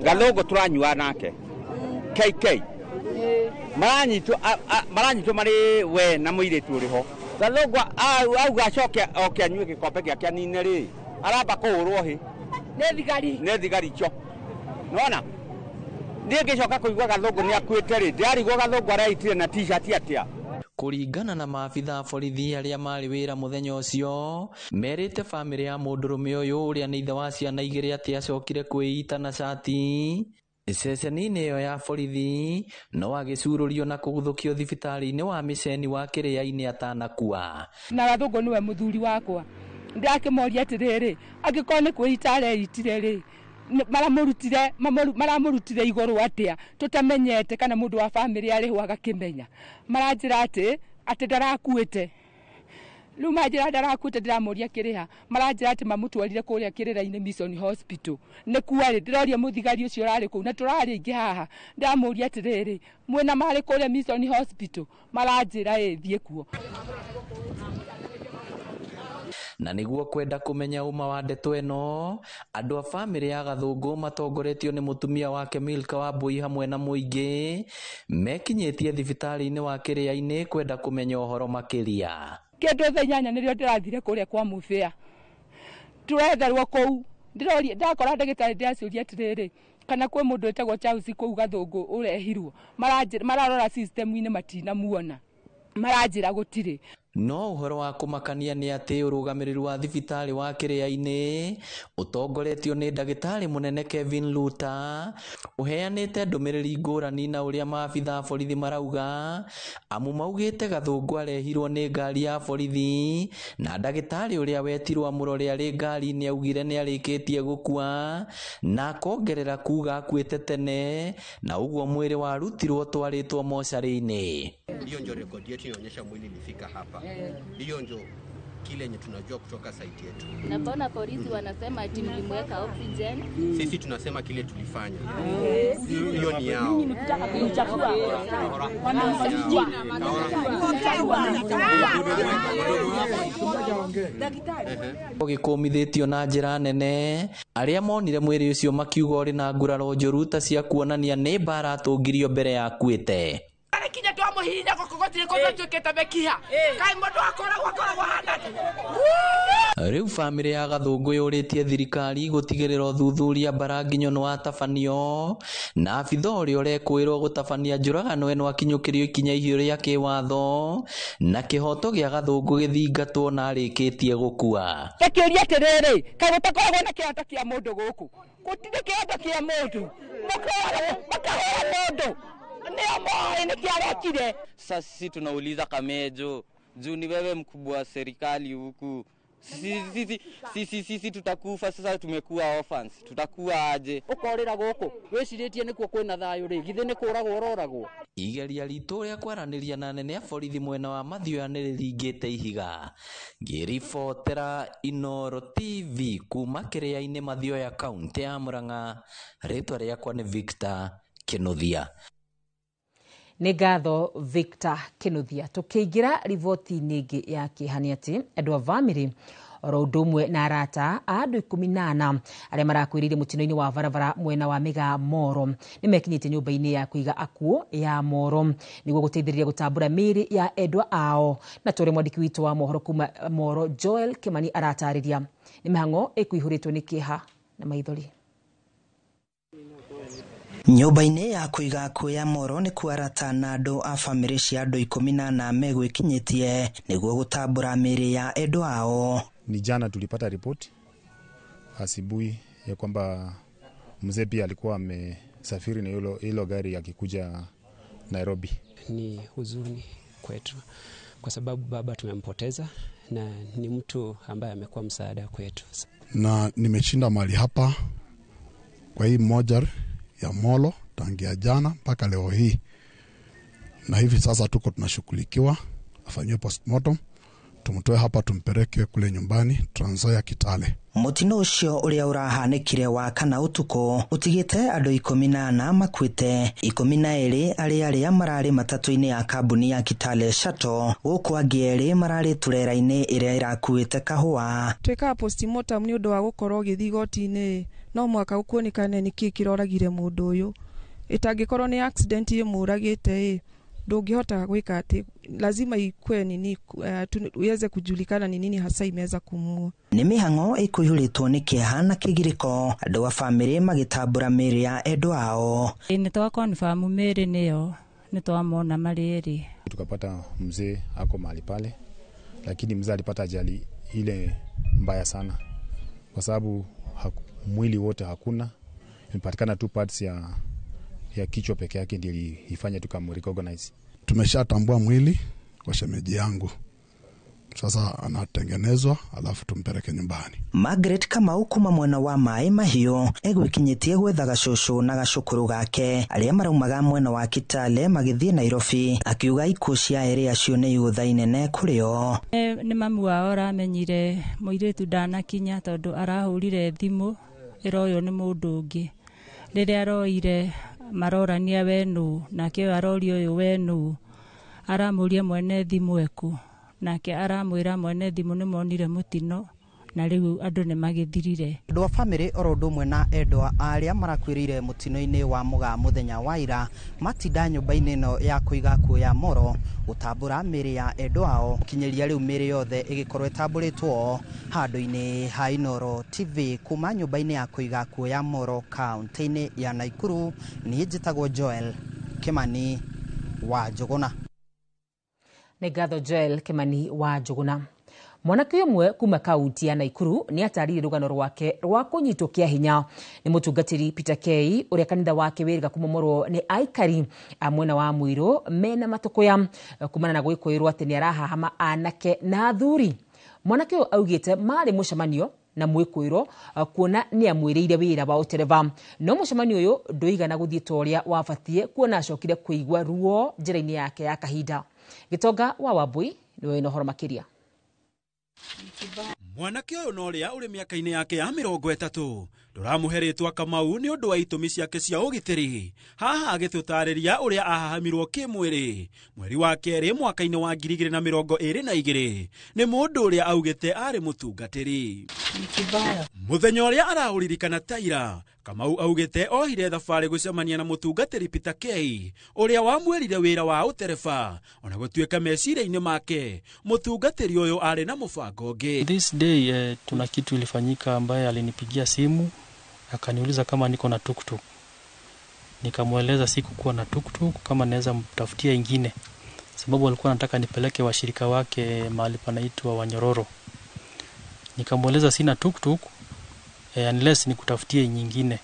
Gathũngũ tũranyua nake KK maranyitwo marĩ we na mũirĩtu ũrĩ ho. Gathũngũ auga acoke oke anyue gĩkombe gĩake anine rĩ, aramba kũhũrwo hĩ nĩ thigari icio. Nĩwona? Niĩ ngĩcoka kũigua Gathũngũ nĩ akuĩte rĩ, ndĩrarigwo Gathũngũ areitire na t-shirt atĩa. Kũringana na maabitha a borithi arĩa marĩ wĩra mũthenya ũcio, merĩte bamĩrĩ ya mũndũrũme ũyũ ũrĩa nĩ ithe wa ciana igĩrĩ atĩ acokire kwĩita na cati ceceni-inĩ ĩyo ya borithi no agĩcurũrio na kũguthũkio thibitarĩ-inĩ wa mĩceni wa Kĩrĩa-inĩ atanakua. Na Gathũngũ nĩwe mũthuri wakwa, ndĩrakĩmoria atĩrĩrĩ, angĩkorwo nĩ kwĩita areitire rĩ, maramũrutire igũrũ atĩa tũtamenyete kana mũndũ wa bamĩrĩ arĩho agakĩmenya. Maranjĩra atĩ ndarakuĩte. Rĩu manjĩra ndarakuĩte, ndĩramũria kĩrĩha, maranjĩra atĩ mamũtwarire kũrĩa Kĩrĩra-inĩ Mission Hospital. Nĩkuo rĩ, ndĩroria mũthigari ũcio ũrarĩ kũu na tũrarĩ aingĩ haha, ndĩramũria atĩrĩrĩ, mwĩna marĩ kũrĩa Mission Hospital? Maranjĩra ĩ thiĩ kuo. Na nĩguo kwenda kũmenya ũma wa ndeto ĩno, andũ a bamĩrĩ ya Gathũngũ matongoretio nĩ mũtumia wake Milka Wambui hamwe na mũingĩ mekinyĩtie thibitarĩ-inĩ wa Kĩrĩa-inĩ kwenda kũmenya ũhoro makĩria. Kĩndũ thaa 8 nĩrĩo ndĩrathire kũrĩa kwa Mũbĩa, tũretherwo kũu, ndĩroria ndakora ndagĩtarĩ ndĩraciũria atĩrĩrĩ, kana kwĩ mũndũ wĩtagwo Charles kũu Gathũngũ ũrehirwo, mararora system-inĩ matinamuona, maranjĩra gũtirĩ. No ũhoro wa kũmakania nĩ atĩ ũrũgamĩrĩri wa thibitarĩ wa Kĩrĩa-inĩ ũtongoretio nĩ ndagĩtarĩ mũnene Kevin Luta ũheanĩte ndũmĩrĩri ngũrani na ũrĩa maabitha a borithi marauga, amu maugĩte Gathũngũ arehirwo nĩ ngari ya borithi na ndagĩtarĩ ũrĩa wetirwo amũrore arĩ ngari-inĩ augire nĩ arĩkĩtie gũkua na akongerera kuga akuĩte tene na ũguo mwĩrĩ warutirwo twarĩtwo mocarĩ-inĩ. Hiyo ndio rekodi yetu inaonyesha mwili ilifika hapa. Hiyo ndio kile yenye tunajua kutoka site yetu. Na mbona polisi wanasema ati mlimweka oxygen? Sisi tunasema kile tulifanya. Hiyo ni yao. Mimi nikitaka kumchafua. Gĩkũmithĩtio na njĩra nene arĩa monire mwĩrĩ ũcio makiuga ũrĩ na nguraro njũru ta cia kuonania nĩ mbara atũngirio mbere ya akuĩte. Kinya twamuhihinya gũkũ gũtirĩ kũndũ tuĩkĩte mĩkiha. Kaĩ mũndũ akoragwo ahana atĩa? Rĩu bamĩrĩ ya Gathũngũ yũrĩtie thirikari gũtigĩrĩra ũthuthuria mbara nginyo nĩwatabanio na abitha ũrĩa ũrekũĩrwo gũtabania njũragano ĩno akinyũkĩrio ikinya ihiũ rĩa kĩwatho na kĩhoto gĩa Gathũngũ gĩthingatwo na arĩkĩtie gũkua. Ngakĩũria atĩrĩrĩ, kaĩ gũtakoragwo na kĩhoto kĩa mũndũ gũkũ? Gũtirĩ kĩhoto kĩa mũndũ. Makahũra mũndũ. Sasa sisi tunauliza Kamejo, juu ni wewe mkubwa wa serikali huku. Sisi tutakufa sasa, tumekuwa orphans. Tutakuwa aje? Ukorira guku wicirĩtie nĩkuo kwĩna thayũ rĩ, githĩ nĩ kũragwo ũroragwo? Igeria ritũ rĩa kwaranĩria na anene a borithi mwena wa Mathioya nĩ rĩringĩte ihiga. Ngĩribotera Inooro TV kuma Kĩrĩa-inĩ Mathioya, kaũntĩ ya Murang'a, rĩtwa rĩakwa nĩ Victor Kĩnuthia. Nĩ ngatho Victor Kĩnuthia. Tũkĩingĩra riboti-inĩ ĩngĩ ya kĩeha nĩ atĩ andũ a bamĩrĩ Oro ũndũ ũmwe na arata a andũ 14 arĩa marakuĩrĩire mũtino-inĩ wa barabara mwena wa Mĩgaa Moro nĩ mekinyĩtie nyũmba-inĩ ya kũiga akuũ ya Moro nĩguo gũteithĩrĩria gũtambũra mĩĩrĩ ya endwa ao. Na tũrĩ mwandĩki witũ wa mohoro kuma Moro Joel Kimani aratarĩria nĩ mĩhang'o ĩkũihũrĩtwo nĩ kĩeha na maithori. Nyũmba-inĩ ya kũiga akuũ ya Moro nĩ kuo arata na andũ a bamĩrĩ cia andũ 14 megwĩkinyĩtie nĩguo gũtambũra mĩĩrĩ ya endwa ao. Ni jana tulipata ripoti asubuhi ya kwamba mzee pia alikuwa amesafiri na hilo gari akikuja Nairobi. Ni huzuni kwetu kwa sababu baba tumempoteza na ni mtu ambaye amekuwa msaada kwetu. Na nimeshinda mali hapa kwa hii moja ya Molo tangia jana mpaka leo hii, na hivi sasa tuko tunashughulikiwa afanyiwe postmortem, tumtoe hapa tumpeleke kule nyumbani Trans Nzoia Kitale. Mutino ucio uria urahanikire wa kana utuko utigite andu 14 makuite, 12 ari aria marari matatu-ini ya kambuni ya Kitale Shuttle, guku angi eri marari turera-ini iria irakuite kahua. Twikaga postmortem ni undu wa gukorwo ugithii igoti-ini, no mwaka gukuonikane niki kiroragire mundu uyu, itangikorwo ni accident imuragite ndungihota gwika ati lazima ikue nini, iweze kujulikana ni nini hasa imeweza kumua. Ni mihango ikuihũrĩtwo nĩ kĩeha na kĩgirĩko, andũ a bamĩrĩ magĩtambũra mĩĩrĩ ya endwa ao. Nĩ twa confirm mĩĩrĩ nĩyo, nĩ twamona marĩ erĩ. Tukapata mzee ako mahali pale, lakini mzee alipata ajali ile mbaya sana kwa sababu mwili wote hakuna, imepatikana two parts ya kichwa peke yake ndiyo ilifanya tukamrecognize. Tumeshatambua mwili kwa shemeji yangu, sasa anatengenezwa alafu tumpeleke nyumbani. Margaret Kamau kuma mwena wa Maĩ Mahiũ egwikinyitie gwetha gacũcũ na gacũkũrũ gake arĩa maraumaga mwena wa Kitale magĩthiĩ Nairobi, akiuga ikuũ cia erĩ acio nĩ igũtha inene kũrĩ o. Nĩ mamu wao aramenyire mũirĩtu ndanakinya tondũ arahũrire thimũ ĩroywo nĩ mũndũ ũngĩ. Rĩrĩa aroire marorania we nũ, nake ũyũ aroria ũyũ we nũ, aramũria mwene thimũ eku, nake aramwĩra mwene thimũ nĩ monire mũtino na rĩu andũ nĩ magĩthirire. Andũ a bamĩrĩ oro ũndũ ũmwe na endwa arĩa marakuĩrĩire mũtino-inĩ wa Mũgaa mũthenya wa ira matinda nyũmba-inĩ ĩno ya kũiga akuũ ya Moro gũtambũra mĩĩrĩ ya endwa ao, gũkinyĩria rĩu mĩĩrĩ yothe ĩgĩkorwo ĩtambũrĩtwo handũ-inĩ ha Inooro TV kuma nyũmba-inĩ ya kũiga akuũ ya Moro kaunti-inĩ ya Nakuru. Niĩ njĩtagwo Joel Kimani wa Njũgũna. Nĩ ngatho Joel Kimani wa Njũgũna. Mwanake ũmwe kuma kaunti ya Nakuru nĩ atarĩirie rũgano rwake rwa kũnyitwo kĩa hinya nĩ mũtungatĩri Peter Kay ũrĩa kanitha wake wĩrĩga kũmomorwo nĩ aikari a mwena wa Mũirũ mena matũkũya kumana na gwĩkũĩrwo atĩ nĩ arahahama anake na athuri. Mwanake ũyũ augĩte marĩ mũcemanio na mwĩkũĩrwo kuona nĩ amwĩrĩire wĩra wa ũtereba, no mũcemanio ũyũ ndũigana gũthiĩ ta ũrĩa wabatiĩ kuona acokire kũigua ruo njĩra-inĩ yake ya kahinda. Gĩtonga wa Wambui nĩwe wĩna ũhoro makĩria. Mwanake ũyũ na ũrĩa ũrĩ mĩaka-inĩ yake ya 30 ndũramũhe rĩtwa Kamau nĩ ũndũ wa itũmi ciake cia ũgitĩri. Haha agĩtũtarĩria ũrĩa ahahamirwo kĩmwĩrĩ mweri wa kerĩ mwaka-inĩ wa 2022 nĩ mũndũ ũrĩa augĩte arĩ mũtungatĩri. Mũthenya ũrĩa araũririkana taira, Kamau augĩte ohire thabarĩ gũcemania na mũtungatĩri Peter Kay ũrĩa wamwĩrire wĩra wa ũtereba, ona gũtuĩka meciria-inĩ make mũtungatĩri ũyũ arĩ na mũbango ũngĩ. This day tuna kitu ilifanyika ambaye alinipigia simu akaniuliza kama niko na tuktuk. Nikamweleza sikukuwa na tuktuk, kama naweza mtafutia ingine, sababu alikuwa anataka nipeleke washirika wake mahali panaitwa Wanyororo. Nikamweleza sina tuktuk, unless nikutafutie nyingine.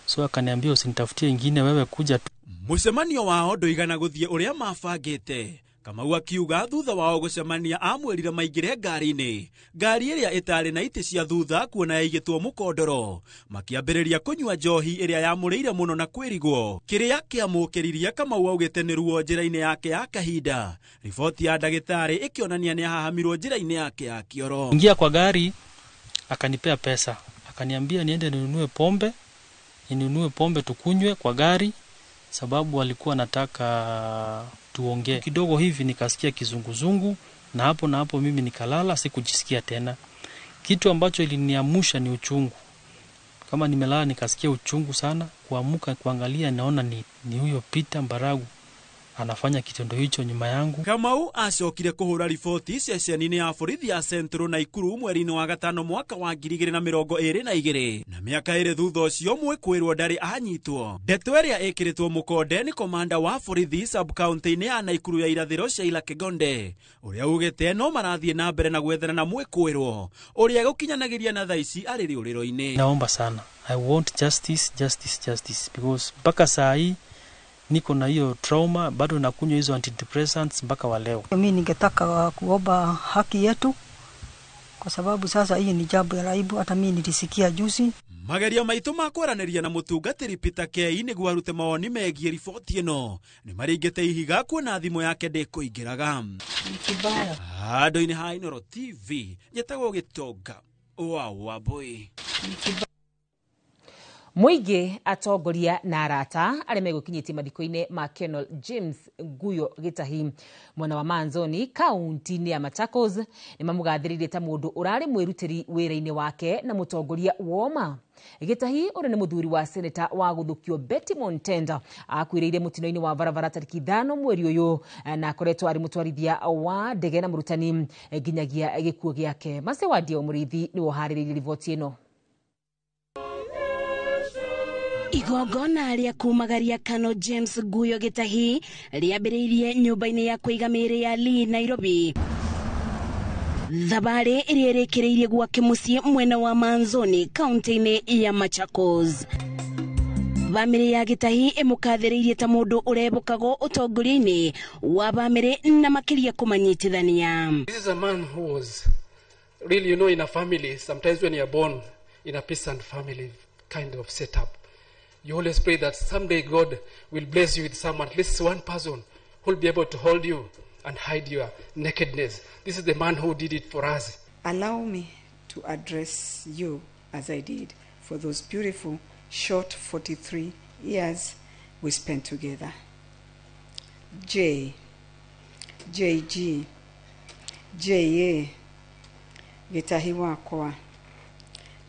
So akaniambia usinitafutie nyingine, wewe kuja tu. Mũcemanio wao ndũigana gũthiĩ ũrĩa mabangĩte. Kamau akiuga thutha wao gũcemania amwĩrire maingĩre ngari-inĩ, ngari ĩrĩa ĩtarĩ na itĩ cia thutha kuona yaigĩtwo mũkondoro. Makĩambĩrĩria kũnyua njohi ĩrĩa yamũrĩire mũno na kwĩrigwo. Kĩrĩa kĩamũkĩririe Kamau augĩte nĩ ruo njĩra-inĩ yake ya kahinda. Riboti ya ndagĩtarĩ ĩkĩonania nĩ ahahamirwo njĩra-inĩ yake ya kĩoro. Ingia kwa gari akanipea pesa, akaniambia niende ninunue pombe, ninunue pombe tukunywe kwa gari, sababu alikuwa anataka tuongee kidogo hivi. Nikasikia kizunguzungu na hapo mimi nikalala, sikujisikia tena. Kitu ambacho iliniamusha ni uchungu. Kama nimelala nikasikia uchungu sana, kuamuka kuangalia naona ni huyo Peter Mbaragu anafanya kitendo hicho nyuma yangu. Kamau acokire kuhura riboti ceceni-inĩ ya borithi ya Central Naikuru mweri-inĩ wa gatano mwaka wa 2022 na mĩaka ĩrĩ thutha ũcio mwĩkwĩrwo ndarĩ anyitwo. Ndeto ĩrĩa ĩkĩrĩtwo mũkonde nĩ komanda wa borithi sub-county-inĩ ya Naikuru ya irathĩro Sheila Kigonde ũrĩa ugĩte no marathiĩ na mbere na gwethana na mwĩkwĩrwo ũrĩa gũkinyanagĩria na thaa ici arĩ rĩũrĩro-inĩ. Naomba sana, I want justice, justice, justice, because mpaka saa hii niko na hiyo trauma, bado nakunywa hizo antidepressants mpaka wa leo. Mimi ningetaka kuomba haki yetu kwa sababu sasa hii ni jambo la aibu, hata mimi nilisikia juzi. Magerio maitu ma kwaranĩria na mũtungatĩri Peter Kei nĩguo arute mawoni megiĩ riboti ĩno nĩ maringĩte ihiga kuona thimũ yake ndĩkũingĩraga. Handũ-inĩ ha Inooro TV njĩtagwo Gĩtonga wa Wambui. Mũingĩ, atongoria na arata arĩa megũkinyĩtie mathiko-inĩ ma Colonel James Nguyo Gĩtahi mwena wa Manzoni kaunti-inĩ ya Machakos nĩ mamũgathĩrĩirie ta mũndũ ũrarĩ mwĩrutĩri wĩra-inĩ wake na mũtongoria woma. Gĩtahi ũrĩa nĩ mũthuri wa seneta wa gũthũkio Betty Montenda akuĩrĩire mũtino-inĩ wa barabara tarĩki 5 mweri ũyũ na akoretwo arĩ mũtwarithia wa ndege na mũrutani nginyagia gĩkuũ gĩake. Mace Wadia Mũrĩithi nĩwe ũharĩrĩirie riboti ĩno. Igongona rĩa kumagaria Colonel James Nguyo Gĩtahi rĩambĩrĩirie nyũmba-inĩ ya kũiga mĩĩrĩ ya Lee Nairobi. Thabarĩ ĩrĩa ĩrĩkĩrĩirie gwake mũciĩ mwena wa Manzoni kaunti-inĩ ya Machakos. Bamĩrĩ ya Gĩtahi ĩmũkathĩrĩirie ta mũndũ ũrebokagwo ũtongoria-inĩ wa bamĩrĩ na makĩria kũmanyitithania. This is a man who was really, you know, in a family, sometimes when you are born in a peasant family kind of setup, you always pray that someday God will bless you with someone, at least one person, who will be able to hold you and hide your nakedness. This is the man who did it for us. Allow me to address you as I did for those beautiful, short 43 years we spent together. J, JG, JA, Gĩtahi wakwa,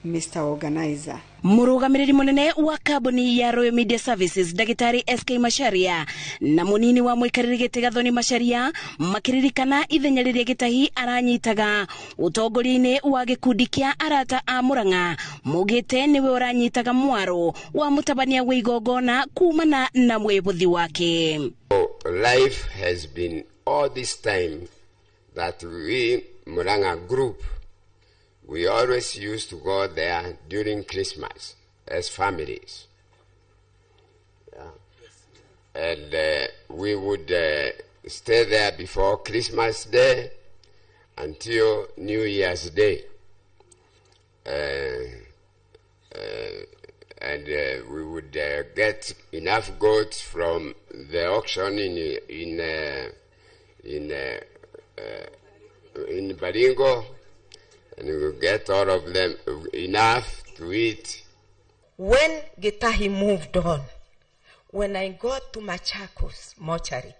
Mr. Organizer. Mũrũgamĩrĩri mũnene wa kambuni ya Royal Media Services Ndagĩtarĩ SK Macharia na mũnini wa mũikarĩri gĩtĩ Gathoni Macharia makĩririkana ithenya rĩrĩa Gĩtahi aranyitaga ũtongoria-inĩ wa gĩkundi kĩa arata a Murang'a. Mũgĩte nĩwe ũranyitaga mwaro wa mũtabania wa igongona kumana na mwĩbũthi wake. Life has been all this time that we Murang'a group, we always used to go there during Christmas as families. Yeah. And we would stay there before Christmas Day until New Year's Day. And we would get enough goats from the auction in Baringo, and we would get all of them enough to eat. When Gitahi moved on, when I got to Machakos mortuary,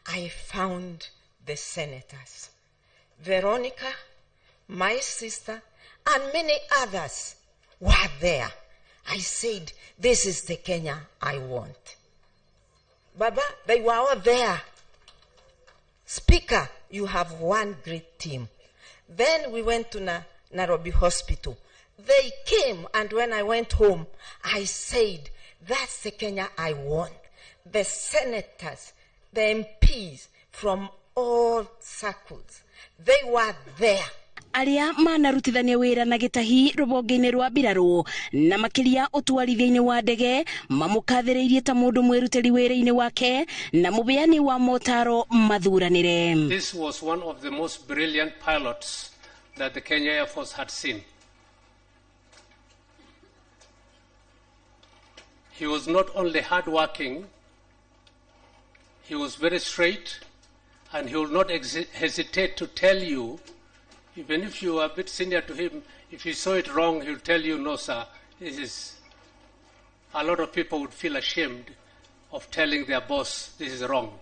I found the senators, Veronica, my sister, and many others were there. I said, this is the Kenya I want. Baba, they were all there. Speaker, you have one great team. Then we went to Nairobi Hospital. They came, and when I went home, I said, that's the Kenya I want. The senators, the MPs from all circles, they were there. Aria manarutithania wira na Gitahi rubonge-inĩ rwa mbirarũ na makĩria ũtwarithia-inĩ wa ndege mamũkathĩrĩirie ta mũndũ mwĩrutĩri wĩra-inĩ wake na mũbeani wa motaro mathuranĩre. This was one of the most brilliant pilots that the Kenya Air Force had seen. He was not only hardworking, he was very straight, and he will not hesitate to tell you, even if you are a bit senior to him, if you saw it wrong, he'll tell you, no, sir, this is... A lot of people would feel ashamed of telling their boss this is wrong.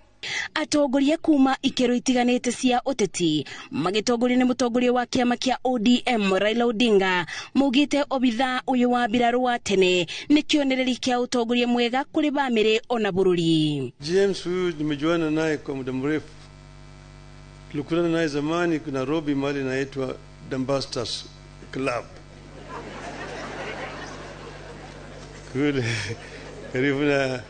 Atongoria kuma ikero itiganĩte cia ũteti magĩtongorio nĩ mũtongoria wa kĩama kĩa ODM Raila Odinga maugĩte obithaa ũyũ wa mbirarũ wa tene nĩ kĩonereria kĩa ũtongoria mwega kũrĩ bamĩrĩ ona bũrũri. James huyu nimejuana naye kwa muda mrefu, tulikutana naye zamani Nairobi, mahali inaitwa Dambusters Club kule karibu na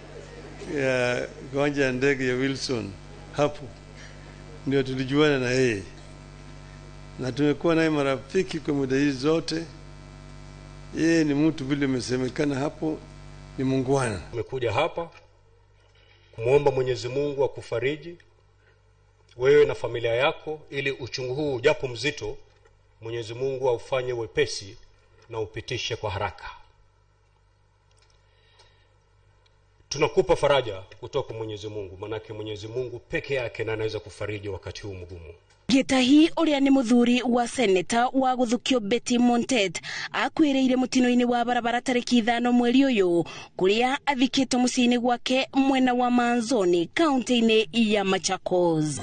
ya kiwanja ya ndege ya Wilson. Hapo ndio tulijuana na yeye na tumekuwa naye marafiki kwa muda hizi zote. Yeye ni mtu vile imesemekana hapo, ni muungwana. Tumekuja hapa kumwomba Mwenyezi Mungu akufariji wewe na familia yako, ili uchungu huu japo mzito, Mwenyezi Mungu aufanye wepesi na upitishe kwa haraka. Tunakupa faraja kutoka kwa Mwenyezi Mungu, manake Mwenyezi Mungu peke yake ndiye anaweza kufariji wakati huu mgumu. Gĩtahi ũrĩa nĩ mũthuri wa seneta wa gũthukio Betty Montet akuĩrĩire mũtino-inĩ wa barabara tarĩki 5 mweri ũyũ kũrĩa athikĩtwo mũciĩ-inĩ gwake mwena wa Manzoni kaunti-inĩ ya Machakos.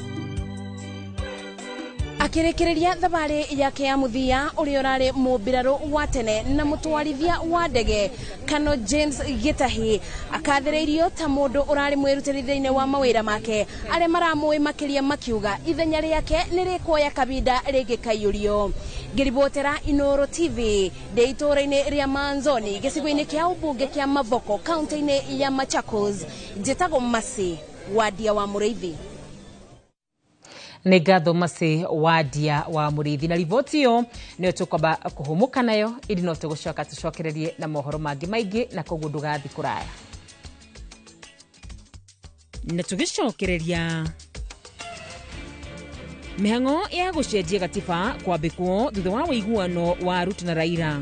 Akĩrĩkĩrĩria thabarĩ yake ya mũthia ũrĩa ũrarĩ mũmbirarũ wa tene na mũtwarithia wa ndege Kano James Gĩtahi akathĩrĩirio ta mũndũ ũrarĩ mwĩrutĩri thĩinĩ wa mawĩra make arĩa maramũĩ makĩria makiuga ithenya rĩake nĩ rĩkuoya kabinda rĩngĩkaiyũrio. Ngĩribotera Inooro TV ndĩ itũũra-inĩ rĩa Manzoni gĩcigo-inĩ kĩa ũmbunge kĩa Mavoko kaunti-inĩ ya Machakos, njĩtagwo Mercy Wandia wa Mũrĩithi. Nĩ ngatho Mercy Wandia wa Mũrĩithi na riboti ĩyo nĩyo tũkwamba kũhũmũka nayo ĩndĩ no tũgũcoka tũcokererie na mohoro mangĩ maingĩ na koguo ndũgathiĩ kũraya. Na tũgĩcokereria mĩhang'o ya gũcenjia gatiba kwambĩkwo thutha wa ũiguano wa Ruto na Raila.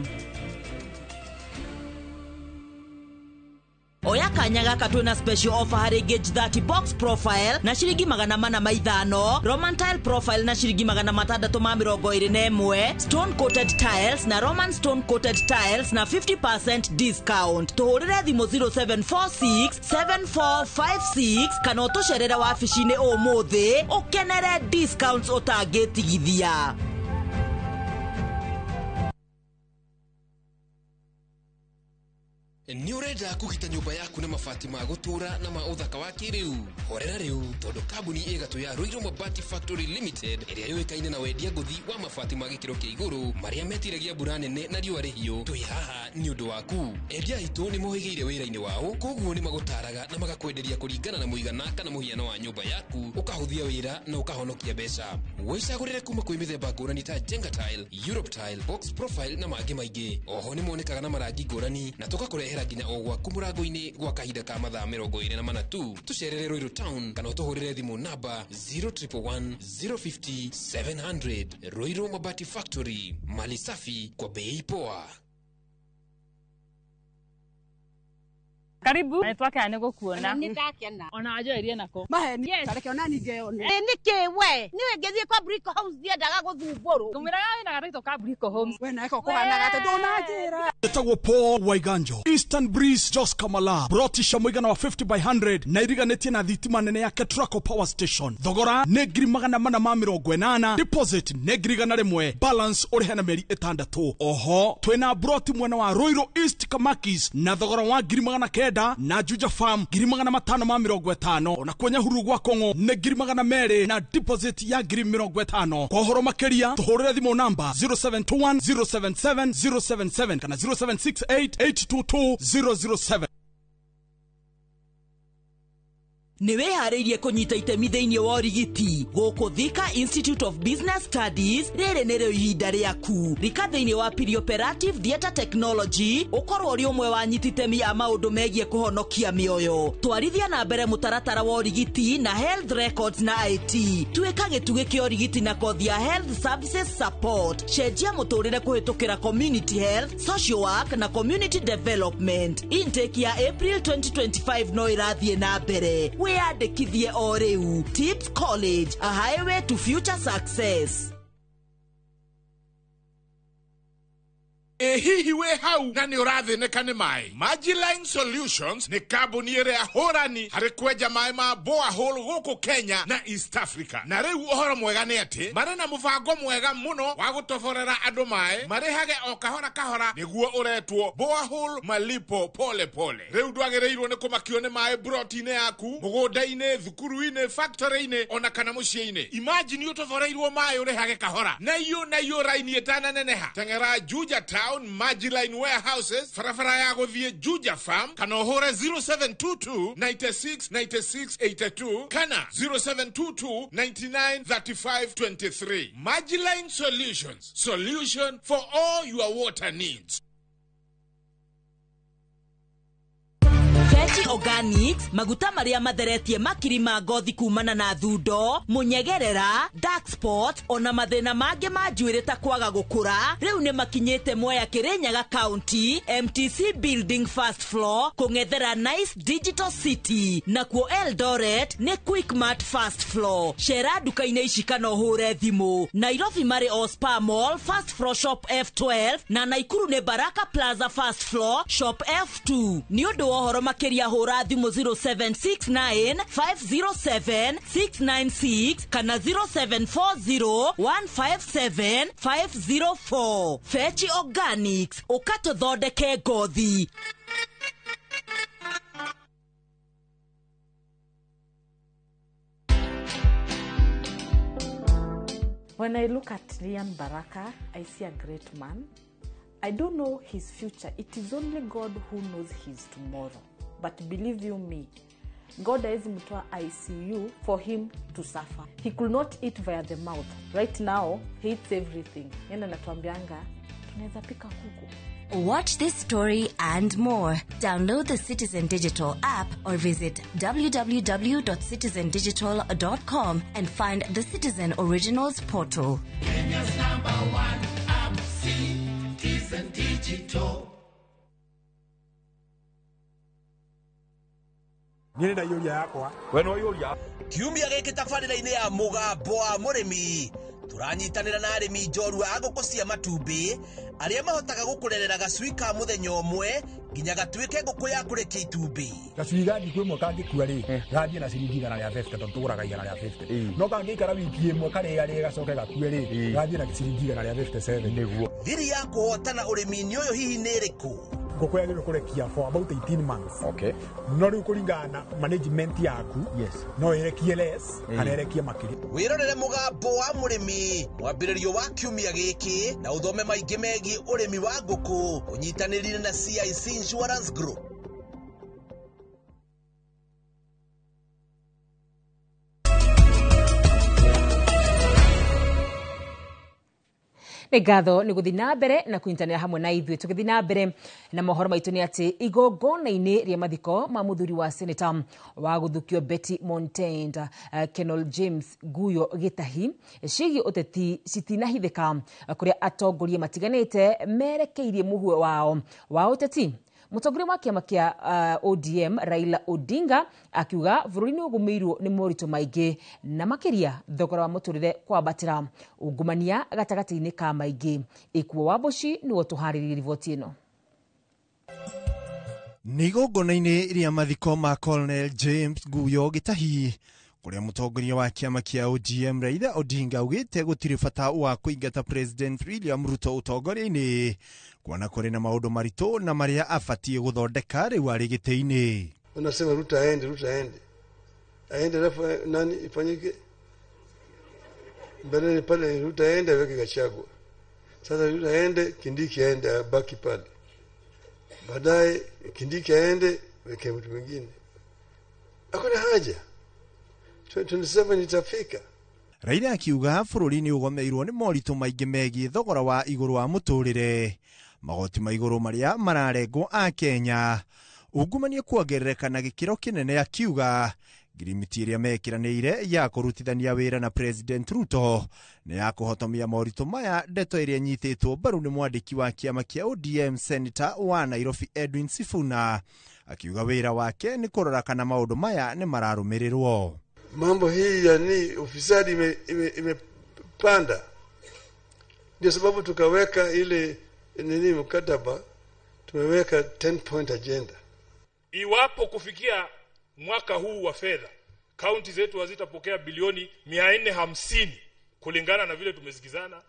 Oya kanya gaka twina special offer harĩ Gauge 30 box profile na ciringi 405, Roman tile profile na ciringi 621, stone coated tiles na Roman stone coated tiles na 50% discount. Tuhũrĩre thimũ 0746 7456 kana ũtũcerere wabici-inĩ ũmũthĩ ũkenere discounts ũtangĩtigithia. Nĩ ũrenda kũgita nyũmba yaku na mabati ma gũtũũra na ma ũthaka wa kĩrĩu? Horera rĩu tondũ kambuni ĩgatũ ya Ruiru Mabati Factory Limited ĩrĩa yũĩkaine na wendia ngũthi wa mabati ma gĩkĩro kĩa igũrũ marĩa metiragia mbura nene na riũa rĩhiũ, twĩ haha nĩ ũndũ waku. Endia aitũ nĩ mohĩgĩire wĩra-inĩ wao, koguo nĩ magũtaraga na magakwenderia kũringana na mũigana kana mũhiano wa nyũmba yaku, ũkahũthia wĩra na ũkahonokia mbeca. Wĩcagũrĩre kuma kwĩ mĩthemba ngũrani ta Jenga tile, Europe tile, box profile na mangĩ maingĩ. Oho nĩ monekaga na marangi ngũrani na tũgakũrehera nginya o gwaku mũrango-inĩ gwa kahinda ka mathaa 24 tu. Tũcerere Ruiru Town kana ũtũhũrĩre thimũ namba 0111 050 700. Ruiru Mabati Factory, mali safi kwa bei poa. Karibu. Na twakena nĩ gũkuona. Nĩ ndakena. Ona wanjoerie nako. Maheni. Tareke ona ningeyone. Nĩkĩ we? Niĩ ngĩthiĩ kwa Brico Homes ndiendaga gũthumbũrwo. Ngũmwĩraga wĩna gatito ka Brico Homes. We nako kũhanaga atĩ ndũnanjĩra. Etagwo Paul Waiganjo, Eastern Breeze Jos Kamala, brotisha mũigana wa 50 by 100 na iriganĩtie na thitima nene ya Ketraco Power Station. Thogora nĩ 480,000, deposit nĩ 100,000, balance ũrĩhe na mĩeri 6. Oho twĩna broti mwena wa Ruiru East Kamakis na thogora wa 900 na Juja Farm 550, ona kwa Nyahururu gwa Kong'o nĩ 200 na deposit ya 50,000. Kwa ũhoro makĩria tũhũrĩre thimũ namba 0721 077 077 kana 0768 822 007. Nĩ wĩharĩirie kũnyita itemi thĩinĩ wa ũrigiti gũkũ Thika Institute of Business Studies? Rĩrĩ nĩrĩo ihinda rĩaku. Rika thĩinĩ wa Perioperative Theatre Technology ũkorwo ũrĩ ũmwe wa anyiti itemi a maũndũ megiĩ kũhonokia mĩoyo. Twarithia na mbere mũtaratara wa ũrigiti na Health Records na IT. Tuĩka gĩtugĩ kĩa ũrigiti na kothi ya Health Services Support. Cenjia mũtũrĩre kũhĩtũkĩra Community Health, Social Work na Community Development. Intake ya April 2025 no ĩrathiĩ na mbere. Wĩyandĩkithie o rĩu. Tips College, a highway to future success. Ĩ hihi wĩ hau na nĩ ũrathĩnĩka nĩ maĩ? Majiline Solutions nĩ kambuni ĩrĩa hũrani harĩ kwenja maĩ ma borehole gũkũ Kenya na East Africa. Na rĩu ũhoro mwega nĩ atĩ marĩ na mũbango mwega mũno wa gũtoborera andũ maĩ marĩhage o kahora kahora, nĩguo ũretwo borehole malipo pole pole. Rĩu ndwagĩrĩirwo nĩ kũmakio nĩ maĩ broti-inĩ yaku, mũgũnda-inĩ, thukuru-inĩ, factory-inĩ ona kana mũciĩ-inĩ. Imagine ũtoboreirwo maĩ ũrĩhage kahora na iyo na iyo raini ĩtananeneha. Teng'era Juja Town, Majiline Warehouses, barabara ya gũthiĩ Juja Farm, kana ũhũre 0722 96 96 82 kana 0722 99 35 23. Majiline Solutions, solution for all your water needs. Fechi Organics, maguta marĩa matheretie makiri ma ngothi kumana na thundo, mũnyegerera, dark spot, ona mathĩna mangĩ ma njuĩrĩ ta kwaga gũkũra, rĩu nĩ makinyĩte Mwea Kĩrĩnyaga County, MTC Building first floor, kũng'ethera Nice Digital City, nakuo Eldoret nĩ Quickmart first floor. Cera nduka-inĩ ici kana ũhũre thimũ. Nairobi marĩ o Spa Mall first floor shop F12 na Naikuru nĩ Baraka Plaza first floor shop F2. Nĩ ũndũ wa ũhoro makĩria hũra thimũ 0769 507 696 kana 0740 157 504. Fechi Organics, ũkatũthondeke ngothi. When I look at Lian Baraka, I see a great man. I don't know his future. It is only God who knows his tomorrow. But believe you me, God hawezi mtoa ICU for him to suffer. He could not eat via the mouth. Right now, he eats everything. Yeye anatuambianga tunaweza pika kuku. Watch this story and more. Download the Citizen Digital app or visit www.citizendigital.com and find the Citizen Originals portal. Kenya's number one app, Citizen Digital. Niĩ ndaiyũria yakwa. We nĩwaiyũria. Kiumia gĩkĩ tabarĩra-inĩ ya Mũgambo wa Mũrĩmi tũranyitanĩra na arĩmi njorua a ngũkũ cia matumbĩ arĩa mahotaga gũkũrerera gacui ka mũthenya ũmwe nginya gatuĩke ngũkũ ya kũrekia itumbĩ. Gacui ga thikũ ĩmwe kangĩkua rĩ, gathiĩ na ciringi 150 tondũ tũgũraga 150. No kangĩikara wiki ĩmwe karĩarĩe gacoke gakue rĩ, gathiĩ na ciringi 157. Nĩguo. Thiri ya kũhotana ũrĩmi-inĩ ũyũ hihi nĩ ĩrĩkũ? Ngũkũ yagĩrĩirwo kũrekia for about 18 months. Okay. No rĩu kũringana na management yaku, yes, no ĩrekie less kana ĩrekie makĩria. Wĩrorere Mũgambo wa Mũrĩmi mwambĩrĩrio wa kiumia gĩkĩ na ũthome maingĩ megiĩ ũrĩmi wa ngũkũ ũnyitanĩrire na CIC Insurance Group. Nĩ ngatho nĩ gũthiĩ na mbere na kũnyitanĩra hamwe na ithuĩ. Tũgĩthiĩ na mbere na mohoro maitũ nĩ atĩ igongona-inĩ rĩa mathiko ma mũthuri wa seneta wa gũthukio Betty Montaigne, Colonel James Guyo Gĩtahi, ciĩgiĩ ũteti citinahithĩka, kũrĩa atongoria matiganĩte merekeirie mũhwe wao wa ũteti. Mũtongoria wa kĩama kĩa ODM Raila Odinga akiuga bũrũri nĩ ũgũmĩirwo nĩ moritũ maingĩ na makĩria thogora wa mũtũrĩre kwambatĩra, ungumania gatagatĩ-inĩ ka maingĩ. Ikuo wa Mboci nĩwe ũtũharĩrĩirie riboti ĩno. Nĩ igongona-inĩ rĩa mathiko ma Colonel James Guyo Gĩtahi kũrĩa mũtongoria wa kĩama kĩa ODM Raila Odinga augĩte gũtirĩ bata wa kũingata President William Ruto ũtongoria-inĩ kuona kũrĩ na maũndũ maritũ na marĩa abatiĩ gũthondeka rĩu arĩ gĩtĩ-inĩ. Unasema Ruto aende, Ruto aende, aende, alafu nani ifanyike mbeleni pale? Ruto aende aweke Gachagua. Sasa Ruto aende, Kindiki aende, abaki pale. Baadaye Kindiki aende, weke mtu mwingine. Hakuna haja. 2027 itafika. Raila akiuga bũrũri nĩ ũgomeirwo nĩ moritũ maingĩ megiĩ thogora wa igũrũ wa mũtũrĩre, magoti ma igũrũ marĩa mararengwo a Kenya, ungumania kuongerereka na gĩkĩro kĩnene, akiuga ngirimiti ĩrĩa mekĩranĩire ya kũrutithania wĩra na President Ruto nĩ ya kũhotomia moritũ maya, ndeto ĩrĩa ĩnyitĩtwo mbaru nĩ mwandĩki wa kĩama kĩa ODM Senator wa Nairobi Edwin Sifuna, akiuga wĩra wake nĩ kũrora kana maũndũ maya nĩ mararũmĩrĩrwo. Mambo hii yani ufisadi imepanda, ndio sababu tukaweka ile nini mkataba, tumeweka 10 point agenda. Iwapo kufikia mwaka huu wa fedha kaunti zetu hazitapokea bilioni 450 kulingana na vile tumesikizana,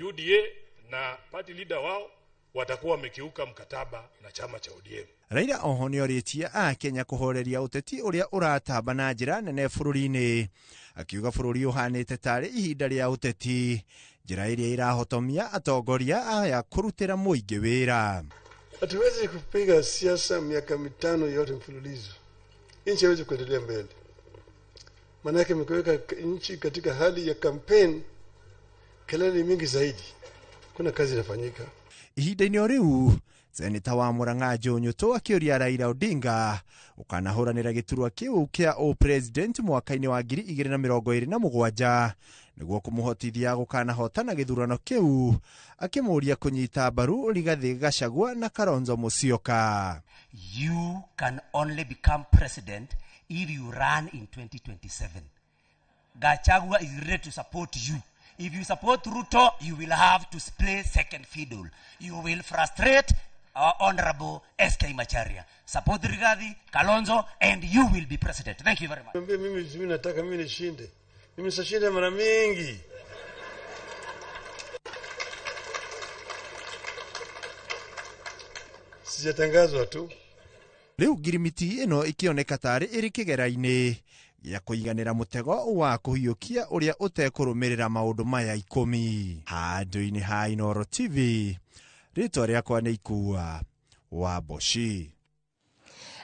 UDA na party leader wao watakuwa wamekiuka mkataba na chama cha ODM. Raila oho nĩorĩtie akenya kũhoreria ũteti ũrĩa ũratamba na njĩra nene bũrũri-inĩ, akiuga bũrũri ũhanĩte tarĩ ihinda rĩa ũteti, njĩra ĩrĩa ĩrahotomia atongoria aya kũrutĩra mũingĩ wĩra. Hatuwezi kupiga siasa miaka 5 yote mfululizo, nchi haiwezi kuendelea mbele. Maanake mkiweka nchi katika hali ya campaign, kelele mingi zaidi, kuna kazi inafanyika. Ihinda-inĩ o rĩu seneta wa Murang'a Joe Nyutu akĩũria Raila Odinga ũkanahũranĩra gĩturwa kĩu kĩa ũpresident mwaka-inĩ wa 2027 nĩguo kũmũhotithia gũkanahotana gĩthurano kĩu, akĩmũũria kũnyita mbaru Rigathĩ Gachagua na Kalonzo Musyoka. You can only become president if you run in 2027. Gachagua is ready to support you. If you support Ruto, you will have to play second fiddle. You will frustrate our Honorable SK Macharia. Support Rigathi, Kalonzo, and you will be president. Thank you very much. Mimi nataka mimi nishinde. Mimi sashinda mara mingi. Sijatangazwa tu. Rĩu ngirimiti ĩno ĩkĩoneka tarĩ ĩrĩ kĩgera-inĩ gĩa kũiganĩra mũtego wa kũhiũkia ũrĩa ũtekũrũmĩrĩra maũndũ maya 10. Handũ-inĩ ha Inooro TV, rĩtwa rĩakwa nĩ Ikua wa Mboci.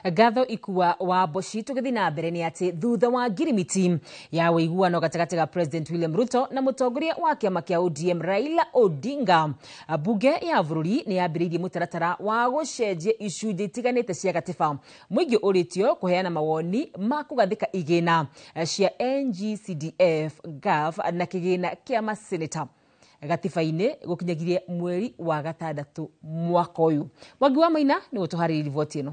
Ngatho Ikua wa Mboci. Tũgĩthiĩ na mbere nĩ atĩ thutha wa ngirimiti ya ũiguano gatagatĩ ga President William Ruto na mũtongoria wa kĩama kĩa ODM Raila Odinga, mbunge ya bũrũri nĩ yambĩrĩirie mũtaratara wa gũcenjia icunjĩ itiganĩte cia gatiba. Mũingĩ ũrĩtio kũheana mawoni ma kũgathĩka igĩna cia NGCDF, GAF na kĩgĩna kĩa maseneta gatiba-inĩ gũkinyagirie mweri wa 6 mwaka ũyũ. Mwangi wa Maina nĩwe ũtũharĩrĩirie riboti ĩno.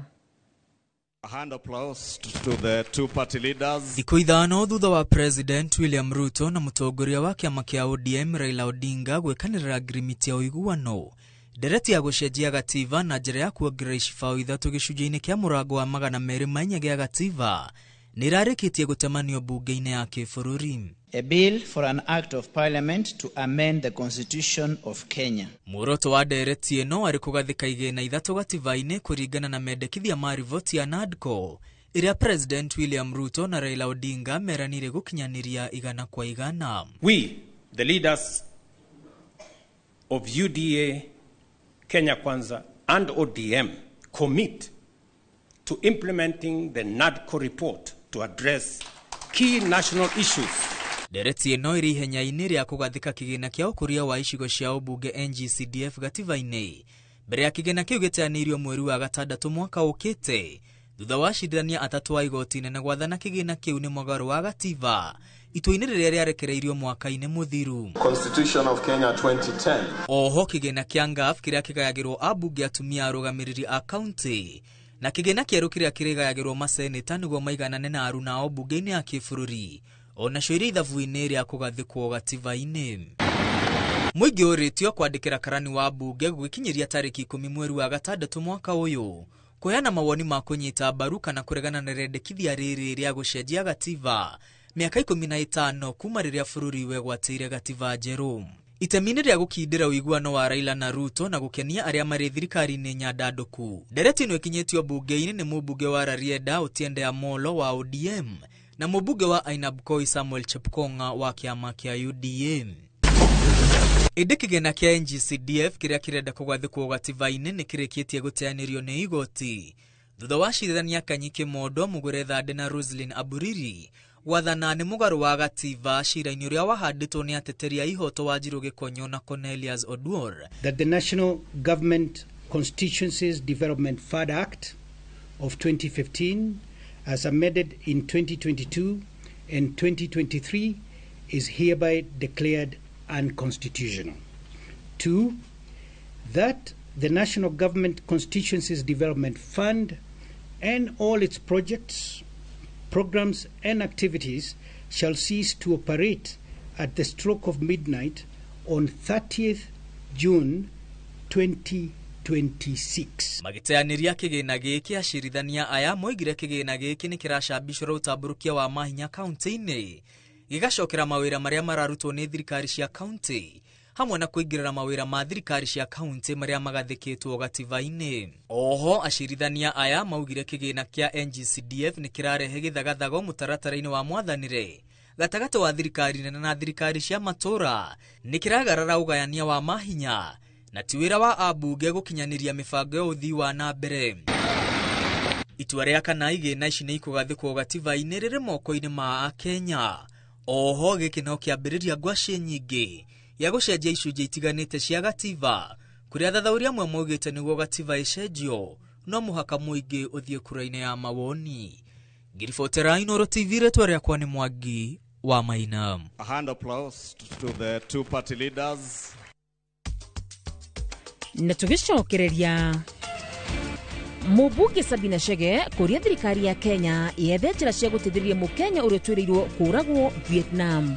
A hand applause to the two party leaders. Thikũ 5 thutha wa President William Ruto na mũtongoria wa kĩama kĩa ODM Raila Odinga gwĩkanĩrĩra ngirimiti ya ũiguano, ndereti ya gũcenjia gatiba na njĩra ya kuongerera icibaũ 3 gĩcunjĩ-inĩ kĩa mũrango wa 204 gĩa gatiba nĩ ĩrarĩkĩtie gũtemanio mbunge-inĩ ya kĩbũrũri. A bill for an act of parliament to amend the Constitution of Kenya. Muoroto wa ndereti ĩno arĩ kũgathĩka igĩna 3 gatiba-inĩ kũringana na mendekithia ma riboti ya NADCO ĩrĩa President William Ruto na Raila Odinga meranire gũkinyanĩria 100 kwa 100. We, the leaders of UDA, Kenya Kwanza and ODM, commit to implementing the NADCO report to address key national issues. Ndereti ĩno ĩrĩ ihenya-inĩ rĩa kũgathĩka kĩgĩna kĩa ũkũria wa icigo cia ũmbunge NGCDF gatiba-inĩ mbere ya kĩgĩna kĩu gĩteanĩirio mweri wa 6 mwaka ũkĩte, thutha wa acindania 3 a igoti nene gwathana kĩgĩna kĩu nĩ mũgarũ wa gatiba itua-inĩ rĩrĩa rĩarekereirio mwaka-inĩ mũthiru. Constitution of Kenya 2010. Oho kĩgĩna kĩa NGAF kĩrĩa kĩgayagĩrwo ambunge atumia arũgamĩrĩri a kaunti na kĩgĩna kĩerũ kĩrĩa kĩrĩgayagĩrwo maseneta nĩguo maiganane na aruna ao mbunge-inĩ ya kĩbũrũri onacio irĩ ithabu-inĩ rĩa kũgathĩkwo gatiba-inĩ. Mũingĩ ũrĩtio kwandĩkĩra karani wa mbunge gũgĩkinyĩria tarĩki 10 mweri wa 6 mwaka ũyũ kũheana mawoni ma kũnyita mbaru kana kũregana na rĩendekithia rĩrĩ rĩa gũcenjia gatiba mĩaka 15 kuma rĩrĩa bũrũri wegwatĩire gatiba njerũ. Itemi-inĩ rĩa gũkindĩra ũiguano wa Raila na Ruto na gũkenia arĩa marĩ thirikari-inĩ nyandandũku, ndereti ĩno ĩkinyĩtio mbunge-inĩ nĩ mũmbunge wa Rarieda Otiende Amollo wa ODM na mũmbunge wa Ainabkoi Samuel Chepkonga wa kĩama kĩa UDA. Ĩndĩ kĩgĩna kĩa NGCDF kĩrĩa kĩrenda kũgathĩkwo gatiba-inĩ nĩ kĩrĩkĩtie gũteanĩrio nĩ igoti thutha wa acirithania Kanyi Kimondo, Mugure Thande na Roselyn Aburiri gwathana nĩ mũgarũ wa gatiba cira-inĩ ũrĩa wahandĩtwo nĩ ateteri a ihoto Wanjiru Gĩkonyo na Cornelius Oduor. That the National Government Constituencies Development Fund Act of 2015 as amended in 2022 and 2023 is hereby declared unconstitutional. 2, that the National Government Constituencies Development Fund and all its projects, programs and activities shall cease to operate at the stroke of midnight on 30th June 2026. Magĩteanĩria kĩgĩna gĩkĩ, acirithania aya moigire kĩgĩna gĩkĩ nĩ kĩracambicũra ũtambũrũkia wa mahinya kaunti-inĩ, gĩgacokera mawĩra marĩa mararutwo nĩ thirikari cia kaunti hamwe na kũingĩrĩra mawĩra ma thirikari cia kaunti marĩa magathĩkĩtwo gatiba-inĩ. Oho acirithania aya maugire kĩgĩna kĩa NGCDF nĩ kĩrarehe gĩthagathago mũtaratara-inĩ wa mwathanĩre gatagatĩ wa thirikari nene na thirikari cia matũra, nĩ kĩragarara ũgayania wa mahinya na ti wĩra wa ambunge gũkinyanĩria mĩbango ya ũthii wa na mbere. Itua rĩa kana igĩna ici nĩ ikũgathĩkwo gatiba-inĩ rĩrĩ moko-inĩ ma Akenya. Oho gĩkĩ no kĩambĩrĩria ngwacĩ nyingĩ ya gũcenjia icunjĩ itiganĩte cia gatiba, kũrĩa athathaũri amwe maugĩte nĩguo gatiba ĩcenjio no mũhaka mũingĩ ũthiĩ kura-inĩ ya mawoni. Ngiribotera Inooro TV, rĩtwa rĩakwa nĩ Mwangi wa Maina. A hand applause to the two party leaders. Na tũgĩcokereria Mũmbunge Sabina Chege kũria thirikari ya Kenya yethe njĩra cia gũteithĩrĩria mũkenya ũrĩa ũtuĩrĩirwo kũragwo Vietnam.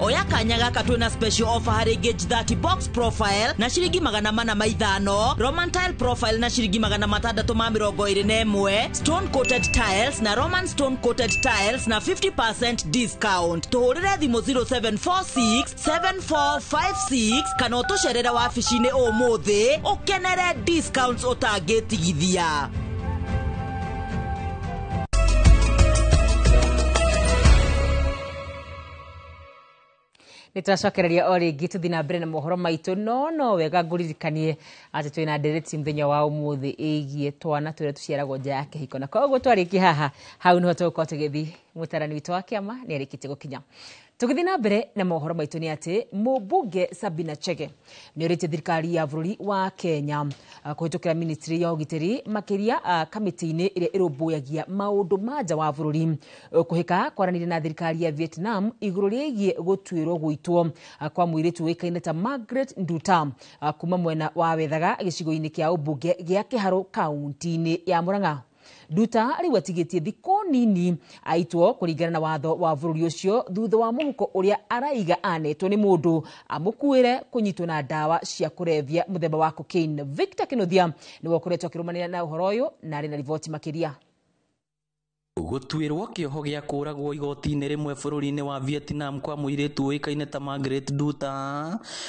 Oya kanya gaka twina special offer harĩ Gauge 30 box profile na ciringi 405, Roman tile profile na ciringi 621, stone coated tiles na Roman stone coated tiles na 50% discount. Tuhũrĩre thimũ 0746 7456 kana ũtũcerere wabici-inĩ ũmũthĩ ũkenere discounts ũtangĩtigithia. Nĩtwacokereria o rĩngĩ tũthiĩ na mbere na mohoro maitũ, no wega ngũririkanie atĩ twĩna ndereti mũthenya wa ũmũthĩ ĩgiĩ twana tũrĩa tũciaragwo nja ya kĩhiko, na koguo twarĩkia haha hau nĩho tũgũkorwo tũgĩthiĩ. Mũtarani witũ wa kĩama nĩ arĩkĩtie gũkinya. Tũgĩthiĩ na mbere na mohoro maitũ nĩ atĩ mũmbunge Sabina Chege nĩ orĩtie thirikari ya bũrũri wa Kenya kũhĩtũkĩra ministry ya ũgitĩri makĩria kamĩtĩ-inĩ ĩrĩa ĩrũmbũyagia maũndũ ma nja wa bũrũri kũhĩka kwaranĩria na thirikari ya Vietnam igũrũ rĩgiĩ gũtuĩrwo gũitwo kwa mũirĩtu ũĩkaine ta Margaret Nduta kuma mwena wa Wethaga gĩcigo-inĩ kĩa ũmbunge gĩa Kĩharũ kaunti-inĩ ya Murang'a. Nduta rĩu atigĩtie thikũ nini aitwo kũringana na watho wa bũrũri ũcio thutha wa mũhuko ũrĩa araiga anetwo nĩ mũndũ amũkuĩre kũnyitwo na ndawa cia kũrebia mũthemba wa cocaine. Victor Kinuthia nĩwe ũkoretwo akĩrũmanĩrĩra na ũhoro ũyũ na arĩ na riboti makĩria. Gũtuĩrwo kĩoho gĩa kũragwo igoti-inĩ rĩmwe bũrũri-inĩ wa Vietnam kwa mũirĩtu ũĩkaine ta Margaret Nduta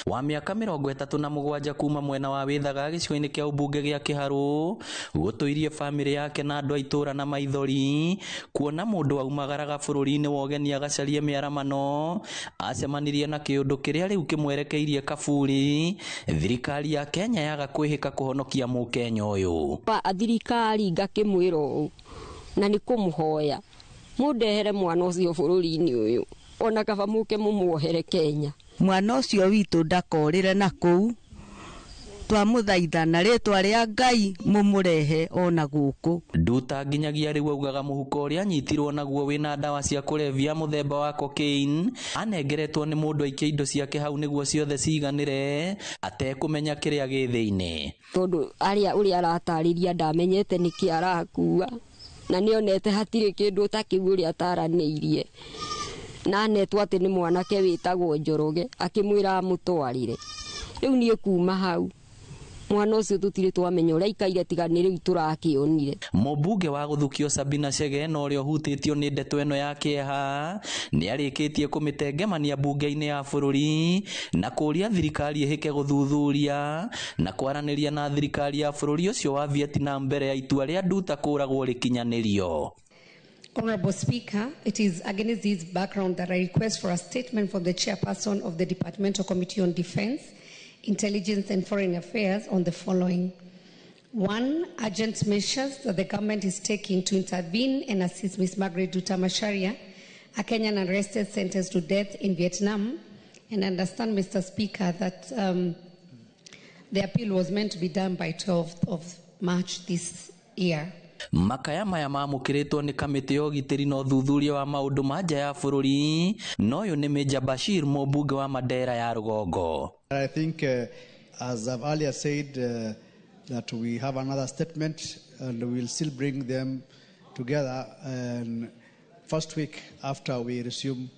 wa mĩaka 37 kuma mwena wa Wĩthaga gĩcigo-inĩ kĩa ũmbunge gĩa Kĩharũ gũtũirie bamĩrĩ yake na andũ a itũũra na maithori kuona mũndũ aumagaraga bũrũri-inĩ wa ũgeni agacarie mĩaramano acemanirie na kĩũndũ kĩrĩa rĩu kĩmwerekeirie kaburi. Thirikari ya Kenya yaga kwĩhĩka kũhonokia mũkenya ũyũ. Thirikari ngakĩmwĩra ũũ na nĩ kũmũhoya mũndehere mwana ũcio bũrũri-inĩ ũyũ, ona kaba mũke mũmuohere Kenya. Mwana ũcio witũ ndakorĩre na kũu, twamũthaitha na rĩtwa rĩa Ngai mũmũrehe ona gũkũ. Nduta nginyagia rĩu augaga mũhuko ũrĩa anyitirwo naguo wĩna ndawa cia kũrebia mũthemba wa cocaine anengeretwo nĩ mũndũ aikie indo ciake hau nĩguo ciothe ciganĩre atekũmenya kĩrĩa gĩ thĩinĩ. Tondũ arĩa ũrĩa aratarĩria ndamenyete nĩkĩ arakua na nĩonete hatirĩ kĩndũ ta kĩu ũrĩa ataranĩirie, na anetwo atĩ nĩ mwanake wĩtagwo Njoroge akĩmwĩra amũtwarĩre. Rĩu niĩ kuma hau mwana ũcio tũtirĩ twamenya ũrĩa aikaire tiga nĩ rĩu tũrakĩonire. Mũmbunge wa gũthukio Sabina Chege na ũrĩa ũhutĩtio nĩ ndeto ĩno ya kĩeha nĩ arĩkĩtie kũmĩtengemania mbunge-inĩ ya bũrũri na kũria thirikari ĩhĩke gũthuthuria na kwaranĩria na thirikari ya bũrũri ũcio wa Vietnam mbere ya itua rĩa Nduta kũragwo rĩkinyanĩrio. Honorable Speaker, it is against this background that I request for a statement from the chairperson of the Departmental Committee on Defense, Intelligence and Foreign Affairs on the following. 1, urgent measures that the government is taking to intervene and assist Ms. Margaret Nduta Macharia, a Kenyan arrested sentenced to death in Vietnam. And I understand, Mr. Speaker, that the appeal was meant to be done by 12th of March this year. Makaya maya mamũkĩrĩtwo nĩ kamĩtĩ ya ũgitĩri na ũthuthuria wa maũndũ ma nja ya bũrũri, na ũyũ nĩ Major Bashir mũmbunge wa Mandera ya rũgongo. I think, as I've earlier said, that we have another statement and we'll still bring them together and first week after we resume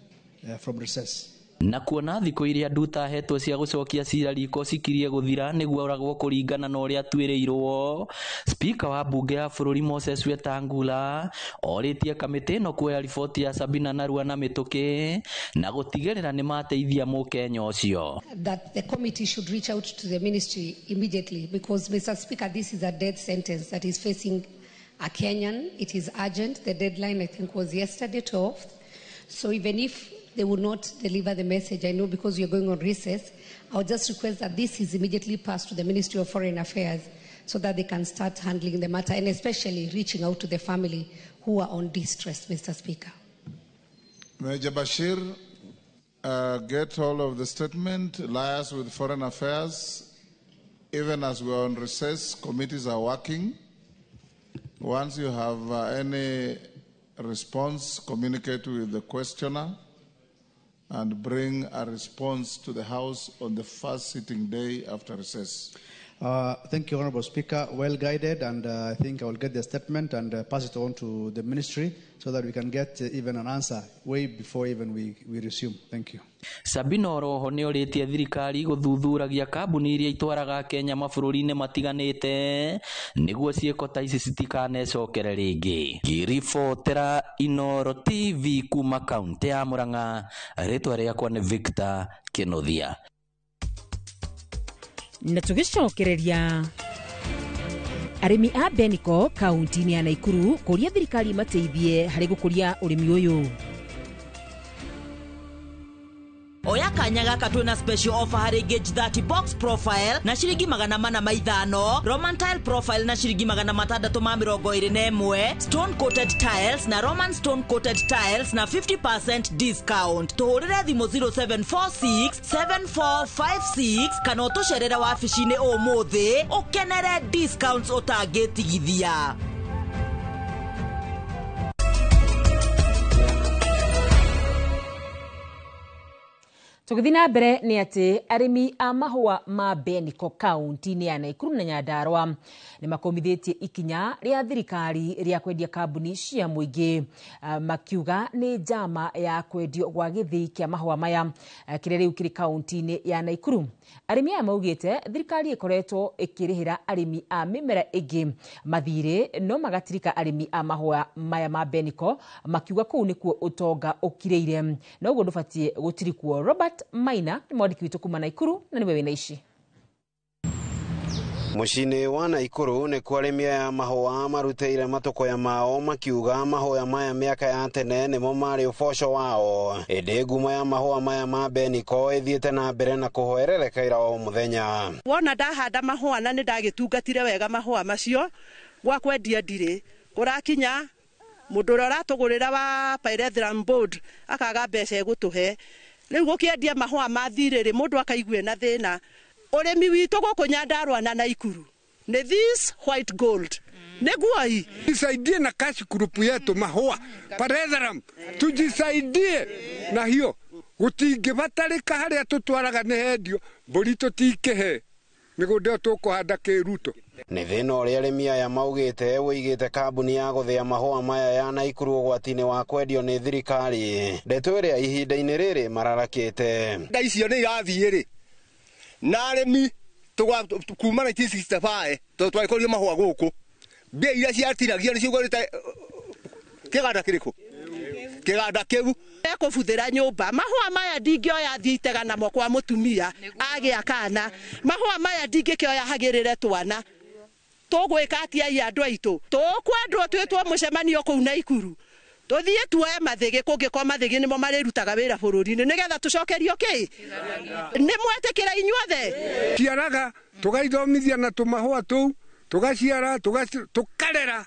from recess. Na kuona thikũ iria Nduta ahetwo cia gũcokia cira riko cikirie gũthira nĩguo oragwo kũringana na ũrĩa atuĩrĩirwo, Spika wa mbunge ya bũrũri Moses Wetangula orĩtie kamĩtĩ ĩno kuoya riboti ya Sabina narua na mĩtũkĩ na gũtigĩrĩra nĩ mateithia mũkenya ũcio. That the committee should reach out to the ministry immediately because, Mr. Speaker, this is a death sentence that is facing a Kenyan. It is urgent. The deadline, I think, was yesterday, 12th. So even if they will not deliver the message, I know because we are going on recess, I would just request that this is immediately passed to the Ministry of Foreign Affairs so that they can start handling the matter and especially reaching out to the family who are on distress, Mr. Speaker. Major Bashir, get all of the statement, liaise with Foreign Affairs. Even as we are on recess, committees are working. Once you have any response, communicate with the questioner and bring a response to the House on the first sitting day after recess. Thank you, Honorable Speaker. Well guided, and I think I will get the statement and pass it on to the ministry so that we can get even an answer way before even we resume. Thank you. Sabina oroho nĩ orĩtie thirikari gũthuthuragia kambuni iria itwaraga Kenya mabũrũri-inĩ matiganĩte nĩguo ciĩko ta ici citikanecokere rĩngĩ. Ngĩribotera Inooro TV kuma kaunti ya Murang'a, rĩtwa rĩakwa nĩ Victor Kĩnuthia. Na tũgĩcokereria arĩmi a Beniko kaunti-inĩ ya Naikuru kũria thirikari mateithie harĩ gũkũria ũrĩmi ũyũ. Oya kanya gaka twina special offer harĩ Gauge 30 box profile na ciringi 405, Roman tile profile na ciringi 621, stone coated tiles na Roman stone coated tiles na 50% discount. Tuhũrĩre thimũ 0746 7456 kana ũtũcerere wabici-inĩ ũmũthĩ ũkenere discounts ũtangĩtigithia. Tũgĩthiĩ na mbere nĩ atĩ arĩmi a mahũa ma Beniko kaunti-inĩ ya Naikuru na Nyandarua nĩ makũmithĩtie ikinya rĩa thirikari rĩa kwendia kambuni cia mũingĩ, makiuga nĩ njama ya kwendio gwa gĩthĩi kĩa mahũa maya kĩrĩa rĩu kĩrĩ kaunti-inĩ ya Naikuru. Arĩmi aya maugĩte thirikari ĩkoretwo ĩkĩrĩhĩra arĩmi a mĩmera ĩngĩ mathirĩ no magatirika arĩmi a mahũa maya ma Beniko, makiuga kũu nĩkuo ũtonga ũkirĩire na ũguo ndũbatiĩ gũtirikwo. Robert Maina nĩ mwandĩki witũ kuma Naikuru na nĩwe wĩna ici. Mũciĩ-inĩ wa Naikuru nĩkuo arĩmi aya mahũa marutĩire matũkũya mao makiuga mahũa maya mĩaka ya tene nĩmo marĩ ũboco wao, ĩndĩ ngumo ya mahũa maya ma Beniko ĩthiĩte na mbere na kũhoerereka ira o mũthenya. Wona ndahanda mahũa na nĩ ndagĩtungatire wega mahũa macio gwa kwendia ndirĩ kũrakinya mũndũ ũrĩa ũratũgũrĩra wa Pyrethrum Board akaga mbeca egũtũhe. Rĩu gũkĩendia mahũa ma thirĩ rĩ mũndũ akaigua na thĩna. Ũrĩmi witũ gũkũ Nyandarua na Naikuru nĩ this white gold nĩguo tusaidie na cash group yetu mahũa Pyrethrum, tujisaidie na hiyo gũtingĩbatarĩka harĩa tũtwaraga nĩ hendio mbũri tũtikĩhe mĩgũnda ĩyo tũkũhanda kĩruto. Nĩ thĩna ũrĩa arĩmi aya maugĩte wĩigĩte kambuni ya gũthĩa mahũa maya ya Naikuru ũgwati-inĩ wa kwendio nĩ thirikari, ndeto ĩrĩa ihinda-inĩ rĩrĩ mararakĩte. Nda icio nĩ irathiĩ rĩ na arĩmi kuma 1965 tondũ twarĩkũrio mahũa gũkũ mbia iria ciatinagio nĩ ciugũrĩte kĩganda kĩrĩkũ kĩganda kĩu ekũbuthĩra nyũmba. Mahũa maya ndingĩoya thiĩ itega namo kwa mũtumia agĩa kana, mahũa maya ndingĩkĩoya hagĩrĩre twana. Tũgwĩka atĩa ia andũ aitũ? Tũkwendwo twĩtwo mũcemanio kũu Naikuru tũthiĩ tuoe mathĩgĩ, kũngĩkorwo mathĩgĩ nĩmo marĩrutaga wĩra bũrũri-inĩ nĩgetha tũcokerio kĩ nĩ mwetĩkĩra inyuothe. Ciaraga tũgaithomithia na tũmahũa tũu tũgaciara tũkarera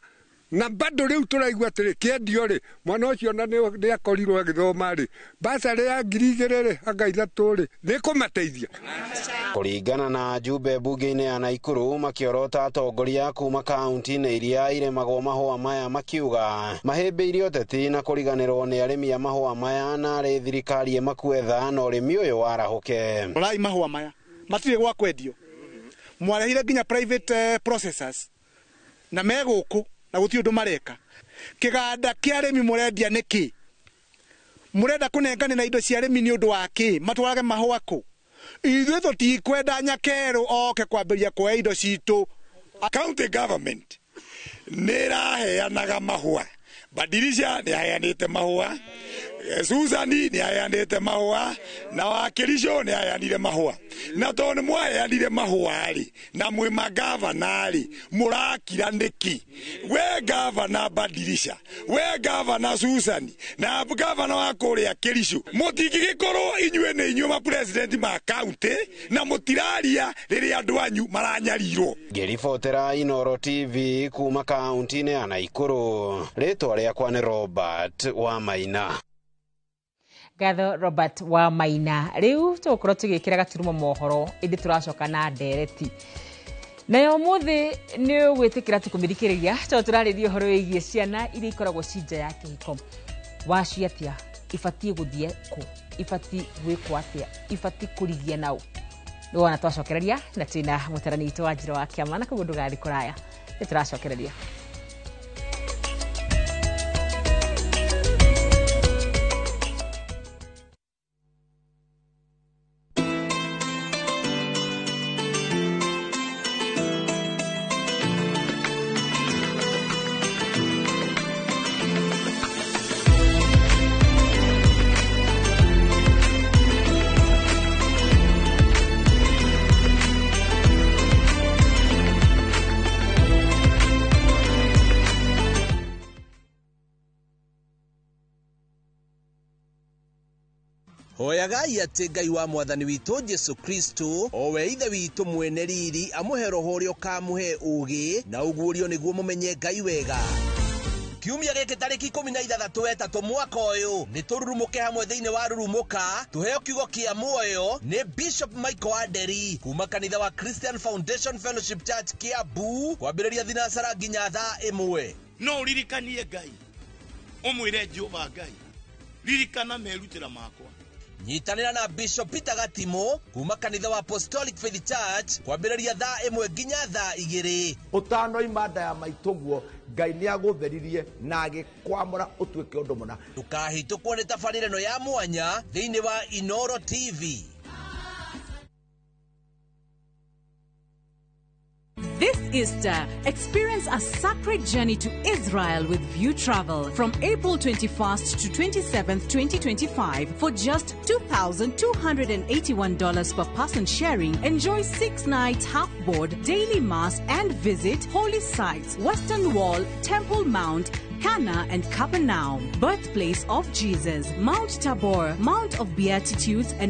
na bado rĩu tũraigua atĩrĩ kĩendio rĩ mwana ũcio na nĩ akorirwo agĩthoma rĩ basarĩ ya 2000 rĩ anga 3 rĩ nĩ kũmateithia. Kũringana na njumbe mbunge-inĩ ya Naikuru makĩorota atongoria kuma kaunti-inĩ iria irĩmagwo mahũa maya makiuga mahĩmbĩirie ũteti na kũriganĩrwo nĩ arĩmi a mahũa maya na arĩ thirikari ĩmakuetha na ũrĩmi ũyũ warahũke. Rorai mahũa maya matirĩ gwa kwendio, mwarehire nginya private processors na me gũkũ na gũtirĩ ũndũ mareka. Kĩganda kĩa arĩmi mũrendia nĩkĩ? Mũrenda kũnenganĩra indo cia arĩmi nĩ ũndũ wa kĩ? Matwarage mahũa kũ? Ithuĩ tũtikwenda nyakerũ oke kwambĩrĩria kuoya indo citũ. County government nĩ ĩraheanaga mahũa. Badirisha nĩ aheanĩte mahũa, Susani nĩ aheanĩte mahũa, na Wakirisho nĩ aheanire mahũa. Na tondũ nĩ mwaheanire mahũa rĩ, na mwĩ magavana rĩ, mũrakira nĩkĩ? We gavana Badirisha, we gavana Susani, na gavana wa kũrĩa Kericho, mũtingĩgĩkorwo inyuĩ nĩ inyuĩ ma president ma county na mũtiraria rĩrĩa andũ anyu maranyarirwo. Ngĩribotera Inooro TV kuma kaunti-inĩ ya Naikuru, rĩtwa rĩakwa nĩ Robert Wamaina. Ngatho Robert wa Maina. Rĩu tũgũkorwo tũgĩkĩra gaturumo mohoro ĩndĩ tũracoka na ndereti. Nayo ũmũthĩ nĩ ũgwĩtĩkĩra tũkũmĩthikĩrĩria tondũ tũrarĩria ũhoro wĩgiĩ ciana iria ikoragwo ci nja ya kĩhiko. Waci atĩa? Ibatiĩ gũthiĩ kũ? Ibatiĩ gwĩkwo atĩa? Ibatiĩ kũrigia naũ? Nĩ wona twacokereria na twĩna mũtarani witũ wa Njĩra wa Kĩama na koguo ndũgathiĩ kũraya. Nĩ tũracokereria. Hoyagai atĩ Ngai wa mwathani witũ Jesu Kristo o we ithe witũ mwene riri amũhe roho ũrĩa ũkamũhe ũũgĩ na ũguũrio nĩguo mũmenye Ngai wega. Kiumia gĩkĩ tarĩki 16 wetatũ mwaka ũyũ nĩ tũrurumũke hamwe thĩinĩ wa Rurumũka tũheo kiugo kĩa muoyo nĩ Bishop Michael Aderi kuma kanitha wa Christian Foundation Fellowship Church Kiambu kwambĩrĩria thinacara nginya thaa 1. No ũririkanie Ngai ũmwĩre Jehova Ngai ririkana merutĩra makwa. Nyitanĩra na Bishop Peter Gatimo kuma kanitha wa Apostolic Faith Church kwambĩrĩria thaa 1 nginya thaa 2. Ũtanoima nda ya maitũguo Ngai nĩ agũtheririe na agĩkwamũra ũtuĩke ũndũ mũna. Ndũkahĩtũkwo nĩ tabarĩra ĩno ya mwanya thĩinĩ wa Inooro TV. This Easter, experience a sacred journey to Israel with View Travel from April 21st to 27th, 2025 for just $2,281 per person sharing. Enjoy 6 nights half board, daily mass and visit holy sites, Western Wall, Temple Mount, Cana and Capernaum, birthplace of Jesus, Mount Tabor, Mount of Beatitudes and